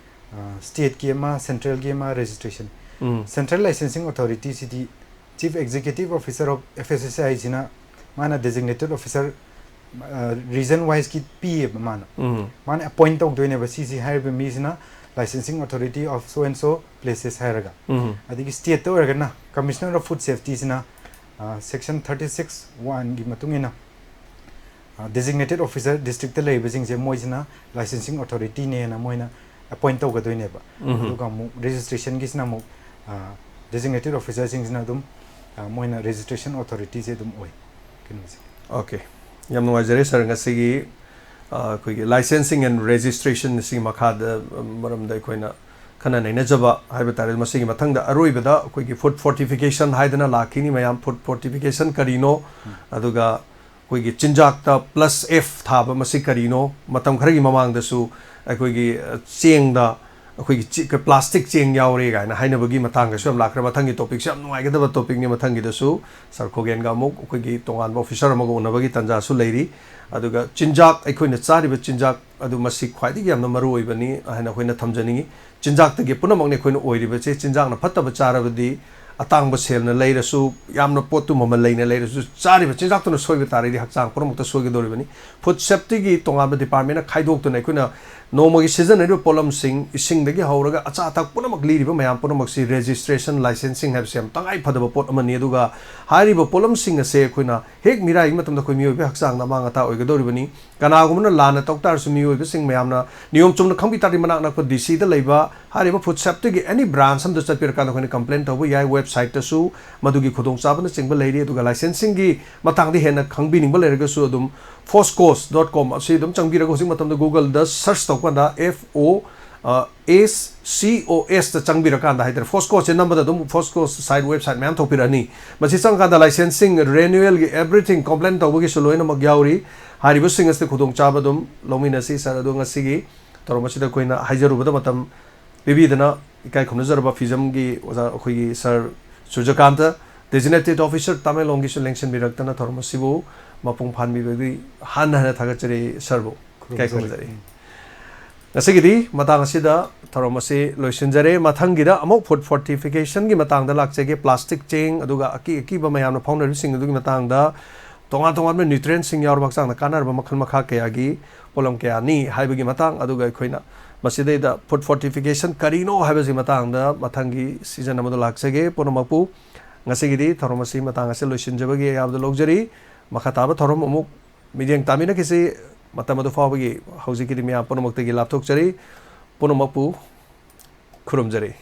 ꯁ꯭ꯇꯦꯠꯀꯤ ꯑꯃ, ꯁꯦꯟꯇ꯭ꯔꯦꯜꯒꯤ ꯑꯃ, ꯔꯦꯖꯤꯁꯇ꯭ꯔꯦꯁꯟ꯫ ꯎꯝ ꯁꯦꯟꯇ꯭ꯔꯦꯜ ꯂꯥꯏꯁꯦꯟꯁꯤꯡ ꯑꯣꯊꯣꯔꯤꯇꯤꯁꯤꯗꯤ chief executive officer of F S S ꯑꯥꯏꯁꯤꯅ ꯃꯥꯅ ꯗꯦꯖꯤꯒꯅꯦꯇꯦꯠ ꯑꯣꯐꯤꯁꯔ ꯔꯤꯖꯟ ꯋꯥꯏꯁꯀꯤ ꯄꯤꯌꯦꯕ ꯃꯥꯅ꯫ ꯎꯝ ꯃꯥꯅ ꯑꯦꯄꯣꯏꯟ ꯇꯧꯗꯣꯏꯅꯦꯕ ꯁꯤꯁꯤ, ꯍꯥꯏꯔꯤꯕ ꯃꯤꯁꯤꯅ licensing authority of so and so places ꯍꯥꯏꯔꯒ꯫ ꯎꯝ ꯑꯗꯒꯤ ꯁ꯭ꯇꯦꯠꯇ ꯑꯣꯏꯔꯒꯅ ꯀꯃꯤꯁꯅꯔ ꯑꯣꯐ ꯐꯨꯗ ꯁꯦꯐꯇꯤꯁꯤꯅ ꯁꯦꯛꯁꯟ ꯊꯥꯔꯇꯤ ꯁꯤꯛꯁ ꯋꯥꯟꯒꯤ ꯃꯇꯨꯡ ꯏꯟꯅ ꯗꯦꯖꯤꯒꯅꯦꯇꯦꯠ ꯑꯣꯐꯤꯁꯔ ꯗꯤꯁꯇ꯭ꯔꯤꯛꯇ ꯂꯩꯔꯤꯕꯁꯤꯡꯁꯦ ꯃꯣꯏꯁꯤꯅ ꯂꯥꯏꯁꯦꯟꯁꯤꯡ ꯑꯣꯊꯣꯔꯤꯇꯤꯅꯦꯅ ꯃꯣꯏꯅ ꯑꯦꯄꯣꯏꯟ ꯇꯧꯒꯗꯣꯏꯅꯦꯕ꯫ ꯎꯝ ꯑꯗꯨꯒ ꯑꯃꯨꯛ ꯔꯦꯖꯤꯁꯇ꯭ꯔꯦꯁꯟꯒꯤꯁꯤꯅ ꯑꯃꯨꯛ ꯗꯦꯖꯤꯒꯅꯦꯇꯦꯠ ꯑꯣꯐꯤꯁꯔꯁꯤꯡꯁꯤꯅ ꯑꯗꯨꯝ ꯑ, ꯃꯣꯏꯅ ꯔꯦꯖꯤꯁꯇ꯭ꯔꯦꯁꯟ ꯑꯣꯊꯣꯔꯤꯇꯤꯁꯦ ꯑꯗꯨꯝ ꯑꯣꯏ ꯀꯩꯅꯣꯁꯦ꯫ ꯑꯣꯀꯦ꯫ ꯌꯥꯝ ꯅꯨꯡꯉꯥꯏꯖꯔꯦ ꯁꯥꯔ, ꯉꯁꯤꯒꯤ, ꯑ, ꯑꯩꯈꯣꯏꯒꯤ ꯂꯥꯏꯁꯦꯟꯁꯤꯡ ꯑꯦꯟ ꯔꯦꯖꯤꯁꯇ꯭ꯔꯦꯁꯟ ꯑꯁꯤꯒꯤ ꯃꯈꯥꯗ, ꯑ, ꯃꯔꯝꯗ ꯑꯩꯈꯣꯏꯅ ꯈꯟꯅ ꯅꯩꯅꯖꯕ ꯍꯥꯏꯕ ꯇꯥꯔꯦ꯫ ꯃꯁꯤꯒꯤ ꯃꯊꯪꯗ ꯑꯔꯣꯏꯕꯗ ꯑꯩꯈꯣꯏꯒꯤ ꯐꯨꯗ ꯐꯣꯔꯇꯤꯐꯤꯀꯦꯁꯟ ꯍꯥꯏꯗꯅ ꯂꯥꯛꯈꯤꯅꯤ ꯃꯌꯥꯝ꯫ ꯐꯨꯗ ꯐꯣꯔꯇꯤꯐꯤꯀꯦꯁꯟ ꯀꯔꯤꯅꯣ? ꯑꯗꯨꯒ ꯑꯩꯈꯣꯏꯒꯤ ꯆꯤꯟꯖꯥꯛꯇ ꯄ꯭ꯂꯁ ꯑꯦꯐ ꯊꯥꯕ ꯃꯁꯤ ꯀꯔꯤꯅꯣ? ꯃꯇꯝ ꯈꯔꯒꯤ ꯃꯃꯥꯡꯗꯁꯨ ꯑꯩꯈꯣꯏꯒꯤ, ꯑ, ꯆꯦꯡꯗ ꯑꯩꯈꯣꯏꯒꯤ ꯆꯤ-, ꯄ꯭ꯂꯥꯁꯇꯤꯛ ꯆꯦꯡ ꯌꯥꯎꯔꯦ ꯀꯥꯏꯅ ꯍꯥꯏꯅꯕꯒꯤ ꯃꯇꯥꯡꯒꯁꯨ ꯌꯥꯝ ꯂꯥꯛꯈ꯭ꯔꯦ꯫ ꯃꯊꯪꯒꯤ ꯇꯣꯄꯤꯛꯁꯦ ꯌꯥꯝ ꯅꯨꯡꯉꯥꯏꯒꯗꯕ ꯇꯣꯄꯤꯛꯅꯤ꯫ ꯃꯊꯪꯒꯤꯗꯁꯨ ꯁꯥꯔ ꯈꯣꯒꯦꯟꯒ ꯑꯃꯨꯛ ꯑꯩꯈꯣꯏꯒꯤ ꯇꯣꯉꯥꯟꯕ ꯑꯣꯐꯤꯁꯔ ꯑꯃꯒ ꯎꯅꯕꯒꯤ ꯇꯥꯟꯖꯥꯁꯨ ꯂꯩꯔꯤ꯫ ꯑꯗꯨꯒ ꯆꯤꯟꯖꯥꯛ, ꯑꯩꯈꯣꯏꯅ ꯆꯥꯔꯤꯕ ꯆꯤꯟꯖꯥꯛ ꯑꯗꯨ ꯃꯁꯤ ꯈ꯭ꯋꯥꯏꯗꯒꯤ ꯌꯥꯝꯅ ꯃꯔꯨ ꯑꯣꯏꯕꯅꯤ ꯍꯥꯏꯅ ꯑꯩꯈꯣꯏꯅ ꯊꯝꯖꯅꯤꯡꯉꯤ꯫ ꯆꯤꯟꯖꯥꯛꯇꯒꯤ ꯄꯨꯝꯅꯃꯛꯅꯤ ꯑꯩꯈꯣꯏꯅ ꯑꯣꯏꯔꯤꯕꯁꯦ꯫ ꯆꯤꯟꯖꯥꯛꯅ ꯐꯠꯇꯕ ꯆꯥꯔꯕꯗꯤ ꯑꯇꯥꯡꯕ ꯁꯦꯜꯅ ꯂꯩꯔꯁꯨ, ꯌꯥꯝꯅ ꯄꯣꯠꯇꯨ ꯃꯃꯜ ꯂꯩꯅ ꯂꯩꯔꯁꯨ, ꯆꯥꯔꯤꯕ ꯆꯤꯟꯖꯥꯛꯇꯨꯅ ꯁꯣꯏꯕ ꯇꯥꯔꯗꯤ ꯍꯛꯆꯥꯡ ꯄꯨꯝꯅꯃꯛꯇ ꯁꯣꯏꯒꯗꯧꯔꯤꯕꯅꯤ꯫ ꯐꯨꯗ ꯁꯦꯐꯇꯤꯒꯤ ꯇꯣꯉꯥꯟꯕ ꯗꯤꯄꯥꯔꯠꯃꯦꯟꯅ ꯈꯥꯏꯗꯣꯛꯇꯨꯅ ꯑꯩꯈꯣꯏꯅ ꯅꯣꯡꯃꯒꯤ ꯁꯤꯖꯤꯟꯅꯔꯤꯕ ꯄꯣꯠꯂꯝꯁꯤꯡ, ꯏꯁꯤꯡꯗꯒꯤ ꯍꯧꯔꯒ ꯑꯆꯥ ꯑꯊꯛ ꯄꯨꯝꯅꯃꯛ ꯂꯤꯔꯤꯕ ꯃꯌꯥꯝ ꯄꯨꯝꯅꯃꯛꯁꯤ ꯔꯦꯖꯤꯁꯇ꯭ꯔꯦꯁꯟ, ꯂꯥꯏꯁꯦꯟꯁꯤꯡ ꯍꯥꯏꯕꯁꯤ ꯌꯥꯝ ꯇꯉꯥꯏ ꯐꯗꯕ ꯄꯣꯠ ꯑꯃꯅꯤ꯫ ꯑꯗꯨꯒ ꯍꯥꯏꯔꯤꯕ ꯄꯣꯠꯂꯝꯁꯤꯡ ꯑꯁꯦ ꯑꯩꯈꯣꯏꯅ ꯍꯦꯛ ꯃꯤꯔꯥꯏꯕ ꯃꯇꯝꯗ ꯑꯩꯈꯣꯏ ꯃꯤꯑꯣꯏꯕꯒꯤ ꯍꯛꯆꯥꯡꯗ ꯑꯃꯥꯡ ꯑꯇꯥ ꯑꯣꯏꯒꯗꯧꯔꯤꯕꯅꯤ꯫ ꯀꯅꯥꯒꯨꯝꯕꯅ ꯂꯥꯟꯅ ꯇꯧ ꯇꯥꯔꯁꯨ ꯃꯤꯑꯣꯏꯕꯁꯤꯡ ꯃꯌꯥꯝꯅ ꯅꯤꯌꯣꯝ ꯆꯨꯝꯅ ꯈꯪꯕꯤ ꯇꯥꯔꯗꯤ ꯃꯅꯥꯛ ꯅꯛꯄ ꯗꯤ ꯁꯤꯗ ꯂꯩꯕ ꯍꯥꯏꯔꯤꯕ ꯐꯨꯗ ꯁꯦꯐꯇꯤꯒꯤ ꯑꯦꯅꯤ ꯕ꯭ꯔꯥꯟꯁ ꯑꯃꯗ ꯆꯠꯄꯤꯔꯀꯥꯟꯗ ꯑꯩꯈꯣꯏꯅ ꯀꯝꯄ꯭ꯂꯦꯟ ꯇꯧꯕ ꯌꯥꯏ꯫ ꯋꯦꯕꯁꯥꯏꯠꯇꯁꯨ ꯃꯗꯨꯒꯤ ꯈꯨꯗꯣꯡꯆꯥꯕꯅꯆꯤꯡꯕ ꯂꯩꯔꯤ꯫ ꯑꯗꯨꯒ ꯂꯥꯏꯁꯦꯟꯁꯤꯡꯒꯤ ꯃꯇꯥꯡꯗ ꯍꯦꯟꯅ ꯈꯪꯕꯤꯅꯤꯡꯕ ꯂꯩꯔꯒꯁꯨ ꯑꯗꯨꯝ ꯐꯣꯁꯀꯣꯁ ꯗꯣꯠ ꯀꯣꯝ ꯑꯁꯤ ꯑꯗꯨꯝ ꯆꯪꯕꯤꯔꯒ ꯍꯧꯖꯤꯛ ꯃꯇꯝꯗ ꯒꯨꯒꯜꯗ ꯁꯔꯆ ꯇꯧꯕ ꯀꯥꯟꯗ F O ꯑꯦꯁ ꯁꯤ ꯑꯣ ꯑꯦꯁꯇ ꯆꯪꯕꯤꯔꯀꯥꯟꯗ ꯍꯥꯏꯇꯥꯔꯦ, ꯐꯣꯁꯀꯣꯁꯦ ꯅꯝꯕꯗ ꯑꯗꯨꯝ ꯐꯣꯁꯀꯣ ꯁꯥꯏꯠ ꯋꯦꯕꯁꯥꯏꯠ ꯃꯌꯥꯝ ꯊꯣꯛꯄꯤꯔꯛꯑꯅꯤ꯫ ꯃꯁꯤ ꯆꯪꯉꯀꯥꯟꯗ ꯂꯥꯏꯁꯦꯟꯁꯁꯤꯡ, ꯔꯤꯅ꯭ꯌꯨꯋꯦꯜꯒꯤ ꯑꯦꯕ꯭ꯔꯤꯊꯤꯡ, ꯀꯣꯝꯄ꯭ꯂꯦꯟ ꯇꯧꯕꯒꯤꯁꯨ ꯂꯣꯏꯅꯃꯛ ꯌꯥꯎꯔꯤ꯫ ꯍꯥꯏꯔꯤꯕꯁꯤꯡ ꯑꯁꯤꯗ ꯈꯨꯗꯣꯡꯆꯥꯕ ꯑꯗꯨꯝ ꯂꯧꯃꯤꯟꯅꯁꯤ꯫ ꯁꯥꯔ, ꯑꯗꯣ ꯉꯁꯤꯒꯤ ꯊꯧꯔꯝ ꯑꯁꯤꯗ ꯑꯩꯈꯣꯏꯅ ꯍꯥꯏꯖꯔꯨꯕꯗ ꯃꯇꯝ ꯄꯤꯕꯤꯗꯅ ꯏꯀꯥꯏ ꯈꯨꯝꯅꯖꯔꯕ ꯐꯤꯖꯝꯒꯤ ꯑꯣꯖꯥ ꯑꯩꯈꯣꯏꯒꯤ ꯁꯥꯔ ꯁꯨꯔꯖꯀꯥꯟꯇ, ꯗꯦꯖꯤꯅꯦꯇꯦꯠ ꯑꯣꯐꯤꯁꯔ ꯇꯃꯦꯡꯂꯣꯡꯒꯤꯁꯨ ꯂꯦꯡꯁꯤꯟꯕꯤꯔꯛꯇꯅ ꯊꯧꯔꯝ ꯑꯁꯤꯕꯨ ꯃꯄꯨꯡ ꯐꯥꯍꯟꯕꯤꯕꯒꯤ ꯍꯟꯅ ꯍꯟꯅ ꯊꯥꯒꯠꯆꯔꯤ ꯁꯥꯔꯕꯨ꯫ ꯏꯀꯥꯏ ꯈꯨꯝꯅꯖꯔꯤ꯫ ꯉꯁꯤꯒꯤꯗꯤ ꯃꯇꯥꯡ ꯑꯁꯤꯗ ꯊꯧꯔꯝ ꯑꯁꯤ ꯂꯣꯏꯁꯤꯟꯖꯔꯦ꯫ ꯃꯊꯪꯒꯤꯗ ꯑꯃꯨꯛ ꯐꯨꯗ ꯐꯣꯔꯇꯤꯐꯤꯀꯦꯁꯟꯒꯤ ꯃꯇꯥꯡꯗ ꯂꯥꯛꯆꯒꯦ꯫ ꯄ꯭ꯂꯥꯁꯇꯤꯛ ꯆꯦꯡ ꯑꯗꯨꯒ ꯑꯀꯤ ꯑꯀꯤꯕ ꯃꯌꯥꯝꯅ ꯐꯥꯎꯅꯔꯤꯕꯁꯤꯡ ꯑꯗꯨꯒꯤ ꯃꯇꯥꯡꯗ, ꯇꯣꯉꯥꯟ ꯇꯣꯉꯥꯟꯕ ꯅ꯭ꯌꯨꯇ꯭ꯔꯤꯌꯦꯟꯁꯤꯡ ꯌꯥꯎꯔꯕ ꯍꯛꯆꯥꯡꯗ ꯀꯥꯟꯅꯔꯕ ꯃꯈꯜ ꯃꯈꯥ ꯀꯌꯥꯒꯤ ꯄꯣꯠꯂꯝ ꯀꯌꯥꯅꯤ ꯍꯥꯏꯕꯒꯤ ꯃꯇꯥꯡ, ꯑꯗꯨꯒ ꯑꯩꯈꯣꯏꯅ ꯃꯁꯤꯗꯩꯗ ꯐꯨꯗ ꯐꯣꯔꯇꯤꯐꯤꯀꯦꯁꯟ ꯀꯔꯤꯅꯣ ꯍꯥꯏꯕꯁꯤ ꯃꯇꯥꯡꯗ ꯃꯊꯪꯒꯤ ꯁꯤꯖꯟ ꯑꯃꯗ ꯂꯥꯛꯆꯒꯦ꯫ ꯄꯨꯝꯅꯃꯛꯄꯨ ꯉꯁꯤꯒꯤꯗꯤ ꯊꯧꯔꯝ ꯑꯁꯤ ꯃꯇꯥꯡ ꯑꯁꯤ ꯂꯣꯏꯁꯤꯟꯖꯕꯒꯤ ꯑꯌꯥꯕꯗ ꯂꯧꯖꯔꯤ꯫ ꯃꯈꯥ ꯇꯥꯕ ꯊꯧꯔꯝ ꯑꯃꯨꯛ ꯃꯤꯠꯌꯦꯡ ꯇꯥꯃꯤꯟꯅꯈꯤꯁꯤ꯫ ꯃꯇꯝ ꯑꯗꯨ ꯐꯥꯎꯕꯒꯤ ꯍꯧꯖꯤꯛꯀꯤꯗꯤ ꯃꯤꯌꯥꯝ ꯄꯨꯝꯅꯃꯛꯇꯒꯤ ꯂꯥꯞꯊꯣꯛꯆꯔꯤ꯫ ꯄꯨꯝꯅꯃꯛꯄꯨ ꯈꯨꯔꯨꯝꯖꯔꯤ꯫